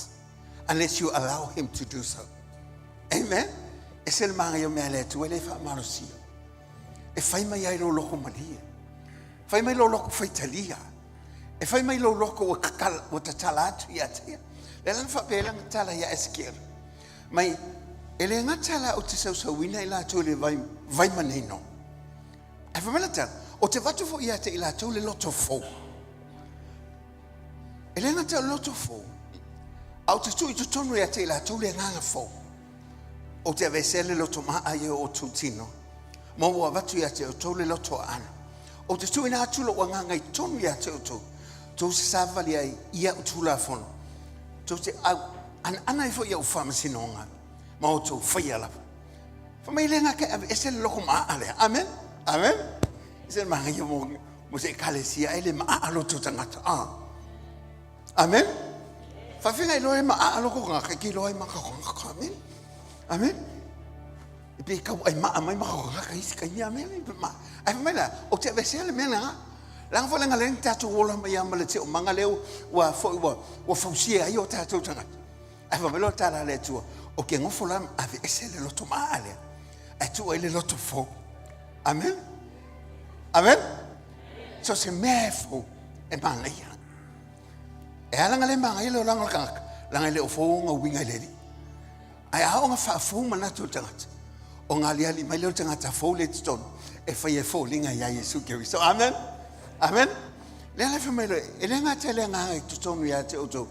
unless you allow him to do so. Amen. E se le magaia o mea a le Atua e le faamalosia. E fai mai ai lou loko malie. Fai mai lou loko faitalia. E fai mai lou loko ua kakala, ua tatala atu ia te ia. Le la na faapea ai lana tala ia Esekiela. Mai, e le gata la ou te sausauina i latou i le vai, vai manino. Ae fai mai lana tala, ou te avatu foi ia te i latou le loto fou. E le gata o le loto fou, a ou te tuu i totonu ia te i latou le agaga fou. Ou te aveesea le loto ma'a ia o outou tino, ma ua avatu ia te outou le loto aano. Ou te tuuina atu lou agaga i totonu ia te outou, tou se savavali ai i a'u tulafono, tou te au anaana ai foi i a'u faamasinoga, ma outou faia lava. Fai mai le gata e aveese le loko ma'a lea. Amen. Amen. Se magaia mo mo se ekalesia ai le ma'a loto tagata. Ah. Amen. Faafegai loa e ma'a loko tagata, ke loa e maka tagata. Amen. Amen. E pe kau ai ma'a mai maka tagata isi kai ni amen. Ma ai fai mai la, o te aveesea le mea lena. Leaga foi leaga lea na tatou ola mai lava ma le tiomaga lea ua foi ua ua fausia ai o tatou tagata. Ae fai mai loa le tala a le Atua, o ke gofo la aveese le loto ma'a lea, ae tuu ai le loto fou. Amen. Amen. So se mea e fou e manaia. E ala ona le manaia le olaga o le tagata, leaga e le o fou ona uiga i le Alii. Ae a oo ina faafou manatu o le tagata, ona aliali mai lea o le tagata fou lea i totonu, e fai e foliga ia Iesu Keriso. Amen. Amen. Lea la e fai mai loa, e le gata i le agaga i totonu ia te outou,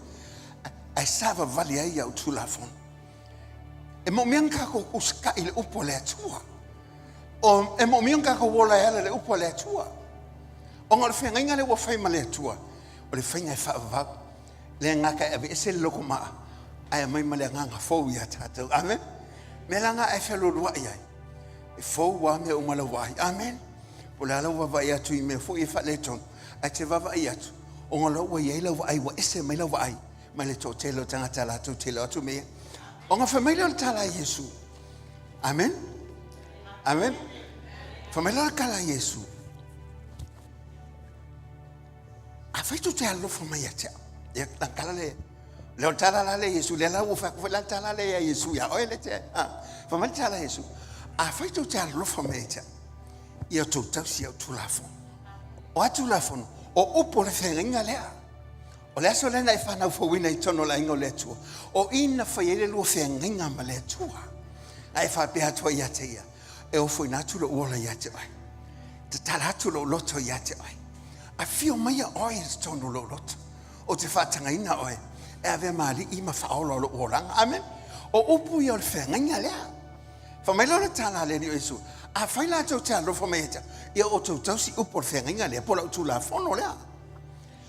ae savavali ai au Tulafono. E moomia ona tatou usitai i le upu a le Atua. O, e moomia ona tatou ola e ala i le upu a le Atua. Ona o le feagaiga lea ua fai ma le Atua, o le faiga e faavavau. Le gata e aveese le lokomaa, ae aumai ma le agaga fou ia tatou. Amen. Mea la na e fealualuai ai, e fou lava mea uma lau vaai. Amen. Po o le a lau vaavaai atu i mea foi e faaletonu, ae te vaavaai atu, ona o la ua i ai lau vaai, ua ese mai lau vaai mai le toatele o tagata latou te iloa atu mea ia. Ona fai mai lea o le tala a Iesu. Amen. Amen. Fai mai lea o le tala a Iesu. Afai tou te alolofa mai ia te au. Ia, la tala le, le o le tala la le Iesu, lea la ua fai atu foi la le tala lea ia Iesu ia oe le te, ah, fai mai le tala a Iesu, afai tou te alolofa mai ia te au, ia outou tausi i au Tulafono. O a Tulafono? O upu o le feagaiga lea. O le aso lea na e fanau fouina i totonu o le aiga o le Atua, o i na fai ai le lua feagaiga ma le Atua. Na e faapea atu ai ia te ia, e ofoina atu lou ola ia te oe. Tatala atu lou loto ia te oe. Afio maia oe i totonu o lou loto. Ou te faatagaina oe e avea ma alii ma faaola o lou olaga. Amen. O upu ia o le feagaiga lea. Fai mai loa le tala a le Alii o Iesu, Afai latou te alofa mai ia te au, ia outou tausi upu o le feagaiga lea, po o lau Tulafono lea.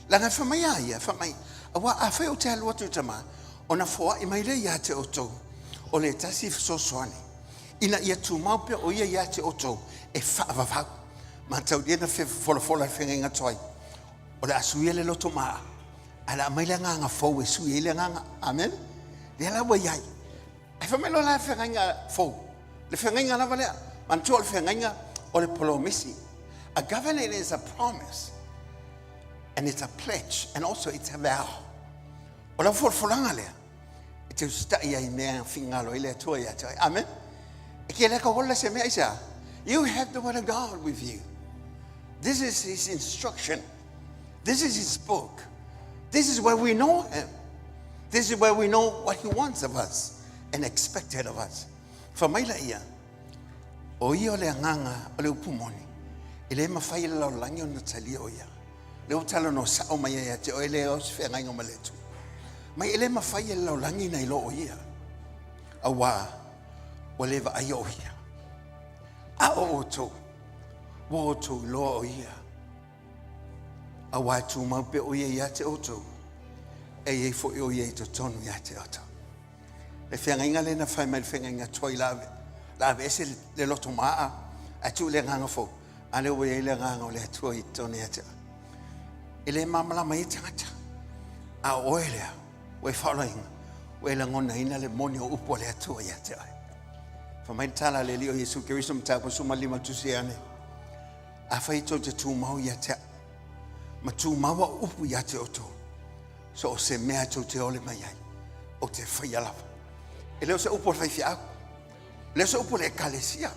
Leaga e fai mai a ia, fai mai, aua afai ou te alu atu i Tama, ona foai mai lea ia te outou, o le tasi fesoasoani, ina ia tumau pea o ia ia te outou e faavavau. Mataulia na folafola i le feagaiga tuai, o le a suia le loto maa, ae le a aumai le agaga fou e sui ai le agaga. Amen. Lea la ua i ai. Ae fai mai loa la le feagaiga fou. Le feagaiga lava lea. Manatua o le feagaiga o le polomisi. A covenant is a promise and it's a pledge and also it's a vow. O lau folafolaga lea, e te usitai ai i mea e finagalo ai le Atua ia te oe. Amen. E ke lea ka ola se mea aisea. You have the word of God with you. This is his instruction. This is his book. This is where we know him. This is where we know what he wants of us and expected of us. Fa mai la ia, o ia o le agaga o le upu moni, e le mafai e le lalolagi ona talia o ia. Le ua talanoa sao mai ai ia te oe le o se feagaiga ma le Atua. Mai e le mafai e le lalolagi ona iloa o ia, auā ua le vaaia o ia. A o outou, ua outou iloa o ia, auā e tumau pea o ia ia te outou, e i ai foi o ia i totonu ia te outou. Le feagaiga lea na fai mai le feagaiga tuai la ave, la aveese le loto maa, ae tuu le agaga fou, a lea ua i ai le agaga o le Atua i totonu ia te oe. E le malamalama ai tagata, a o oe lea, ua e faaolaina, ua e lagonaina le moni o upu a le Atua ia te oe. Fai mai le tala a le Alii o Iesu Keriso Mataupu 15 tusi e ane, Afai tou te tumau ia te au, ma tumau au upu ia te outou, so o se mea tou te ole mai ai, ou te faia lava. E le o se upu a le faifeau, e le o se upu a le ekalesia,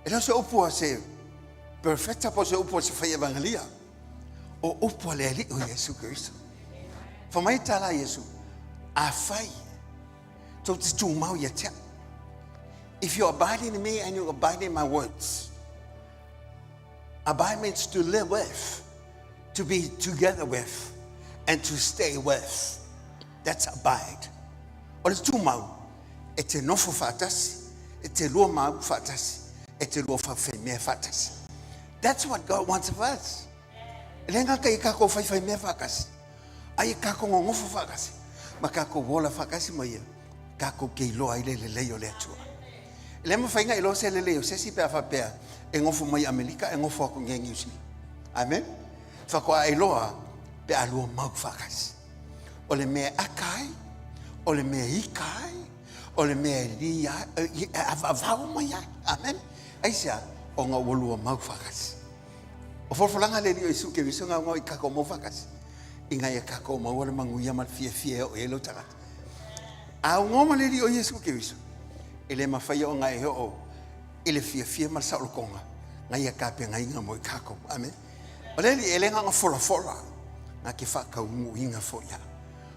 e le o se upu a se perfecta po o se upu a se fai evangelia, o upu a le Alii o Iesu Keriso. Fai mai tala a Iesu, afai tou te tumau ia te au. If you abide in me and you abide in my words. Abide means to live with, to be together with, and to stay with. That's abide. O le tumau, e te nofo faatasi, e te lua mau faatasi, e te lua faufeimea faatasi. That's what God wants of us. E le gata i kākou faifaimea faatasi, a ia kākou gogofo faatasi, ma kākou ola faatasi ma ia, kākou ke iloa ai le lelei o le Atua. E le mafai ona iloa se lelei o se isi pe a faapea e gofo mai Amerika e gofo atu nei Niu Sila. Amen. Faatoa e iloa pe a lua mau faatasi. O le mea e aka ai, o le mea e ika ai, o le mea e li ai, e avavao mai ai. Amen. Aisea? Ona ua lua mau faatasi. O folafolaga a le Alii o Iesu Keriso gaogao i kakou mau faatasi, ina ia kakou maua le manuia ma le fiafia e oo i ai lou tagata. A ugoa ma le Alii o Iesu Keriso, e le mafai ona e oo i le fiafia ma le saolotoga na ia tapenaina mo i kakou. Amen. O le Alii e le na ona folafola, na te faataunuuina foi ia.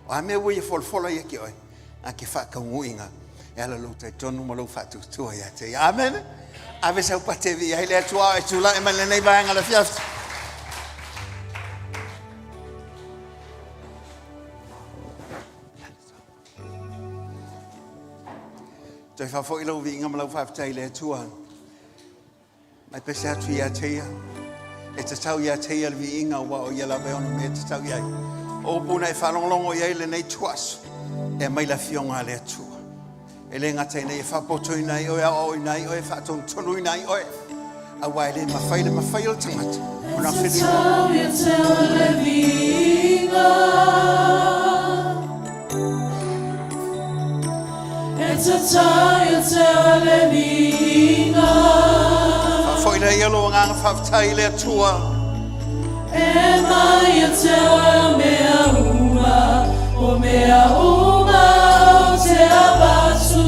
O a mea ua ia folafola ia te oe, na te faataunuuina e ala lou talitonu ma lou faatuatua ia te ia. Amen. Ave sau pate vi ai le Atua e tula'i mai lenei vaega le afiafi. Toe faafoi lau viiga ma lau faafetai i le Atua. Mai pese atu ia te ia. E tatau ia te ia le viiga aua o ia lava e ono mea e tatau i ai. O upu na e faalogologo i ai lenei tuaso, e aumai le Afioga a le Atua. E le gata ina ia faapotoina ai oe, aoaoina ai oe, faatonutonuina ai oe, aua e le mafai le mafai o le tagata ona E tatau ia te oe le viiga. E tatau ia te oe le viiga. Faafoi lea ia lou agaga faafetai i le Atua. E mai ia te oe o mea uma, o mea uma ou te avatu,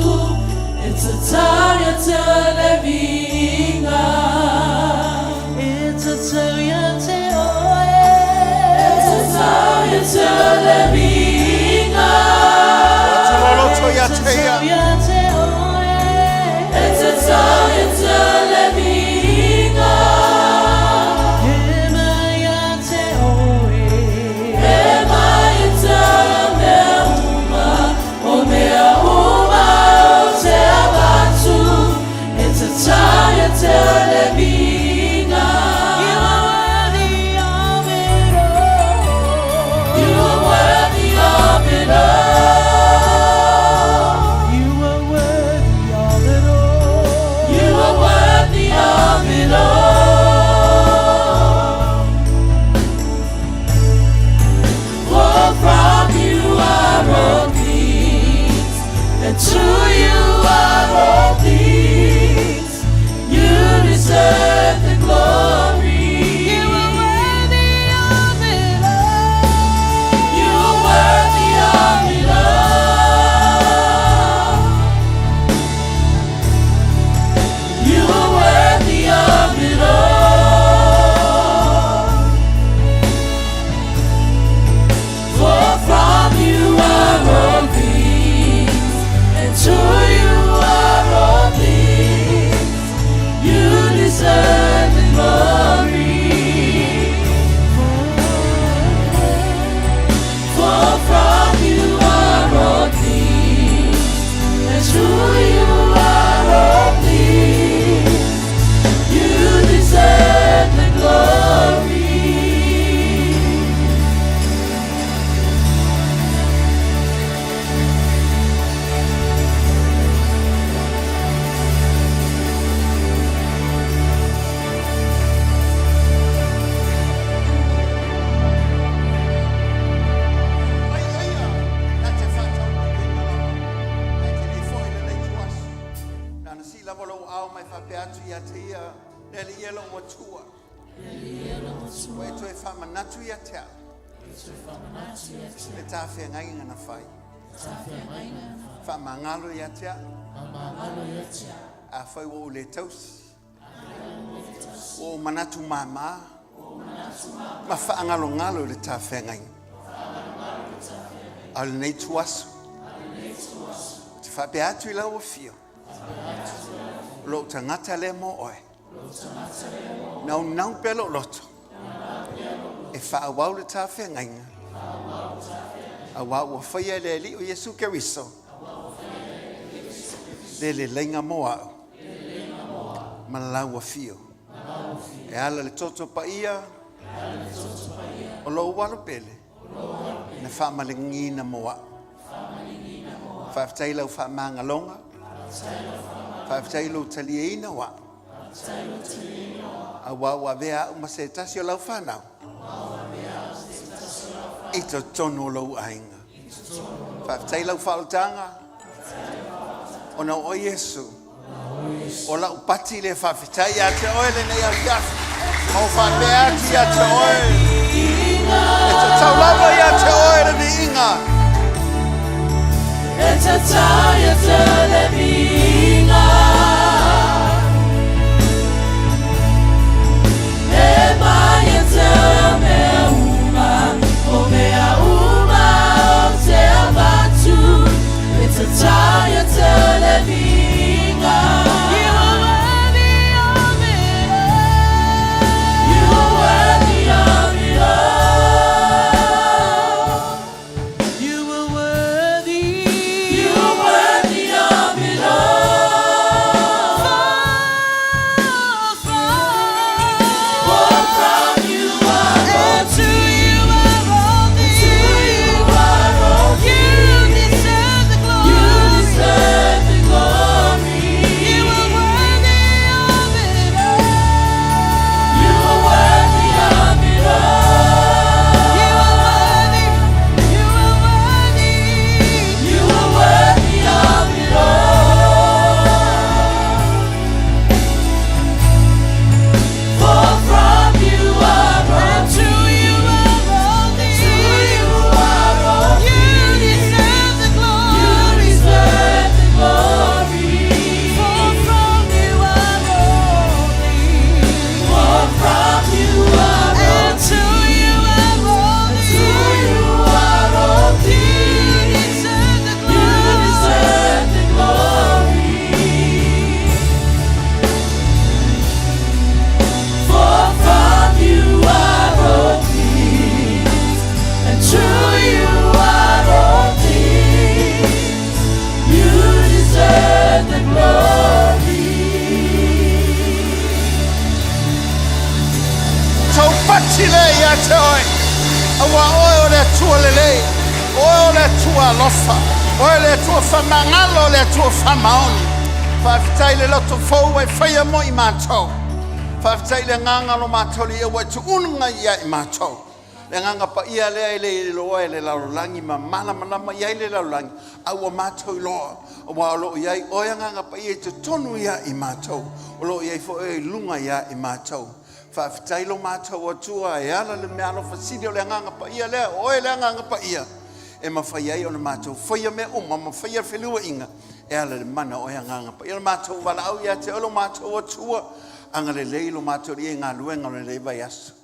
e tatau ia te oe le viiga. E tatau ia te oe. E tatau ia te oe le viiga. O atu loloto ia te ia. E tatau ia te oe. E tatau ia te oe le viiga. E mai ia te oe. to you are all things. You deserve the glory. You are worthy of it all. You are worthy of it all. You are worthy of it all. For from you are all things, and to you are all things. You deserve the glory. For from you are all things, and to you are all things. You deserve the glory. Mai o ia, na te whātau mai koe ngā lama. Ai te le foi le lei tuaso. Na na si lava lou ao mai whapea atu ia te ia, le ali ia lou atua. Ua e toe whaamanatu ia te au. Le tāwhiangaiga na whai. Whaamangalo ia te au. A whai ua o le tausi. Ua o manatu māmā. Ma whaangalongalo le tāwhiangaiga. A o lenei tuaso. Te whaapea atu i lau afio. Lou tagata lea mo oe. Naunau pea lou loto. E faaauau le tafeagaiga. Auā ua faia e le Alii o Iesu Keriso le leleiga mo au ma lau afio. E ala le toto paia o lou alo pele na faamalegiina mo au. Faafetai i lau faamagaloga, faafetai i lou taliaina o au, auā ua avea au ma se tasi o lau fanau i totonu o lou aiga. Faafetai i lau faaolataga, ona o oe Iesu, o lau pati lea faafetai ia te oe lenei afiafi. Ma ua faapea atu ia te oe, e tatau lava ia te oe le viiga. E tatau ia te le viiga. E mai ia te mea uma, o mea uma ou te avatu. E tatau ia te le viiga. You are worthy of it all. You are worthy of it all. You are worthy. You are worthy of it all. For For from you are all and to you are all To things. you are all You deserve the You glory. deserve the glory. You are worthy of it all. You are worthy of it all. You are worthy. You are worthy. You are worthy of it all. For from you are all And to you are all To things. you are all You deserve the You glory. deserve the glory. For from you are all things. For from you are all And to you are all To things. you are all You things. deserve the You glory. deserve the glory. For from you are all things, and to you are all things. You deserve the glory. Taupati lea ia te oe. Auā oe o le Atua lelei, o oe o le Atua alofa, o oe le Atua faamagalo, o le Atua faamaoni. Faafetai i le loto fou ua e faia mo i matou. Faafetai i le agaga o lo matou Alii ua e tuuina ia i matou. Le Agaga Paia lea e le iloa e le lalolagi ma malamalama i ai le lalolagi, a ua matou iloa, aua o lo o i ai Oe Agaga Paia i totonu ia i matou, o lo o i ai foi Oe i luga ia i matou. Faafetai lo matou Atua e ala i le meaalofa sili o le Agaga Paia lea, o Oe le Agaga Paia, e mafai ai ona matou faia mea uma ma faia feliuaiga e ala i le mana o Oe Agaga Paia. O le matou valaau ia te Oe lo matou Atua, agalelei lo matou Alii i galuega o lenei vaiaso.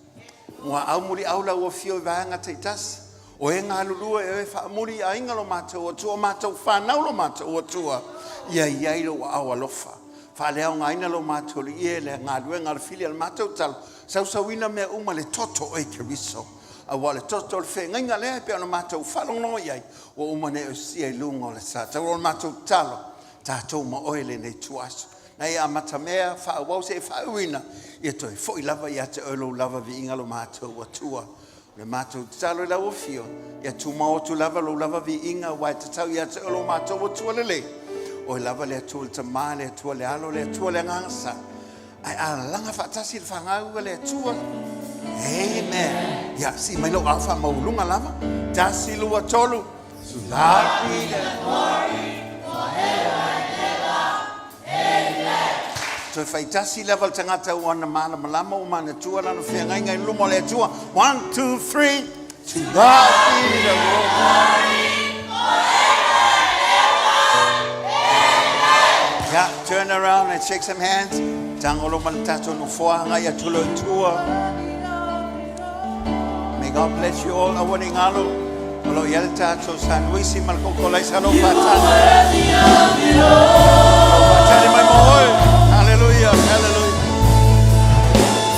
Muaau muliau lau afio i vaega taitasi, o e galulue e o e faamuli i aiga lo matou Atua, o matou fanau lo matou Atua, ia i ai lou aao alofa. Faaleaogaina lo matou Alii e le galuega a le fili a le matou talo, sausauina mea uma le toto o Keriso. Aua o le toto o le feagaiga lea e pei ona matou faalogologo i ai, ua uma ona e osia i luga o le sa. Talu o le matou tatalo, tatou ma oe lenei ituaso. Na e amatamea, faaauau seia faaiuina, ia toe foi lava ia te oe lou lava viiga lo matou Atua. O le matou tatalo i lau afio, ia tumau atu lava lou lava viiga aua e tatau ia te oe lo matou Atua lelei. Oe lava le Atua le Tama, le Atua le Alo, le Atua le Agaga Sa. Ae alalaga faatasi le fanau a le Atua. Amen. Ia, sii mai lou ao faamaualuluga lava. Tasi, lua, tolu. To God be the glory forever and ever. Amen. Toe faitasi lava le tagata ua na malamalama ua manatua lana feagaiga i luma o le Atua. One, two, three. To God be the glory. Yeah, turn around and shake some hands. Tagolo ma le tatou nofoa agai atu loa i tua. May God bless you all. Aua ne i galo. O lo o i ai le tatou sanuisi ma le kokolaisa lo faatali. Faatali mai mo oe. Hallelujah. Hallelujah.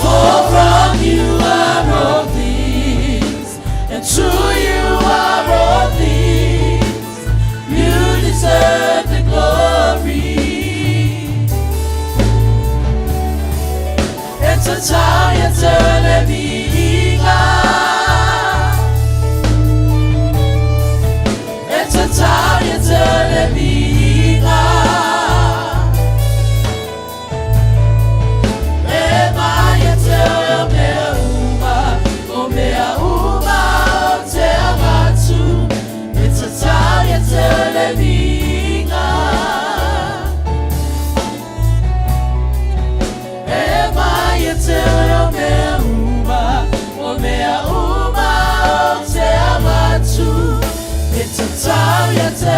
For from you are all things, and to you are all things. You deserve the glory. E tatau ia te le viiga. E tatau ia te le viiga. E mai ia te o mea uma, o mea uma o te avatu. E tatau ia te le viiga. E mai ia te o mea uma, o mea uma o te avatu. E tatau ia te